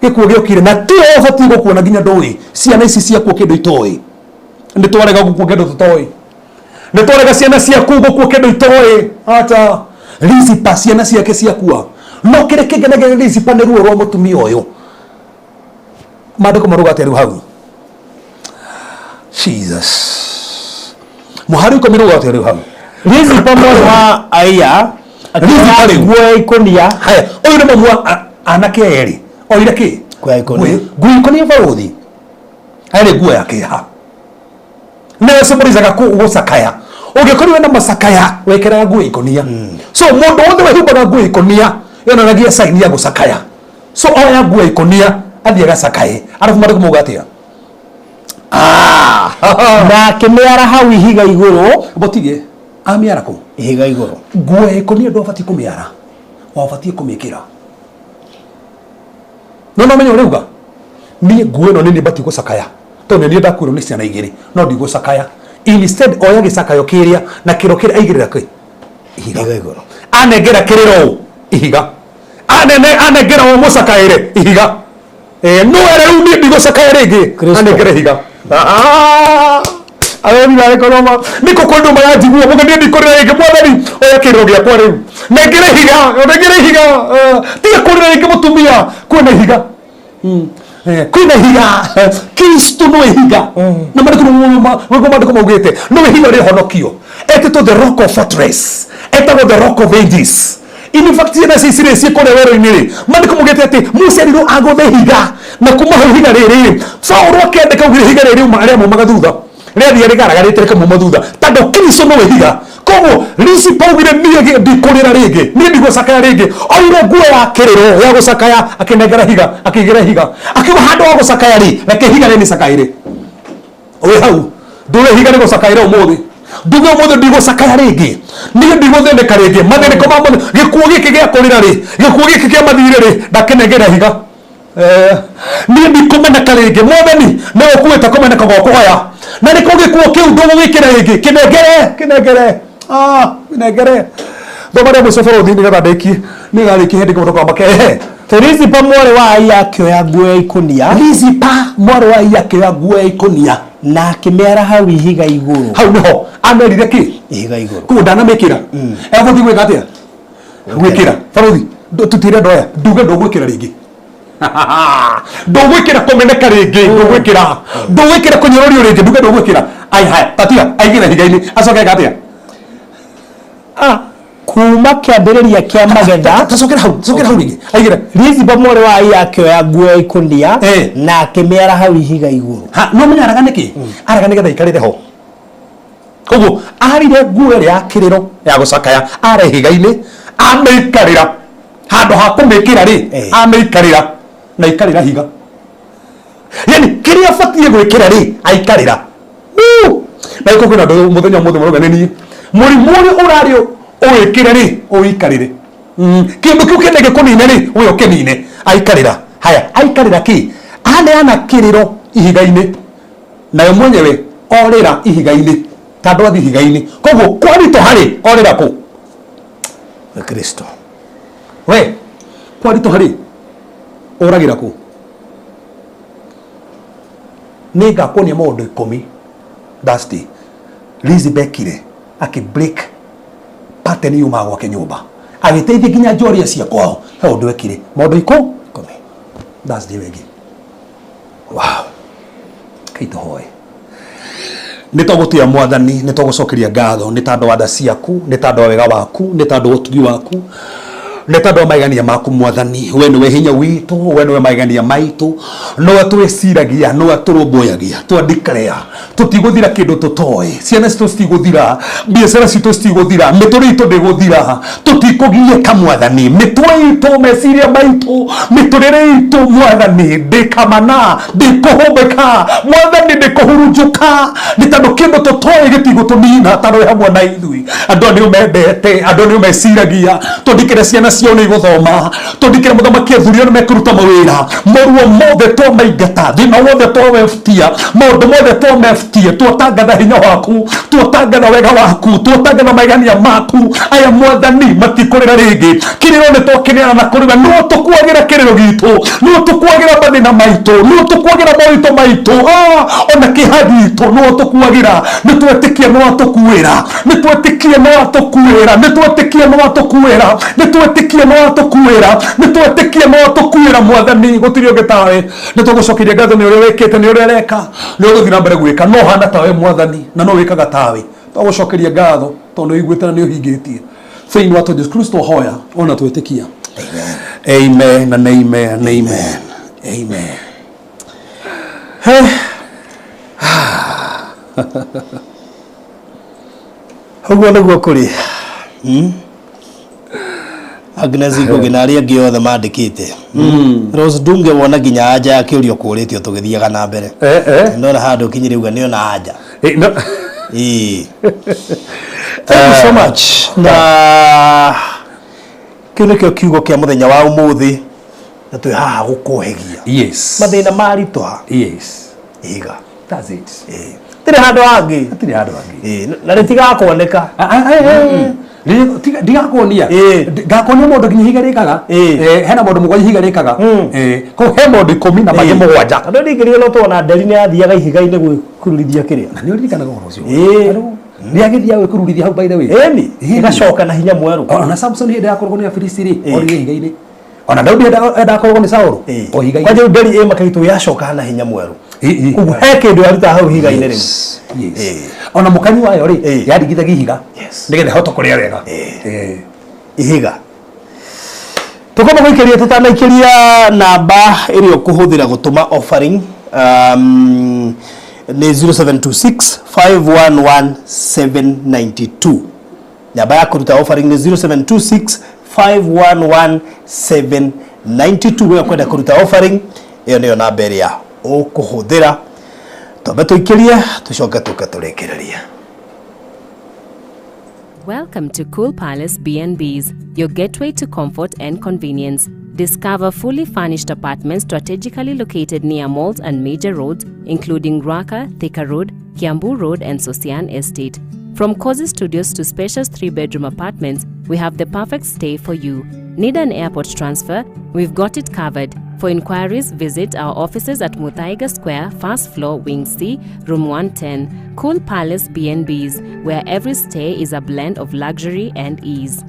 gĩkuũ gĩokire na ti we ũbatiĩ gũkua na nginya ndũĩ. Ciana ici ciakua kĩndũ itoĩ, nĩ twarega gũkua kĩndũ tũtoĩ, nĩ twarega ciana ciaku gũkua kĩndũ itoĩ. Ata Rizipa ciana ciake ciakua, no kĩrĩa kĩngenagia Rizipa nĩ ruo rwa mũtumia ũyũ. Maandĩko maruga atĩa rĩu hau? Jesus, mũhari 10 ruga atĩa rĩu hau? Rizipa mwarĩ wa Aiya Rizipa rĩu. nguo ya ikũnia. Haya, ũyũ nĩ mamu wa anake erĩ oire kĩ? Nguo ya ikũnia. Nguo ikũnia barũthi. Arĩ nguo ya kĩeha nayo symbolizaga gũcakaya. Ũngĩkorirwo na macakaya, wekĩraga nguo ikũnia. So mũndũ wothe wehumbaga nguo ikũnia yonanagia sign ya gũcakaya. So oya nguo ikũnia, athiĩ agacakaye. Arabu marĩkũ mauga atĩa? Ah! Na akĩmĩara hau ihiga igũrũ. Botige amĩara kũ? Ihiga igũrũ. Nguo ya ikũnia ndwabatiĩ kũmĩara, wabatiĩ kũmĩkĩra. No menya ũrĩa uga, niĩ nguo ĩno nĩ niĩ batiĩ gũcakaya, tondũ nĩ niĩ ndakuĩrwo nĩ ciana igĩrĩ, no ndigũcakaya. Instead oya gĩcakayo kĩrĩa na kĩro kĩrĩa, aigĩrĩra kĩ? Ihiga. Ihiga igũrũ. Anengera kĩrĩro ũ? Ihiga. Anene anengera o mũcakaĩre ihiga. No ere rĩu niĩ ndigũcakaya rĩngĩ. Kristo. Anengere ihiga. Aweni marĩkorwo ma nĩkũ kwĩ ndũ maranjigua mũge niĩ ndikũrĩra rĩngĩ. Mwathani, oya kĩrĩro gĩakwa rĩu, nengere ihiga, nengere ihiga. Tiga kũrĩra rĩngĩ, mũtumia, kwĩna ihiga. Kwĩna ihiga. Kristo no ihiga, na mandĩko nĩguo mandĩko maugĩte no ihiga rĩhonokio. Etĩtwo the Rock of Fortress, etagwo the Rock of Ages. In fact, ciana ici cirĩ ciĩ kũrĩa werũ-inĩ rĩ, mandĩko maugĩte atĩ Musa erirwo agũthe ihiga, na kuma hau ihiga rĩrĩ, Saũlũ akĩandĩka augire ihiga rĩrĩ rĩamumaga thutha, rĩathiĩ rĩgaragarĩte rĩkamuma thutha, tondũ Kristo no ihiga. Koguo Rizipa augire, niĩ ndikũrĩra rĩngĩ, niĩ ndigũcakaya rĩngĩ. Oire nguo ya kĩrĩro ya gũcakaya, akĩnengera ihiga, akĩigĩra ihiga, akiuga handũ ha gũcakaya rĩ, reke ihiga rĩrĩ rĩcakaĩre. Wĩ hau ndũre ihiga rĩgũcakaĩra ũmũthĩ, nduge ũmũthĩ, ndigũcakaya rĩngĩ, niĩ ndigũthĩnĩka rĩngĩ. Mathĩnĩko ma mũthĩ, gĩkuo gĩkĩ gĩa kũrĩra rĩ, gĩkuo gĩkĩ kĩa mathirĩ rĩ, ndakĩnengera ihiga. Niĩ ndikũmeneka rĩngĩ. Mwathani, nĩwe ũkuĩte kũmeneka gwakwa, oya na nĩkũ gĩkuo kĩu ndũgũgĩkĩra rĩngĩ, kĩnengere, kĩnengere. Ah, kĩnengere. Thoma rĩa mũico, bũrũthi, nĩgetha ndĩkie, nĩgetha rĩkie hĩndĩ kĩmwe tũkamba kehe. Rizipa mwarĩ wa Ai akĩoya nguo ya ikũnia. Rizipa mwarĩ wa Ai akĩoya nguo ya ikũnia. Na akĩmĩara hau ihiga igũrũ. Hau nĩho amerire kĩ? Ihiga igũrũ. Koguo ndanamĩkĩra, egũthiĩ gwĩka atĩa? Gwĩkĩra. Barũthi, tutire ndoya nduge ndũgwĩkĩra rĩngĩ, ndũgwĩkĩra kũmeneka rĩngĩ, ndũgwĩkĩra kũnyũrũrio rĩngĩ, nduge ndũgwĩkĩra. Ai, haya, tatia aigĩra ihiga-inĩ, acoke eka atĩa? Kuma kĩambĩrĩria kĩa magetha. Tacokera hau, cokera hau rĩngĩ, aigĩra. Rizipa mwarĩ wa Ai akĩoya nguo ya ikũnia na akĩmĩara hau ihiga igũrũ. Ha, no menya araga nĩkĩ? Araga nĩgetha aikarĩre ho. Koguo arire nguo ĩrĩa ya kĩrĩro ya gũcakaya, ara ihiga-inĩ, amĩikarĩra handũ ha kũmĩkĩra rĩ. Amĩikarĩra na ikarĩra higa, yani kĩrĩa abatiĩ gwĩkĩra rĩ, aikarĩra. Woo! Na gĩkũ kwĩna andũ mũthenya ũmũthĩ marauga nĩ niĩ mũrimũ ũrĩa ũrarĩ ũwĩkĩre rĩ, ũikarĩre. Kĩndũ kĩu kĩende gĩkũnine rĩ, we ũkĩnine. Aikarĩra. Haya, aikarĩra kĩ? Aneana kĩrĩro ihiga-inĩ, nayo mwenyewe orĩra ihiga-inĩ, tandũ athi ihiga-inĩ. Koguo kwaritũha rĩ, orĩra kũ? Kristo. We kwaritũha rĩ, ũragĩra kũ? Nĩ ngakuonia maũndũ 10 Dusty Lizzy bekire akĩ break pattern yumaga gwake nyũmba, agĩteithia nginya njoria cia kwao. He ũndũ ekire, maũndũ 10. Thursday wengĩ. Wow, kaitũhoe. Nĩ twagũtĩa Mwathani, nĩ twagũcokeria ngatho nĩ tondũ wa tha ciaku, nĩ tondũ wa wega waku, nĩ tondũ wa ũtugi waku, nĩ tondũ wa magegania maku. Mwathani, we nĩwe hinya witũ, we nĩwe magegania maitũ, nowe twĩciragia, nowe tũrũmbũyagia. Twandikarea tũtigũthira kĩndũ tũtoĩ, ciana citũ citigũthira, biacara citũ citigũthira, mĩtũrĩre itũ ndĩgũthira, tũtikũgiĩka. Mwathani, mĩtwe itũ, meciria maitũ, mĩtũrĩre itũ, Mwathani, ndĩkamana, ndĩkũhũmbĩka. Mwathani, ndĩkũhurunjũka, nĩ tondũ kĩndũ tũtoĩ gĩtigũtũnina, tondũ wĩ hamwe na ithuĩ. Andũ aya nĩo mendete, andũ aya nĩo meciragia. Tũndikĩre ciana ciao nĩ igũthoma, tũndikĩre mũthamaki athuri ao nĩ mekũruta mawĩra. Moruo mothe twamaingata, thĩna wothe twawebutia, maũndũ mothe twamebutie. Twatangatha hinya waku, twatangatha wega waku, twatangatha magegania maku. Aya, Mwathani, matikũrĩra rĩngĩ. Kĩrĩro nĩ twakĩneana na kũrĩ we. Nĩwe tũkuagĩra kĩrĩro gitũ, nĩwe tũkuagĩra mathĩna maitũ, nĩwe tũkuagĩra moritũ maitũ. Ona kĩeha gitũ nĩwe tũkuagĩra. Nĩ twetĩkia nĩ watũkuĩra, nĩ twetĩkia nĩ watũkuĩra, nĩ twetĩkia nĩ watũkuĩra, nĩ twetĩkia nĩ watũkuĩra, nĩ twetĩkia nĩ watũkuĩra. Mwathani, gũtirĩ ũngĩ tawe. Nĩ tũgũcokeria ngatho nĩ ũrĩa wĩkĩte, nĩ ũrĩa ũreka, nĩ ũgũthiĩ na mbere gwĩka. No hana tawe, Mwathani, na no wĩkaga tawe. Twagũcokeria ngatho tondũ nĩ ũiguĩte na nĩ ũhingĩtie. Thĩinĩ wa Jesu Kristo hoya ona twĩtĩkia, amen and amen, amen, amen. Hey. Ũguo nĩguo kũrĩ. Agnes Ngũgĩ na arĩa angĩ othe mandĩkĩte. Rose Ndunge wona nginya anja ya kĩũria ũkũrĩtio tũgĩthiaga na mbere. Eh, eh. Nona handũ ũkinyire uga nĩona anja. Eh, no. Ĩĩ. Thank you so much. Na kĩu nĩkĩo kiugo kĩa mũthenya wa ũmũthĩ na twĩ haha gũkũhĩgia. Yes. Mathĩna maritũha. Yes. Ihiga. That's it. Ĩĩ. Tirĩ handũ hangĩ. Hatirĩ handũ hangĩ. Ĩĩ, na rĩtigakuoneka. Ah, ah, eh, eh. Ndigakuonia. Ĩĩ. Ngakuonia maũndũ nginya ihiga rĩkaga. Ĩĩ. Eh, hena maũndũ mũgwanja ihiga rĩkaga. Eh, koguo he maũndũ 10 na mangĩ 7. Andũ ningĩrire no tuona nderi nĩ yathiaga ihiga-inĩ gwĩkururithia kĩrĩa. Na nĩ ũririkanaga ũhoro ũcio. Ĩĩ. Nĩ agĩthiaga gwĩkururithia hau by the way. Ĩni, Ĩni. ĩgacoka na hinya mwerũ. Ona Samson hĩndĩ yakoragwo nĩ Afilisti rĩ, Ĩĩ. orire ihiga-inĩ. Ona Daudi enda akoragwo nĩ Saũlũ, o ihiga-inĩ. Kwanja rĩu nderi ĩ makaitũ yacoka na hinya mwerũ. Ĩĩ, ĩĩ. Koguo he kĩndũ yaruta hau ihiga-inĩ rĩu. Yes, yes. Ĩĩ. Ona mũkanyi wayo rĩ, Ĩĩ. yarigithagia ihiga. Yes. Nĩgetha ĩhote kũrĩa wega. Ĩĩ. Ĩĩ. Ihiga. Tũkwamba gũikĩria tũtanaikĩria namba ĩrĩa ũkũhũthĩra gũtũma offering nĩ 0726 511 792. Namba ya kũruta offering nĩ 0726 511 792. Ũrĩa ũkwenda kũruta offering ĩyo nĩyo namba ĩrĩa ũkũhũthĩra. Twambe tũikĩrie tũcoke tũke tũrĩkĩrĩrie. Welcome to Cool Palace B&Bs, your gateway to comfort and convenience. Discover fully furnished apartments strategically located near malls and major roads, including Ruaka, Thika Road, Kiambu Road, and Sosian Estate. From cozy studios to spacious 3-bedroom apartments, we have the perfect stay for you. Need an airport transfer? We've got it covered. For inquiries, visit our offices at Muthaiga Square, first floor, Wing C, Room 110. Cool Palace B&Bs, where every stay is a blend of luxury and ease.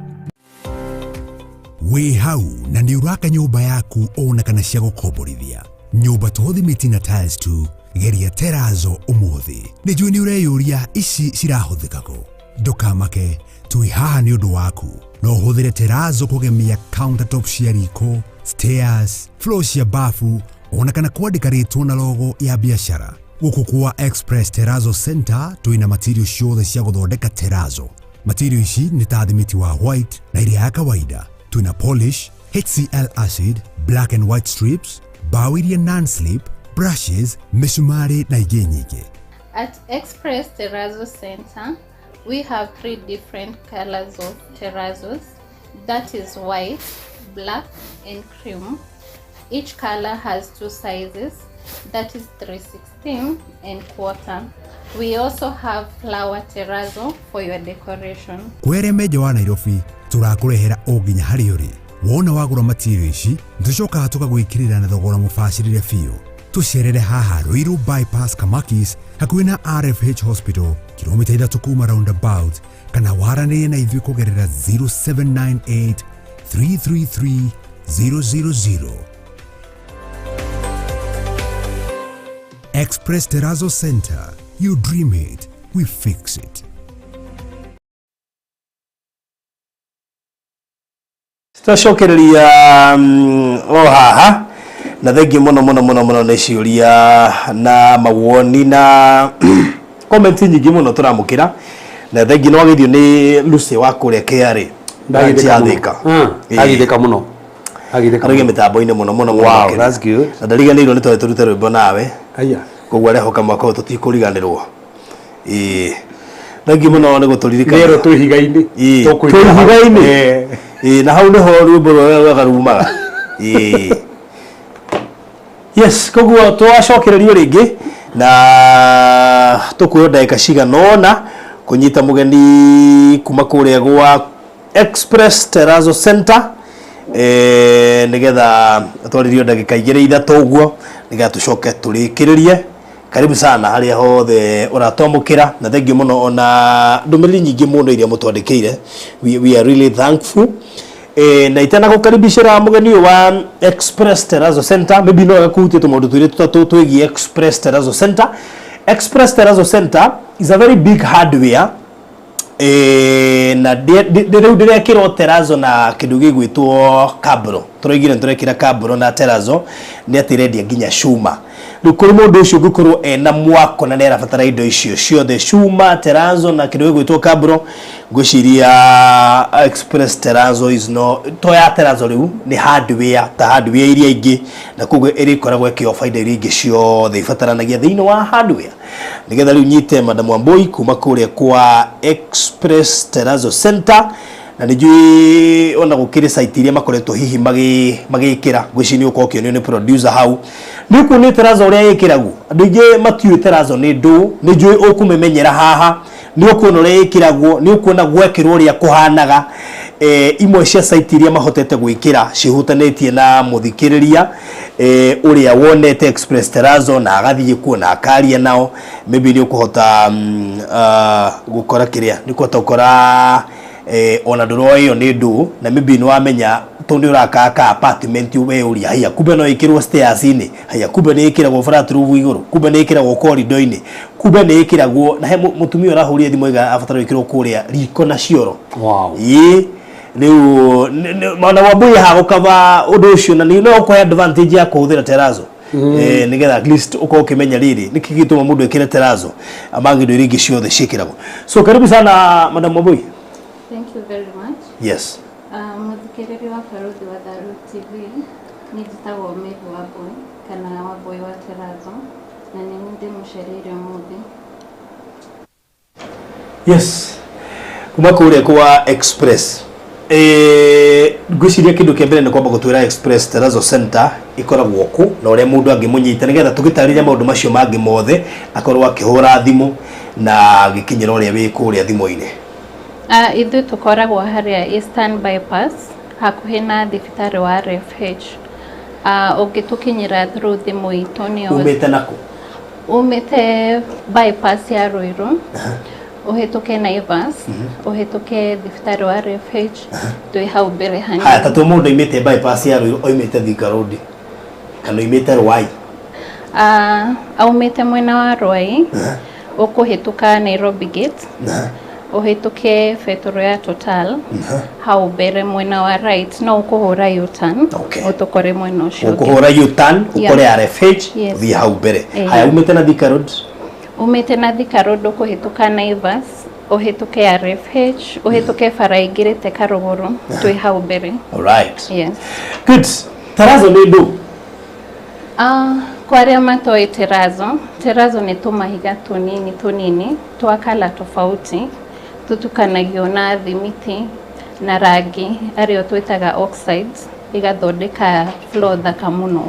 Wĩ hau na nĩ ũraka nyũmba yaku ona kana cia gũkomborithia. Nyũmba to thimiti na tiles tu, geria terazo ũmũthĩ. Nĩ njũĩ nĩ ũreyũria ici cirahũthĩka kũ. Ndũkamake, twĩ haha nĩ ũndũ waku. No ũhũthĩre terazo kũgemia countertop cia riko, stairs, floor cia bafu, ona kana kwandĩka rĩtwa na logo ya biacara. Gũkũ kwa Express Terrazzo Center twĩna material ciothe cia gũthondeka terazo. Material ici nĩ ta thimiti wa white na ĩrĩa ya kawaida. Twĩna polish, HCl acid, black and white strips, bao iria non-slip, brushes, mĩcumarĩ na ingĩ nyingĩ. At Express Terrazzo Center, we have 3 different colors of terrazos. That is white, black, and cream. Each color has 2 sizes, that is 3/16 and quarter. We also have flower terrazzo for your decoration. Kwere menja wa Nairobi tũrakũrehera o nginya harĩa ũrĩ. Wona wagũra material ici, nĩtũcokaga tũkagwĩkĩrĩra na thogora mũbacĩrĩre biũ. Tũcerere haha Ruiru Bypass Kamakis hakuhĩ na RFH Hospital kilomita 3 kuma roundabout, kana waranĩrie na ithuĩ kũgerera 0798 333 000. Express Terrazzo Center. You dream it, we fix it. Twacokereria o haha na thengiũ mũno mũno mũno mũno nĩ ciũria na mawoni na comment nyingĩ mũno tũramũkĩra na thengiũ nĩ wageithio nĩ Lucy wa kũrĩa KRA. Ndagithĩka ya mũno. Thika. Ndagithĩka mũno. Ndagithĩka Arauga mũno. mĩtambo-inĩ mũno mũno mũno Wow, makĩria. that's good. Na ndariganĩirwo nĩ twarĩ tũrute rwĩmbo nawe. Aya. Koguo arehoka mwaka ũyũ tũtikũriganĩrwo. Ĩĩ. Thengiũ mũno nĩ gũtũririkana. Nĩerwo twĩ ihiga-inĩ. Ĩĩ. Tũkũingĩra Twĩ hau. ihiga-inĩ. Ĩĩ. Ĩĩ, na hau nĩho rwĩmbo rũrĩa rwega rumaga. Ĩĩ. Yes, koguo twacokererio rĩngĩ na tũkuoya ndagĩka cigana ũna kũnyita mũgeni kuma kũrĩa gwa Express Terrazzo Center nĩgetha twarĩrio ndagĩka 2 3 ũguo nĩgetha tũcoke tũrĩkĩrĩrie. Karibu sana harĩa hothe ũratwamũkĩra na thengiũ mũno ona ndũmĩrĩri nyingĩ mũno iria mũtwandĩkĩire. We are really thankful. Na itanagũkaribicĩra mũgeni ũyũ wa Express Terrazzo Center, maybe no gakuhutie tũmaũndũ twĩrĩ tũtatũ twĩgiĩ Express Terrazzo Center. Express Terrazzo Center is a very big hardware. Na rĩu ndĩrekĩrwo terrazzo na kĩndũ gĩgwĩtwo cabro. Tũroigire nĩtũrekĩra cabro na terrazzo, nĩ atĩ ĩrendia nginya cuma. Rĩu kũrĩ mũndũ ũcio ũngĩkorwo ena mwako na nĩarabatara indo icio ciothe, cuma, terrazzo na kĩndũ gĩgwĩtwo cabro, ngwĩciria Express Terrazzo is no to ya terrazzo, rĩu nĩ hardware ta hardware iria ingĩ, na koguo ĩrĩkoragwo ĩkĩoba indo iria ingĩ ciothe ibataranagia thĩinĩ wa hardware. Nĩgetha rĩu nyite Madam Wambui kuma kũrĩa kwa Express Terrazzo Center, na nĩ njũĩ ona gũkĩrĩ site iria makoretwo hihi magĩkĩra, ngwĩciria nĩ ũkorwo ũkĩonio nĩ producer hau, nĩ ũkuona terrazzo ũrĩa ĩkĩragwo. Andũ aingĩ matiũĩ terrazzo nĩ ndũ. Nĩ njũĩ ũkũmĩmenyera haha, nĩ ũkuona ũrĩa ĩkĩragwo, nĩ ũkuona gwekĩrwo ũrĩa kũhanaga. Imwe cia site iria mahotete gwĩkĩra cihutanĩtie na mũthikĩrĩria ũrĩa wonete Express Terrazzo na agathiĩ kuo na akaria nao, maybe nĩ ũkũhota gũkora kĩrĩa nĩ ũkũhota gũkora ona ndũroĩ ĩyo nĩ ndũ, na maybe nĩ wamenya tondũ nĩ ũrakaka apartment, we ũria, haiya, kumbe no ĩkĩrwo stairs-inĩ, haiya, kumbe nĩ ĩkĩragwo flat roof igũrũ, kumbe nĩ ĩkĩragwo corridor-inĩ, kumbe nĩ ĩkĩragwo na he mũtumia ũrahũrire thimũ aiga abatara gwĩkĩrwo kũrĩa riko na cioro. Ĩĩ, rĩu ona Wambui haha gũkaba ũndũ ũcio na nĩ no ũkũhe advantage ya kũhũthĩra terrazzo, nĩgetha at least ũkorwo ũkĩmenya rĩrĩ nĩkĩ gĩtũma mũndũ ekĩre terrazzo among indo iria ingĩ ciothe ciĩkĩragwo. So karibu sana, Madam Wambui. Thank you very much. Yes. Mũthikĩrĩria wa Barũthi wa Tharu TV, niĩ njĩtagwo Mary Wambui kana Wambui wa Terrazzo, na nĩ ndĩmũcereire ũmũthĩ. Yes, kuma kũrĩa kwa Express, ngwĩciria kĩndũ kĩa mbere nĩ kwamba gũtwĩra Express Terrazzo Center ĩkoragwo kũ na ũrĩa mũndũ angĩmũnyita, nĩgetha tũgĩtarĩria maũndũ macio mangĩ mothe akorwo akĩhũra thimũ na gĩkinyĩra ũrĩa wĩ kũrĩa thimũ-inĩ. Ithuĩ tũkoragwo harĩa Eastern Bypass, hakuhĩ na thibitarĩ wa RFH. Ũngĩtũkinyĩra through thimũ itũ nĩyo Umĩte nakũ? Umĩte bypass ya Ruiru, ũhĩtũke Naivas, ũhĩtũke thibitarĩ wa RFH, twĩ hau mbere Haya, hanini. Ta mũndũ oimĩte bypass ya Ruiru, oimĩte Thika Road kana oimĩte Ruai? Aumĩte mwena wa Ruai, ũkũhĩtũka Nairobi Gate, ũhĩtũke betũrũ ya Total, hau mbere mwena wa right, no ũkũhũra U-turn ũtũkore mwena ũcio ũngĩ. Ũkũhũra U-turn ũkore RFH, ũthiĩ hau mbere. Haya, umĩte na Thika Road? Umĩte na Thika Road, ũkũhĩtũka Naivas, ũhĩtũke RFH, ũhĩtũke bara ĩingĩrĩte Karũgũrũ, twĩ hau mbere. Alright. Yes. Good. Terrazzo nĩ ndũ? Kwa arĩa matoĩ terrazzo, terrazzo nĩ tũmahiga tũnini tũnini twa colour tofauti tũtukanagio na thimiti na rangi arĩo twĩtaga oxides, igathondeka floor thaka mũno.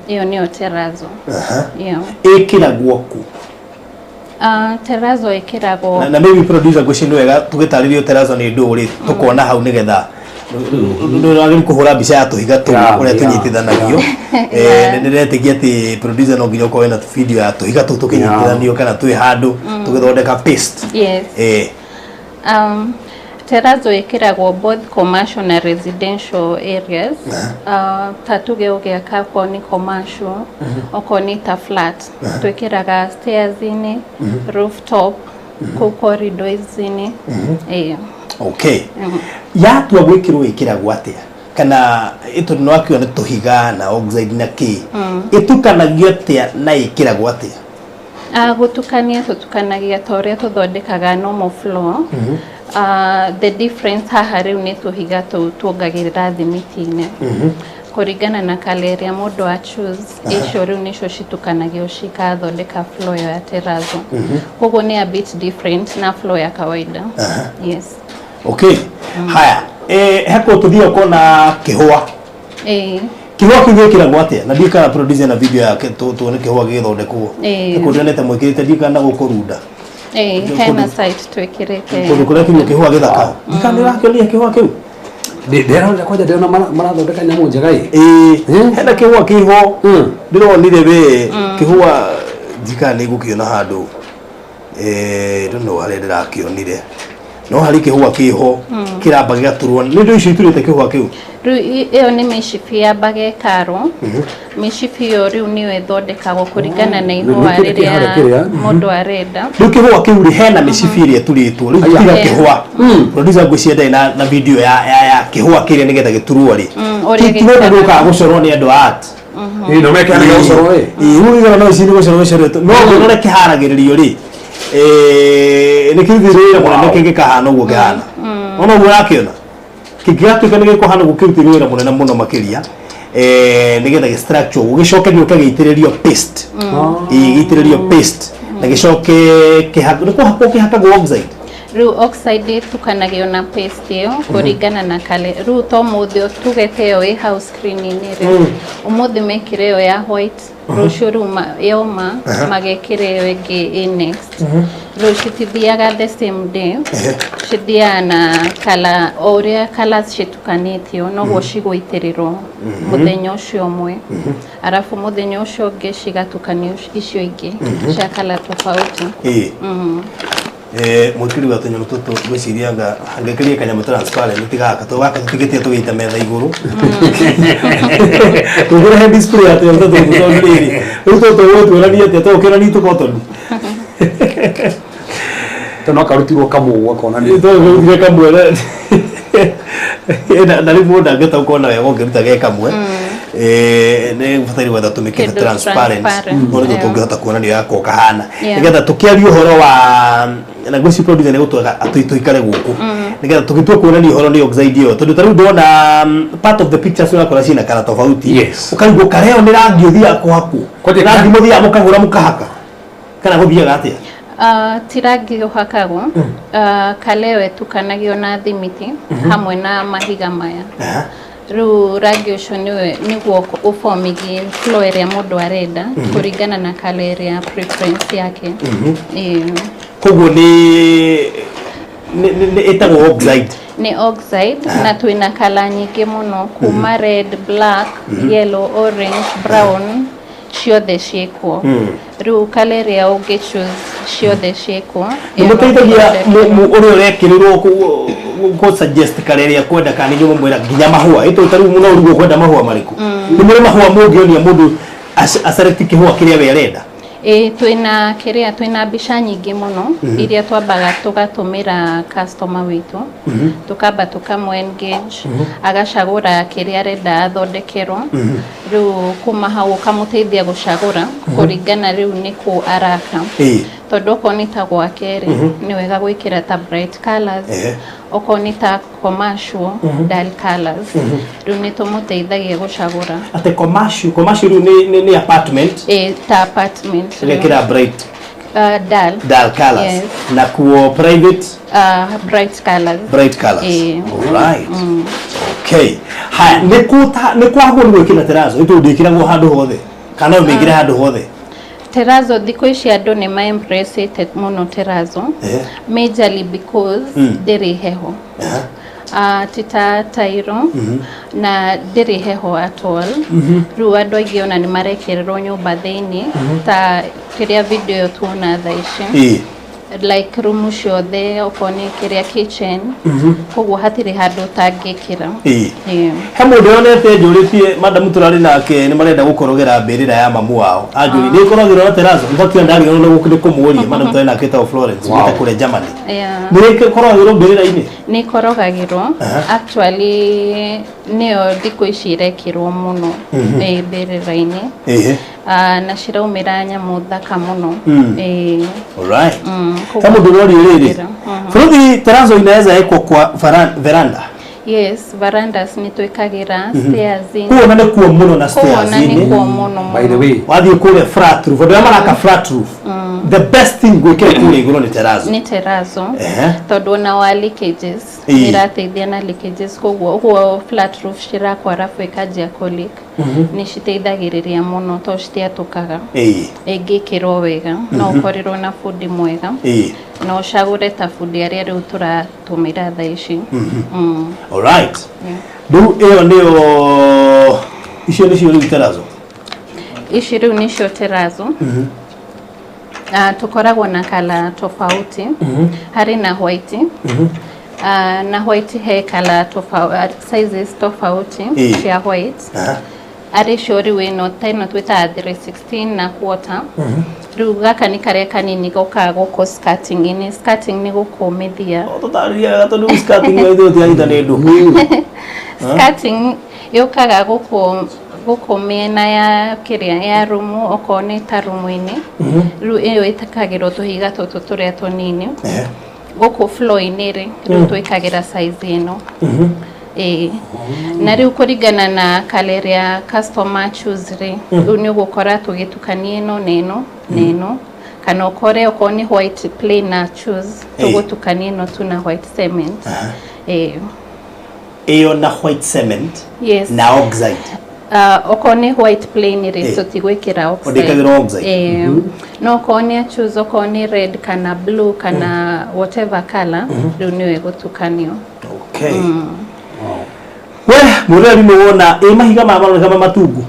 Ĩyo nĩyo terrazzo. Yeah. Ĩkĩragwo kũ? Terrazzo ĩkĩragwo Na maybe producer, ngwĩciria nĩ wega tũgĩtarĩrio terrazzo nĩ ndũ rĩ, tũkona hau nĩgetha nĩ kũhũra mbica ya tũhiga tũu ũrĩa tũnyitithanagio. Nĩ ndĩretĩkia atĩ producer no nginya ũkorwo na video ya tũhiga tũu tũkĩnyitithanio kana twĩ handũ tũgĩthondeka paste. Yes. Terrazzo ĩkĩragwo both commercial na residential areas. Ta tuge ũgĩaka, okorwo nĩ commercial, okorwo nĩ ta flat, twĩkĩraga stairs-inĩ, rooftop, kũu corridors-inĩ. Ĩĩ. Okay, yatua gwĩkĩrwo ĩkĩragwo atĩa? Kana ĩtondũ nĩ wakiuga nĩ tũhiga na oxide na kĩ, ĩtukanagio atĩa na ĩkĩragwo atĩa? Gũtukania tũtukanagia ta ũrĩa tũthondekaga normal floor. The difference haha rĩu nĩ tũhiga tũu tuongagĩrĩra thimiti-inĩ kũringana na colour ĩrĩa mũndũ a choose. Icio rĩu nĩcio citukanagio cikathondeka floor ĩyo ya terrazzo. Koguo nĩ a bit different na floor ya kawaida. Yes. Okay, haya, heko tũthiĩ ũkona kĩhũa. Ĩĩ. Kĩhũa kĩu gĩkĩragwo atĩa? Na ndiũĩ kana producer na video yake tuone kĩhũa gĩgĩthondekwo. Kũndũ ndĩronete mwĩkĩrĩte, ndiũĩ kana gũkũ Runda. Ĩĩ, hena site twĩkĩrĩte. Kũndũ kũrĩa kiugo kĩhũa gĩthaka, ndikana nĩ ũrakĩonia kĩhũa kĩu. Ndĩrona kwanja, ndĩrona marathondeka nyamũ njega ĩ. Ĩĩ, hena kĩhũa kĩho ndĩronire we kĩhũa, ndikana nĩ ngũkĩona handũ, don't know harĩa ndĩrakĩonire, no harĩ kĩhũa kĩho kĩramba gĩgaturwo nĩ indo icio iturĩte kĩhũa kĩu. Rĩu ĩyo nĩ mĩcibi yambaga ĩkarwo. Mĩcibi ĩyo rĩu nĩyo ĩthondekagwo kũringana na ihũa Nĩ kĩrĩa rĩrĩa harĩa kĩrĩa? Mũndũ arenda. Rĩu kĩhũa kĩu rĩ, hena mĩcibi ĩrĩa ĩturĩtwo rĩu tiga kĩhũa. Producer, ngwĩciria ndarĩ na video ya kĩhũa kĩrĩa nĩgetha gĩturwo rĩ. Ũrĩa Ti ũndũ gĩkĩragwo. gũkaga gũcorwo nĩ andũ a art. Ĩĩ, no mekĩanaga gũcorwo ĩ. Ĩĩ, rĩu gĩthurano no ici nĩ gũcorwo gĩcoretwo no ũrĩa kĩharagĩrĩrio rĩ, nĩ kĩrutĩirwo wĩra mũnene kĩngĩkahana ũguo kĩhana, ona ũguo ũrakĩona kĩngĩgatuĩka nĩ gĩkũhana ũguo, kĩrutĩirwo wĩra mũnene mũno makĩria, nĩgetha gĩ structure ũguo gĩcoke gĩũke gĩitĩrĩrio paste. Ĩĩ, gĩitĩrĩrio paste na gĩcoke nĩ kũhakwo kĩhakagwo oxide. Rĩu oxide ĩtukanagio na paste ĩyo kũringana na kale. Rĩu to mũthĩ tuge ta ĩyo ĩ hau screen-inĩ rĩ, ũmũthĩ mekĩre ĩyo ya white, rũciũ rĩu yoma magekĩra ĩyo ĩngĩ ĩ next. Rĩu citithiaga the same day, cithiaga na kala o ũrĩa colours citukanĩtio noguo cigũitĩrĩrwo mũthenya ũcio ũmwe, arabu mũthenya ũcio ũngĩ cigatukanio icio ingĩ cia colour tofauti. Ĩĩ. Mwĩkĩri wa tũnyamũ tũtũ, ngwĩciria anga angĩkĩria kanyamũ transparent ti gaka to gaka tũtigĩtie tũgĩita metha igũrũ, tũngĩrehe display ya tũnyamũ tũtũ, tondũ rĩrĩ rĩu tũtũ ũgũtuonania atĩa to ũkĩonania tũkotoni? To no karutirwo kamũgwa konania. Tũrutire kamwe na rĩu mũndũ angĩhota gũkorwo wega ũngĩruta ge kamwe, nĩ bataire gwetha tũmĩkĩte Kĩndũ transparent transparent, no nĩguo tũngĩhota kuonania gako kahana, nĩgetha tũkĩaria ũhoro wa na ngwĩciria producer nĩ gũtwega tũikare gũkũ nĩgetha tũgĩtua kuonania ũhoro nĩ oxide ĩyo, tondũ ta rĩu ndona part of the pictures ũrakora ciĩna kara tofauti. Ũkarigwo kareo nĩ rangi ũthiaga kũhakwo, rangi mũthiaga mũkagũra mũkahaka kana gũthiaga atĩa? Ti rangi ũhakagwo. Kale ĩyo ĩtukanagio na thimiti hamwe na mahiga maya. Rĩu rangi ũcio nĩwe nĩguo ũbomithie floor ĩrĩa mũndũ arenda kũringana na colour ĩrĩa preference yake. Ĩĩ. Koguo nĩ ĩtagwo oxide? Nĩ oxide, na twĩna colour nyingĩ mũno kuma red, black, yellow, orange, brown, ciothe ciĩkuo. Rĩu colour ĩrĩa ũngĩ choose, ciothe ciĩkuo. Nĩ mũteithagia ũrĩa ũrekĩrĩrwo kũ suggest kare ĩrĩa kwenda, kana nĩ mũmwĩra nginya mahũa ĩtũ ta rĩu no ũrigwo kwenda mahũa marĩkũ? Nĩ mũrĩ mahũa mũngĩonia mũndũ aselect kĩhũa kĩrĩa we arenda? Ĩĩ, twĩna kĩrĩa, twĩna mbica nyingĩ mũno iria twambaga tũgatũmĩra customer witũ, tũkamba tũkamũ engage, agacagũra kĩrĩa arenda athondekerwo. Rĩu kuma hau ũkamũteithia gũcagũra kũringana rĩu nĩ kũ araka, tondũ okorwo nĩ ta gwake rĩ, nĩ wega gwĩkĩra ta bright colours, okorwo nĩ ta commercial, dull colours. Rĩu nĩ tũmũteithagia gũcagũra. Atĩ commercial rĩu nĩ apartment? Ĩĩ, ta apartment rĩu. Ĩgekĩra bright? Dull. Dull colors. Yes. Na kuo private? Bright colors. Bright colors. Ĩĩ. Alright, okay. Haya, nĩ kũ nĩ kwagwo nĩ gwĩkĩra terrazzo ĩtũ ndĩkĩragwo handũ hothe kana no mĩkĩre handũ hothe? Terrazzo thikũ ici andũ nĩ ma-embrace mũno terrazzo, majorly because ndĩrĩ heho, ti ta tairo, na ndĩrĩ heho at all. Rĩu andũ aingĩ ona nĩ marekĩrĩrwo nyũmba thĩinĩ ta kĩrĩa video ĩyo tuona thaa ici, like rumu ciothe, okorwo nĩ kĩrĩa kitchen, koguo hatirĩ handũ ũtangĩkĩra. Ĩĩ. He mũndũ yonete njũrĩtie, madamu tũrarĩ nake, nĩ marenda gũkorogera mbĩrĩra ya mamu wao, anjũri nĩ ĩkoragĩrwo na terrazzo. In fact, ndarigwo nĩ kũmũria madamu tũrarĩ nake wĩtagwo Florence, wĩte kũrĩa Germany. Nĩ ĩkoragĩrwo mbĩrĩra-inĩ? Nĩ ĩkorogagĩrwo. Actually, nĩyo thikũ ici ĩrekĩrwo mũno, ĩĩ, mbĩrĩra-inĩ. Ah, na ciraumĩra nyamũ thaka mũno. Ĩĩ. Alright. Koguo He mũndũ ũroria rĩrĩ, bũrũthi, terrazzo inaweza ekwo kwa veranda? Yes, verandas nĩ twĩkagĩra, stairs. Kũu ona nĩ kuo mũno na Kũu ona stairs. nĩ kuo mũno By the mũno. way, Wathiĩ kũrĩa flat roof, andũ arĩa maraka flat roof, the best thing gwĩkĩra kũrĩa igũrũ nĩ terrazzo. Nĩ terrazzo, tondũ ona wa leakages, nĩ ĩrateithia na leakages. Koguo ũguo flat roof cirakwo arabu ĩkanjia kũ leak, nĩ citeithagĩrĩria mũno tondũ citiatũkaga. Ĩngĩkĩrwo wega no ũkorirwo na bundi mwega na ũcagũre ta bundi arĩa rĩu tũratũmĩra thaa ici. Alright, rĩu ĩyo nĩyo, icio nĩcio rĩu terrazzo? Ici rĩu nĩcio terrazzo. Tũkoragwo na colour tofauti. Harĩ na white, na white he colour tofauti, sizes tofauti cia white. Arĩ cio rĩu ĩno ta ĩno twĩtaga 316 na quarter. Rĩu gaka nĩ karĩa kanini gokaga gũkũ skirting-inĩ. Skirting nĩ gũkũ mĩthia. Tũtarĩrie wega tondũ skirting ithuĩ tũtianyita nĩ ndũ. Skirting yũkaga gũkũ Gũkũ mĩena ya kĩrĩa ya rumu, okorwo nĩ ta rumu-inĩ, rĩu ĩyo ĩtakagĩrwo tũhiga tũtũ tũrĩa tũnini. Gũkũ floor-inĩ rĩ, rĩu twĩkagĩra size ĩno. Ĩĩ, na rĩu kũringana na colour ĩrĩa customer choose rĩ, rĩu nĩ ũgũkora tũgĩtukania ĩno na ĩno na ĩno, kana ũkore okorwo nĩ white plain na choose, tũgũtukania ĩno tu na white cement. Ĩĩ. Ĩyo na white cement? Yes. Na oxide? Okorwo nĩ white plain rĩ, Eh. tũtigwĩkĩra oxide. Ndĩkagĩrwo oxide? Eh, no okorwo nĩ choose, okorwo nĩ red kana blue kana whatever color, rĩu nĩyo ĩgũtukanio. Okay, we mũreri nĩ wona ĩ mahiga maya maroneka ma matungu.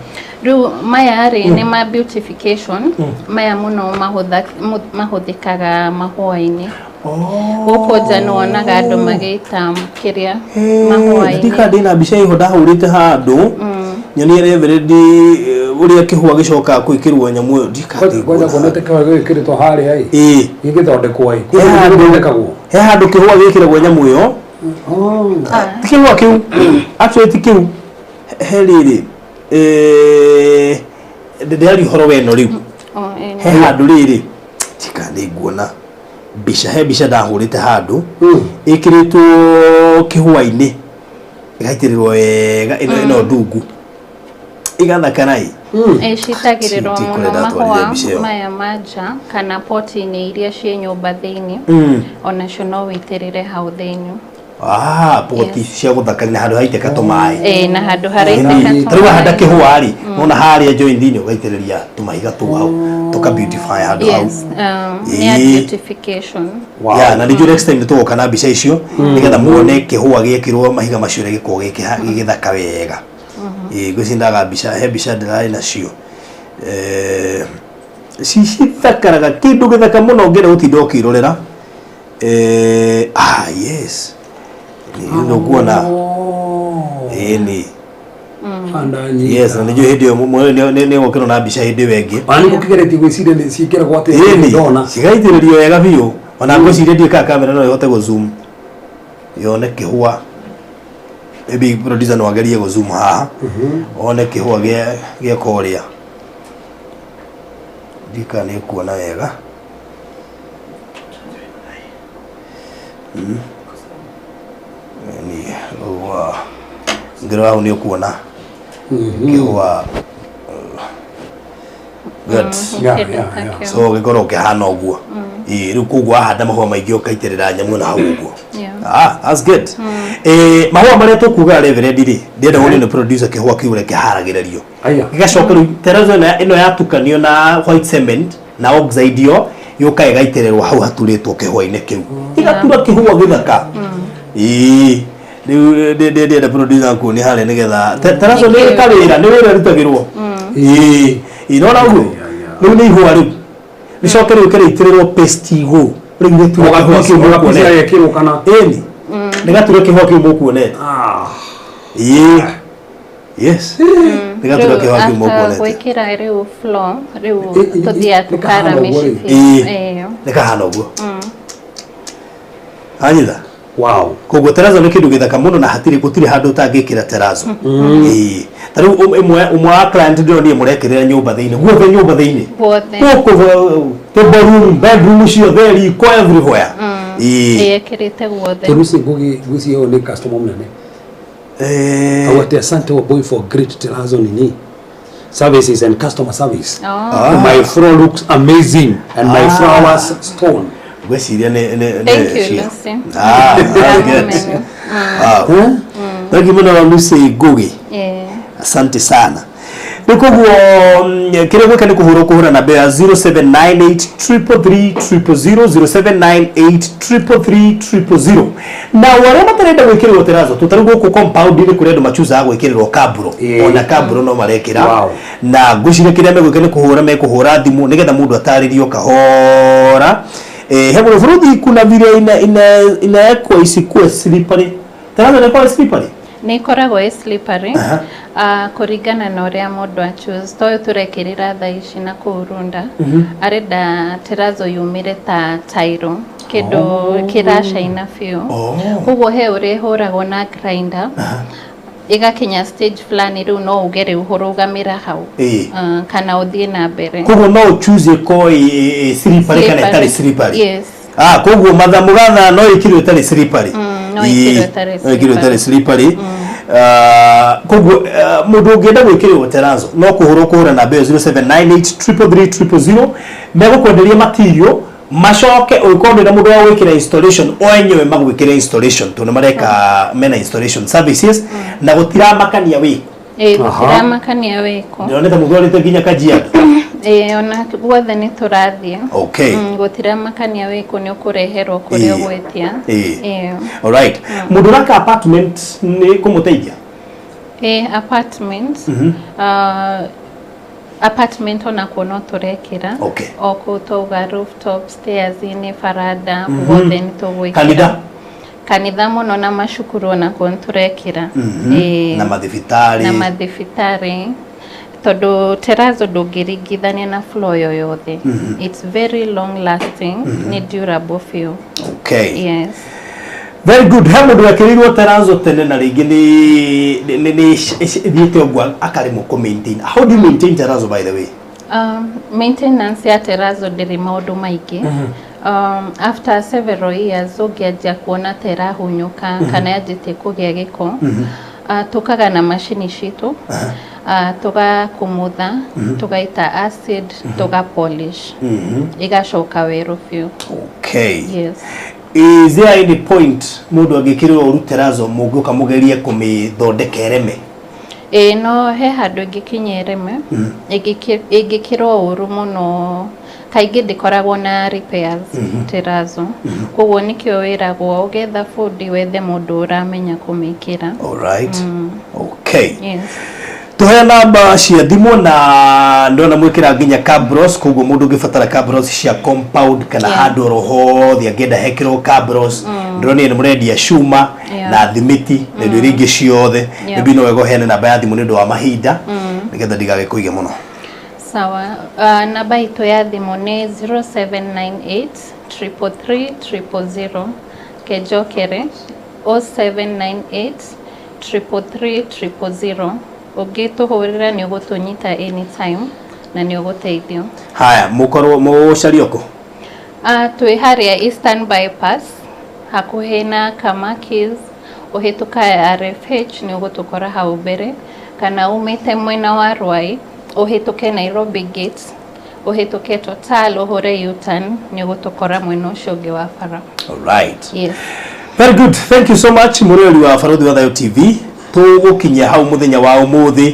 Rĩu maya rĩ, nĩ ma beautification. Maya mũno mahũthĩkaga mahũa-inĩ. Gũkũ nja nĩ wonaga andũ magĩita kĩrĩa mahũa-inĩ. Ndika ndĩna mbica iho ndahũrĩte handũ nyonie reverend ũrĩa kĩhũa gĩcokaga gwĩkĩrwo nyamũ ĩyo, ndika Ngoja kuonete kĩhũa gĩgĩkĩrĩtwo harĩa ĩ ĩĩ. Gĩgĩthondekwo ĩ? He handũ Gĩthondekagwo. He handũ kĩhũa gĩkĩragwo nyamũ ĩyo. Ti kĩhũa kĩu actually, ti kĩu, he rĩrĩ, ndĩraria ũhoro weno rĩu. Oh, ĩno. He handũ rĩrĩ, tika nĩ nguona mbica, he mbica ndahũrĩte handũ ĩkĩrĩtwo kĩhũa-inĩ, ĩgaitĩrĩrwo wega, ĩno ndungu igathakara ĩ. Ĩ, citagĩrĩrwo Ti mũno kũrĩa ndatwarire mahũa mbica ĩyo. maya ma nja kana poti-inĩ iria ciĩ nyũmba thĩinĩ, onacio no wĩitĩrĩre hau thĩinĩ. Ah, poti cia gũthakaria na handũ haitĩka tũmaĩ. Ĩ, na handũ haraitĩka Ta rĩu wahanda tũmaĩ. kĩhũa rĩ, nona harĩa joint-inĩ ũgaitĩrĩria tũmahiga tũu hau, tũka beautify handũ hau. Yes, nĩ ya Ĩĩ. beautification. Yeah, na nĩnjũĩ next time nĩtũgoka na mbica icio nĩgetha muone kĩhũa gĩekĩrwo mahiga macio ũrĩa gĩkoragwo gĩgĩthaka wega. Ĩĩ, ngwĩciria ndaga mbica, he mbica ndĩrarĩ nacio. Cithakaraga kĩndũ gĩthaka mũno ũngĩenda gũtinda ũkĩrorera. Ah yes, nĩ ũkuona, ĩĩ nĩ yes, na nĩnjũĩ hĩndĩ ĩyo nĩ ũgũkĩrwo na mbica hĩndĩ ĩyo ĩngĩ. Ona nĩ gũkĩgeretie gwĩciria nĩ ciĩkĩragwo atĩ. Ĩni. Ndona. Cigaitĩrĩrio wega biũ. Ona ngwĩciria ndiũĩ kana kamera no ĩhote gũ zoom yone kĩhũa. Maybe producer no agerie gũ zoom haha one kĩhũa gĩeka ũrĩa. Ndiũĩ kana nĩ ũkuona wega. Ni ũguo ngĩrora hau nĩ ũkuona kĩhũa. Good. Kĩndũ ta kĩu. So gĩkorwo kĩhana ũguo. Ĩĩ, rĩu koguo wahanda mahũa maingĩ ũkaitĩrĩra nyamũ na hau ũguo. Ah, that's good. Mahũa marĩa tũkuga, Reverend rĩ, ndĩrenda wone nĩ producer kĩhũa kĩu ũrĩa kĩharagĩrĩrio. Aya. Gĩgacoka rĩu terrazzo ĩno yatukanio na white cement na oxide, ĩyo yũka ĩgaitĩrĩrwo hau haturĩtwo kĩhũa-inĩ kĩu, ĩgatura kĩhũa gĩthaka. Ĩĩ, rĩu ndĩrenda producer kuonia harĩa nĩgetha terrazzo nĩ kawĩra, nĩ wĩra ĩrutagĩrwo. Ĩĩ ĩĩ, nona ũguo rĩu nĩ ihũa, rĩu rĩcoke rĩu rĩitĩrĩrwo paste igũrũ, rĩu rĩture kĩhũa kĩu mũkuonete. Gekĩrwo kana? Ĩni, rĩgatura kĩhũa kĩu mũkuonete. Ĩĩ, yes, rĩgatura Rĩu kĩhũa kĩu after mũkuonete. gwĩkĩra rĩu floor rĩu, tũthiaga nĩ tũkara kahana ũguo rĩ. mĩcibi. Ĩĩ. Ĩĩ. Nĩkahana ũguo, anyita. Wow. Koguo terrazzo nĩ kĩndũ gĩthaka mũno na hatirĩ gũtirĩ handũ ũtangĩkĩra terrazzo. Ĩĩ, ta rĩu ĩmwe ũmwe wa client ndĩronire mũrekĩrĩra nyũmba thĩinĩ guothe, nyũmba thĩinĩ. Guothe. Gũkũ table room, bedroom ciothe, riko, everywhere. Ĩĩ. Ĩkĩrĩte guothe. Lucy Ngugi, ngwĩciria ũyũ nĩ customer mũnene. Au ati asante wa boy for great terrazzo nini services and customer service. Oh. My floor looks amazing and my flowers stone. Ngwĩciria nĩ Thank you, Lucy. Ah, that's good. Wow. Thank you mũno, Lucy Ngugi. Asante sana. Rĩu koguo kĩrĩa gwĩka nĩ kũhũra, kũhũra namba ya 0798 333 000, 0798 333 000. Na arĩa matarenda gwĩkĩrĩrwo terrazzo, tũtarĩ gũkũ compound-inĩ kũrĩa andũ machuzaga gwĩkĩrĩrwo kaburo. Ona kaburo no marekĩra. Na ngwĩciria kĩrĩa megwĩka nĩ kũhũra, mekũhũra thimũ nĩgetha mũndũ atarĩrio kahora. He bũrũthi kuna vile inawekwa isikuwe slippery. Terrazzo inakuwa slippery. Nĩ ĩkoragwo ĩ slippery, kũringana na ũrĩa mũndũ a choose. Ta ũyũ tũrekĩrĩra thaa ici na kũu Runda, arenda terrazzo yumĩre ta tairo, kĩndũ kĩracaina biũ. Koguo he ũrĩa ĩhũragwo na grinder. Ĩgakinya stage fulani rĩu no uge rĩu hũrũgamĩra hau. Kana ũthiĩ na mbere. Koguo no ũchoose ĩkorwo ĩ slippery kana ĩtarĩ slippery? Yes. Ah, koguo matha mũgatha no ĩkĩrwo ĩtarĩ slippery? No ĩkĩrwo ĩtarĩ. No ĩkĩrwo ĩtarĩ slippery. Ah, koguo mũndũ ũngĩenda gwĩkĩrĩrwo terrazzo no kũhũrwo kũhũra namba ĩyo 0798 333 000, megũkwenderia material, macoke ũngĩkorwo ndwĩna mũndũ wa gwĩkĩra installation, o enyewe magwĩkĩre installation, tondũ mareka mena installation services na gũtiramakania wĩkũ. Ĩĩ, gũtiramakania wĩkũ. Ndĩronete mũtwarĩte nginya Kajiado. Ĩĩ, ona guothe nĩ tũrathiĩ. Gũtiramakania wĩkũ, nĩ ũkũreherwo kũrĩa ũgwĩtia. Ĩĩ. Alright, mũndũ ũraka apartment nĩ kũmũteithia? Ĩĩ, apartment, apartment onakuo no tũrekĩra. O kũu twauga rooftop, stairs-inĩ, baranda, guothe nĩ tũgwĩkĩra. Kanitha? Kanitha mũno, na macukuru onakuo nĩ tũrekĩra. Ĩĩ. Na mathibitarĩ? Na mathibitarĩ, tondũ terrazzo ndũngĩringithania na floor yoyothe. It's very long lasting, nĩ durable biũ. Yes. Very good. He mũndũ wekĩrĩirwo terrazzo tene na rĩngĩ nĩ ĩthiĩte ũguo akaremwo kũ maintain. How do you maintain terrazzo, by the way? Maintenance ya terrazzo ndĩrĩ maũndũ maingĩ. After several years ũngĩanjia kuona ta ĩrahunyũka kana yanjĩtie kũgĩa gĩko, tũkaga na macini citũ, tũgakumutha, tũgaita acid, tũga polish, ĩgacoka werũ biũ. Yes. Is there any point mũndũ angĩkĩrĩrwo ũru terrazzo mũngĩũka mũgerie kũmĩthondeka ĩreme? Ĩĩ, no he handũ ĩngĩkinya ĩreme. Ĩngĩkĩrwo ũru mũno, kaingĩ ndĩkoragwo na repairs terrazzo, koguo nĩkĩo wĩragwo ũgetha bundi, wethe mũndũ ũramenya kũmĩkĩra. Alright, okay. Yes. Tũhe namba cia thimũ, na ndona mwĩkĩra nginya cabros, koguo mũndũ ũngĩbatara cabros cia compound kana handũ oro hothe angĩenda hekĩrwo cabros. Ndĩronire nĩ mũrendia cuma na thimiti na indo iria ingĩ ciothe. Maybe no wega ũheane namba ya thimũ nĩ ũndũ wa mahinda, nĩgetha ndigagĩkũige mũno. Sawa. Namba itũ ya thimũ nĩ 0798 333 000. Kenjokere, 0798 333 000. Ũngĩtũhũrĩra nĩ ũgũtũnyita anytime na nĩ ũgũteithio. Haya, mũkorwo mũcario kũ? Twĩ harĩa Eastern Bypass, hakuhĩ na Kamakis, ũhĩtũka RFH nĩ ũgũtũkora hau mbere, kana umĩte mwena wa Ruai, ũhĩtũke Nairobi Gate, ũhĩtũke Total, ũhũre U-turn, nĩ ũgũtũkora mwena ũcio ũngĩ wa bara. Alright. Yes. Very good. Thank you so much, mũrori wa Barothi wa Thayo TV. Tũgũkinyia hau mũthenya wa ũmũthĩ.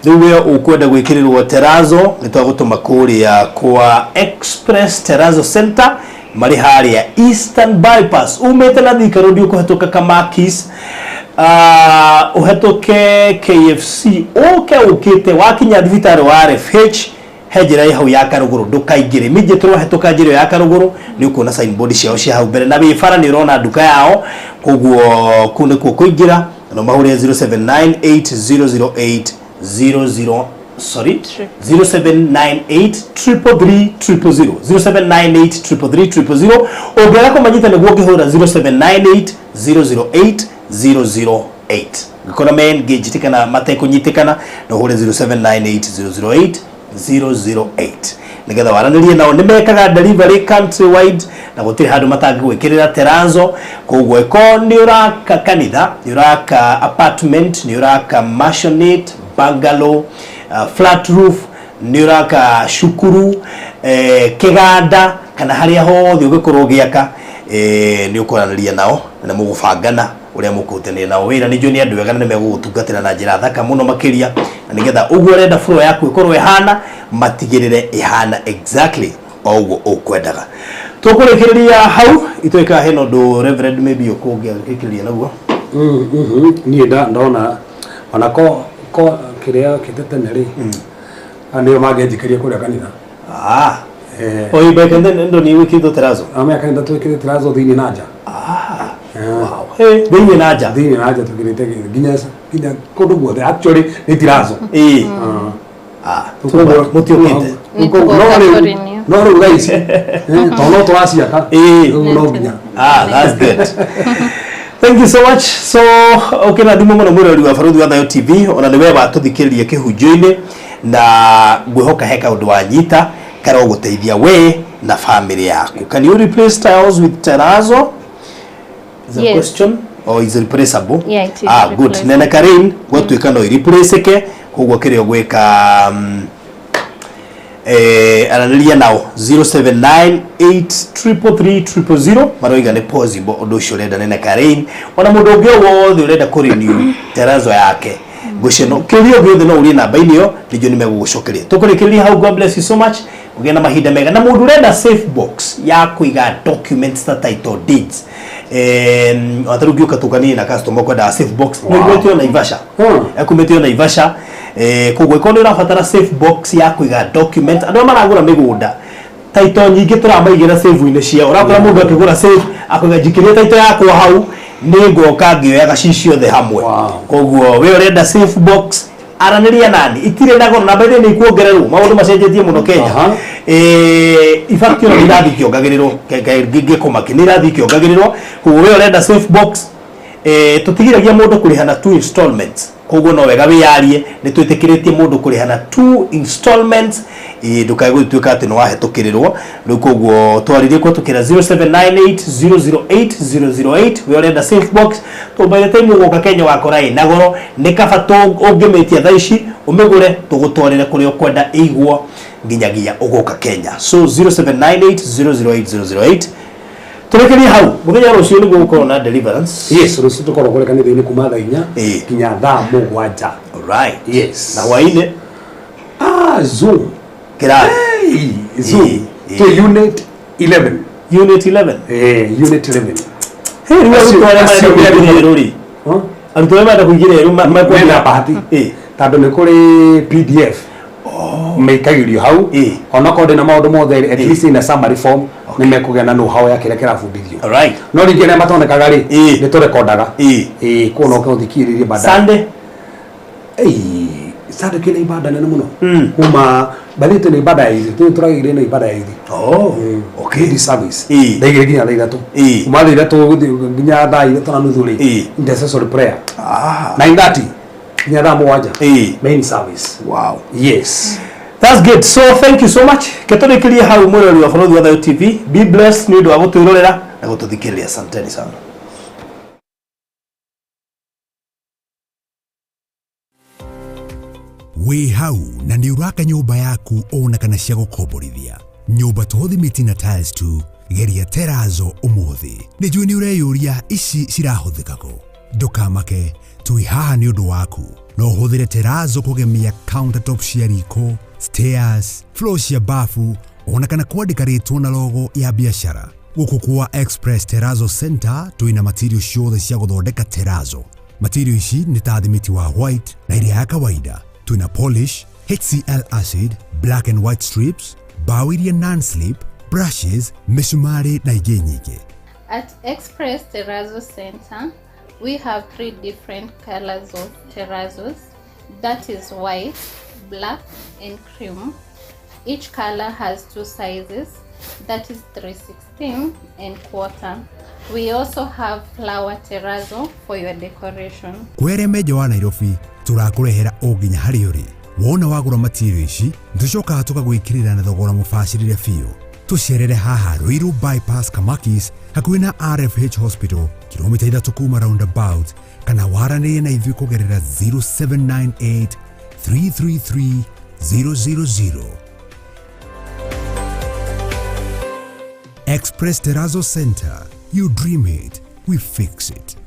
Rĩu we ũkwenda gwĩkĩrĩrwo terrazzo, nĩ twagũtũma kũrĩa kwa Express Terrazzo Center, marĩ harĩa Eastern Bypass. Umĩte na Thika Road ũkũhetũka Kamakis, ũhetũke KFC, ũke ũkĩte wakinya thibitarĩ wa RFH, he njĩra ĩ hau ya Karũgũrũ, ndũkaingĩre immediately wahĩtũka njĩra ĩyo ya Karũgũrũ, nĩ ũkuona signboard ciao cia hau mbere, na wĩ bara nĩ ũrona nduka yao, koguo kũu nĩkuo kũingĩra. Na mahũre 0798 008 00, sorry, 0798 333 000, 0798 333 000. Ũngĩaga kũmanyita nĩguo ũngĩhũra 0798 008 008. Ngĩkora me engaged kana matekũnyitĩkana, no ũhũre 0798 008 008 nigetha waranĩrie nao. Nĩ mekaga delivery country wide na gũtirĩ handũ matangĩgwĩkĩrĩra terrazzo. Koguo ĩkorwo nĩ ũraka kanitha, nĩ ũraka apartment, nĩ ũraka maisonette, bungalow, flat roof, nĩ ũraka cukuru, kĩganda, kana harĩa hothe ũngĩkorwo ũgĩaka, nĩ ũkwaranĩria nao na mũgũbangana ũrĩa mũkũrutania nao wĩra. Nĩ njũĩ nĩ andũ ega na nĩ megũgũtungatĩra na njĩra thaka mũno makĩria, na nĩgetha ũguo ũrenda floor yaku ĩkorwo ĩhana, matigĩrĩre ĩhana exactly o ũguo ũkwendaga. Tũkũrĩkĩrĩria hau itũĩkaga hena ũndũ, Reverend, maybe ũkũngĩarĩkĩrĩria naguo. Niĩ ndona ona ko kĩrĩa kĩte tene rĩ, nĩo mangĩnjikĩria kũrĩa kanitha. Ah. O ibeke ndo ni wikĩtwo terrazzo? Amea kanitha twĩkĩrĩte terrazzo thĩinĩ na nja. Wow. Hey, thĩinĩ na nja? Thĩinĩ na nja twĩkĩrĩte nginya kũndũ guothe, actually nĩ terrazzo. Ah, mũtiũkĩte. Nĩ tũgoka tũrĩnio. No rĩu thaa ici, tondũ no tũraciaka, rĩu no nginya. Ah, that's good. Thank you so much. So ũkĩrathimwo mũno mwĩroreri wa Barũthi wa Thayũ TV, ona nĩwe watũthikĩrĩria kĩhunjio-inĩ, na ngwĩhoka he kaũndũ wanyita karogũteithia we na family yaku. Can you replace tiles with terrazzo? Is a Yes. question or is replaceable? Yeah, it is Ah, good. replaceable. Nene Karin, gwatuĩka no ireplaceke, koguo kĩrĩa ũgwĩka aranĩria nao 0798333000, maroiga nĩ possible ũndũ ũcio ũrenda nene Karin, ona mũndũ ũngĩ o wothe ũrenda kũ renew terrazzo yake ngũceno kĩũria gĩothe no ũrie namba-inĩ ĩyo, nĩnjũĩ nĩ megũgũcokeria. Tũkũrĩkĩrĩria hau. God bless you so much, ũgĩe na mahinda mega. Na mũndũ ũrenda safe box ya kũiga documents ta title deeds, ona tarĩu ngĩũka tũkanie na customer kwendaga safe box, nĩ iguĩtio Naivasha, ekumĩtio Naivasha. Koguo ĩkorwo nĩ ũrabatara safe box ya kũiga document, andũ arĩa maragũra mĩgũnda, title nyingĩ tũramaigĩra safe-inĩ ciao. Ũrakora mũndũ akĩgũra safe akauga, "Njikĩrie title yakwa hau, nĩ ngoka ngĩoyaga ci ciothe hamwe." Koguo we ũrenda safe box, aranĩria nani, itirĩ na goro, namba ithĩ nĩ ikuongererwo, maũndũ macenjetie mũno Kenya. Ibati ona nĩ irathiĩ ikĩongagĩrĩrwo, ngĩkũmaki nĩ irathiĩ ikĩongagĩrĩrwo. Koguo we ũrenda safe box, tũtigiragia mũndũ kũrĩha na two installments, koguo no wega wĩyarie, nĩ twĩtĩkĩrĩtie mũndũ kũrĩha na two installments, ndũkae gũtuĩka atĩ nĩ wahĩtũkĩrĩrwo rĩu. Koguo twarĩrie kũhetũkĩra 0798008008, we ũrenda safe box, to by the time ũgũka Kenya wakora ĩna goro, nĩ kaba ũngĩmĩtia thaa ici ũmĩgũre, tũgũtwarĩre kũrĩa ũkwenda ĩigwo nginyagia ũgoka Kenya. So 0798008008. Tũrekerie hau. Mũthenya rũciũ nĩguo gũkorwo na deliverance. Yes, rũciũ tũkorwo kũrĩa kanitha-inĩ kuma thaa 4 nginya thaa 7. Right. Yes. Na hwaĩ-inĩ? Ah, Zoom. Kĩrathi. Hey, Zoom. To unit 11. Unit 11. Unit 11. Hey, rĩu arutwo arĩa marenda kũingĩra erũ rĩ, arutwo arĩa marenda kũingĩra erũ mena bahati tondũ nĩ kũrĩ PDF mĩikagĩrio hau, onakorwo ndĩna maũndũ mothe, at least in a summary form nĩ mekũgĩa na know-how ya kĩrĩa kĩrabundithio. No rĩngĩ arĩa matonekaga rĩ, nĩ tũrekondaga, ĩĩ, kuo no ũthikĩrĩrie baadaye. Sunday? Ei, Sunday kĩna ibada nene mũno kuma bathĩte nĩ ibada ya ithi, tũragĩire na ibada ya ithi. Oh, okay. Day service ndaigire nginya thaa 3, kuma thaa 3 gũthiĩ nginya thaa 3:30 rĩ, intercessory prayer. 9:30 nginya thaa 7, main service. Wow. Yes. That's good. So thank you so much. Ketũrĩkĩrie hau, mwĩrori wa Bũrũri wa Thayũ TV. Be blessed nĩ ũndũ wa gũtwĩrorera na gũtũthikĩrĩria. Asanteni sana. Wĩ hau na nĩ ũraka nyũmba yaku ona kana cia gũkomborithia, nyũmba to thimiti na tiles tu, geria terrazzo ũmũthĩ. Nĩ njũĩ nĩ ũreyũria ici cirahũthĩka kũ. Ndũkamake, twĩ haha nĩ ũndũ waku. No ũhũthĩre terrazzo kũgemia countertop cia riko, stairs, floor cia bafu, ona kana kwandĩka rĩtwa na logo ya biacara. Gũkũ kwa Express Terrazzo Center twĩna material ciothe cia gũthondeka terrazzo. Material ici nĩ ta thimiti wa white na ĩrĩa ya kawaida, twĩna polish, HCl acid, black and white strips, bao iria non-slip, brushes, mĩcumarĩ na ingĩ nyingĩ. At Express Terrazzo Center, we have three different colors of terrazzos, that is white, black, and cream. Each color has two sizes, that is 316 and quarter. We also have flower terrazzo for your decoration. Kwere menja wa Nairobi, tũrakũrehera o nginya harĩa ũrĩ. Wona wagũra material ici, tũcokaga tũkagwĩkĩrĩra na thogora mũbacĩrĩre biũ. Tũcerere haha Ruiru Bypass, Kamakis, hakuhĩ na RFH Hospital, kilomita 3 kuma roundabout, kana waranĩrie na ithuĩ kũgerera 0798 333 000. Express Terrazzo Center. You dream it, we fix it.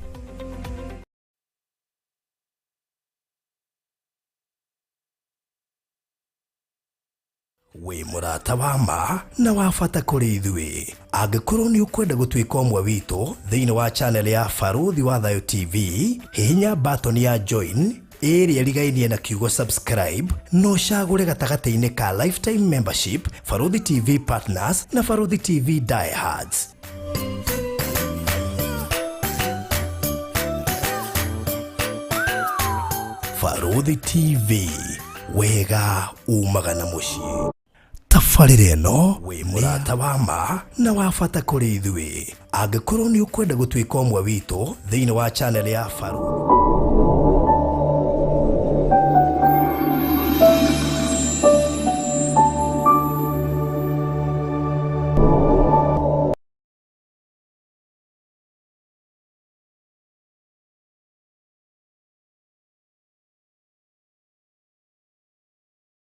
Wĩ mũrata wa ma na wa bata kũrĩ ithuĩ. Angĩkorwo nĩ ũkwenda gũtuĩka ũmwe witũ thĩinĩ wa channel ya Barũthi wa Thayũ TV, hihinya button ya join ĩrĩa ĩrigainie na kiugo subscribe, na ũcagũre gatagatĩ-inĩ ka lifetime membership, Barũthi TV Partners na Barũthi TV Diehards. Barũthi TV, wega umaga na mũciĩ. Tabarĩra ĩno wĩ mũrata wa ma na wa bata kũrĩ ithuĩ. Angĩkorwo nĩ ũkwenda gũtuĩka ũmwe witũ thĩinĩ wa channel ya Faru.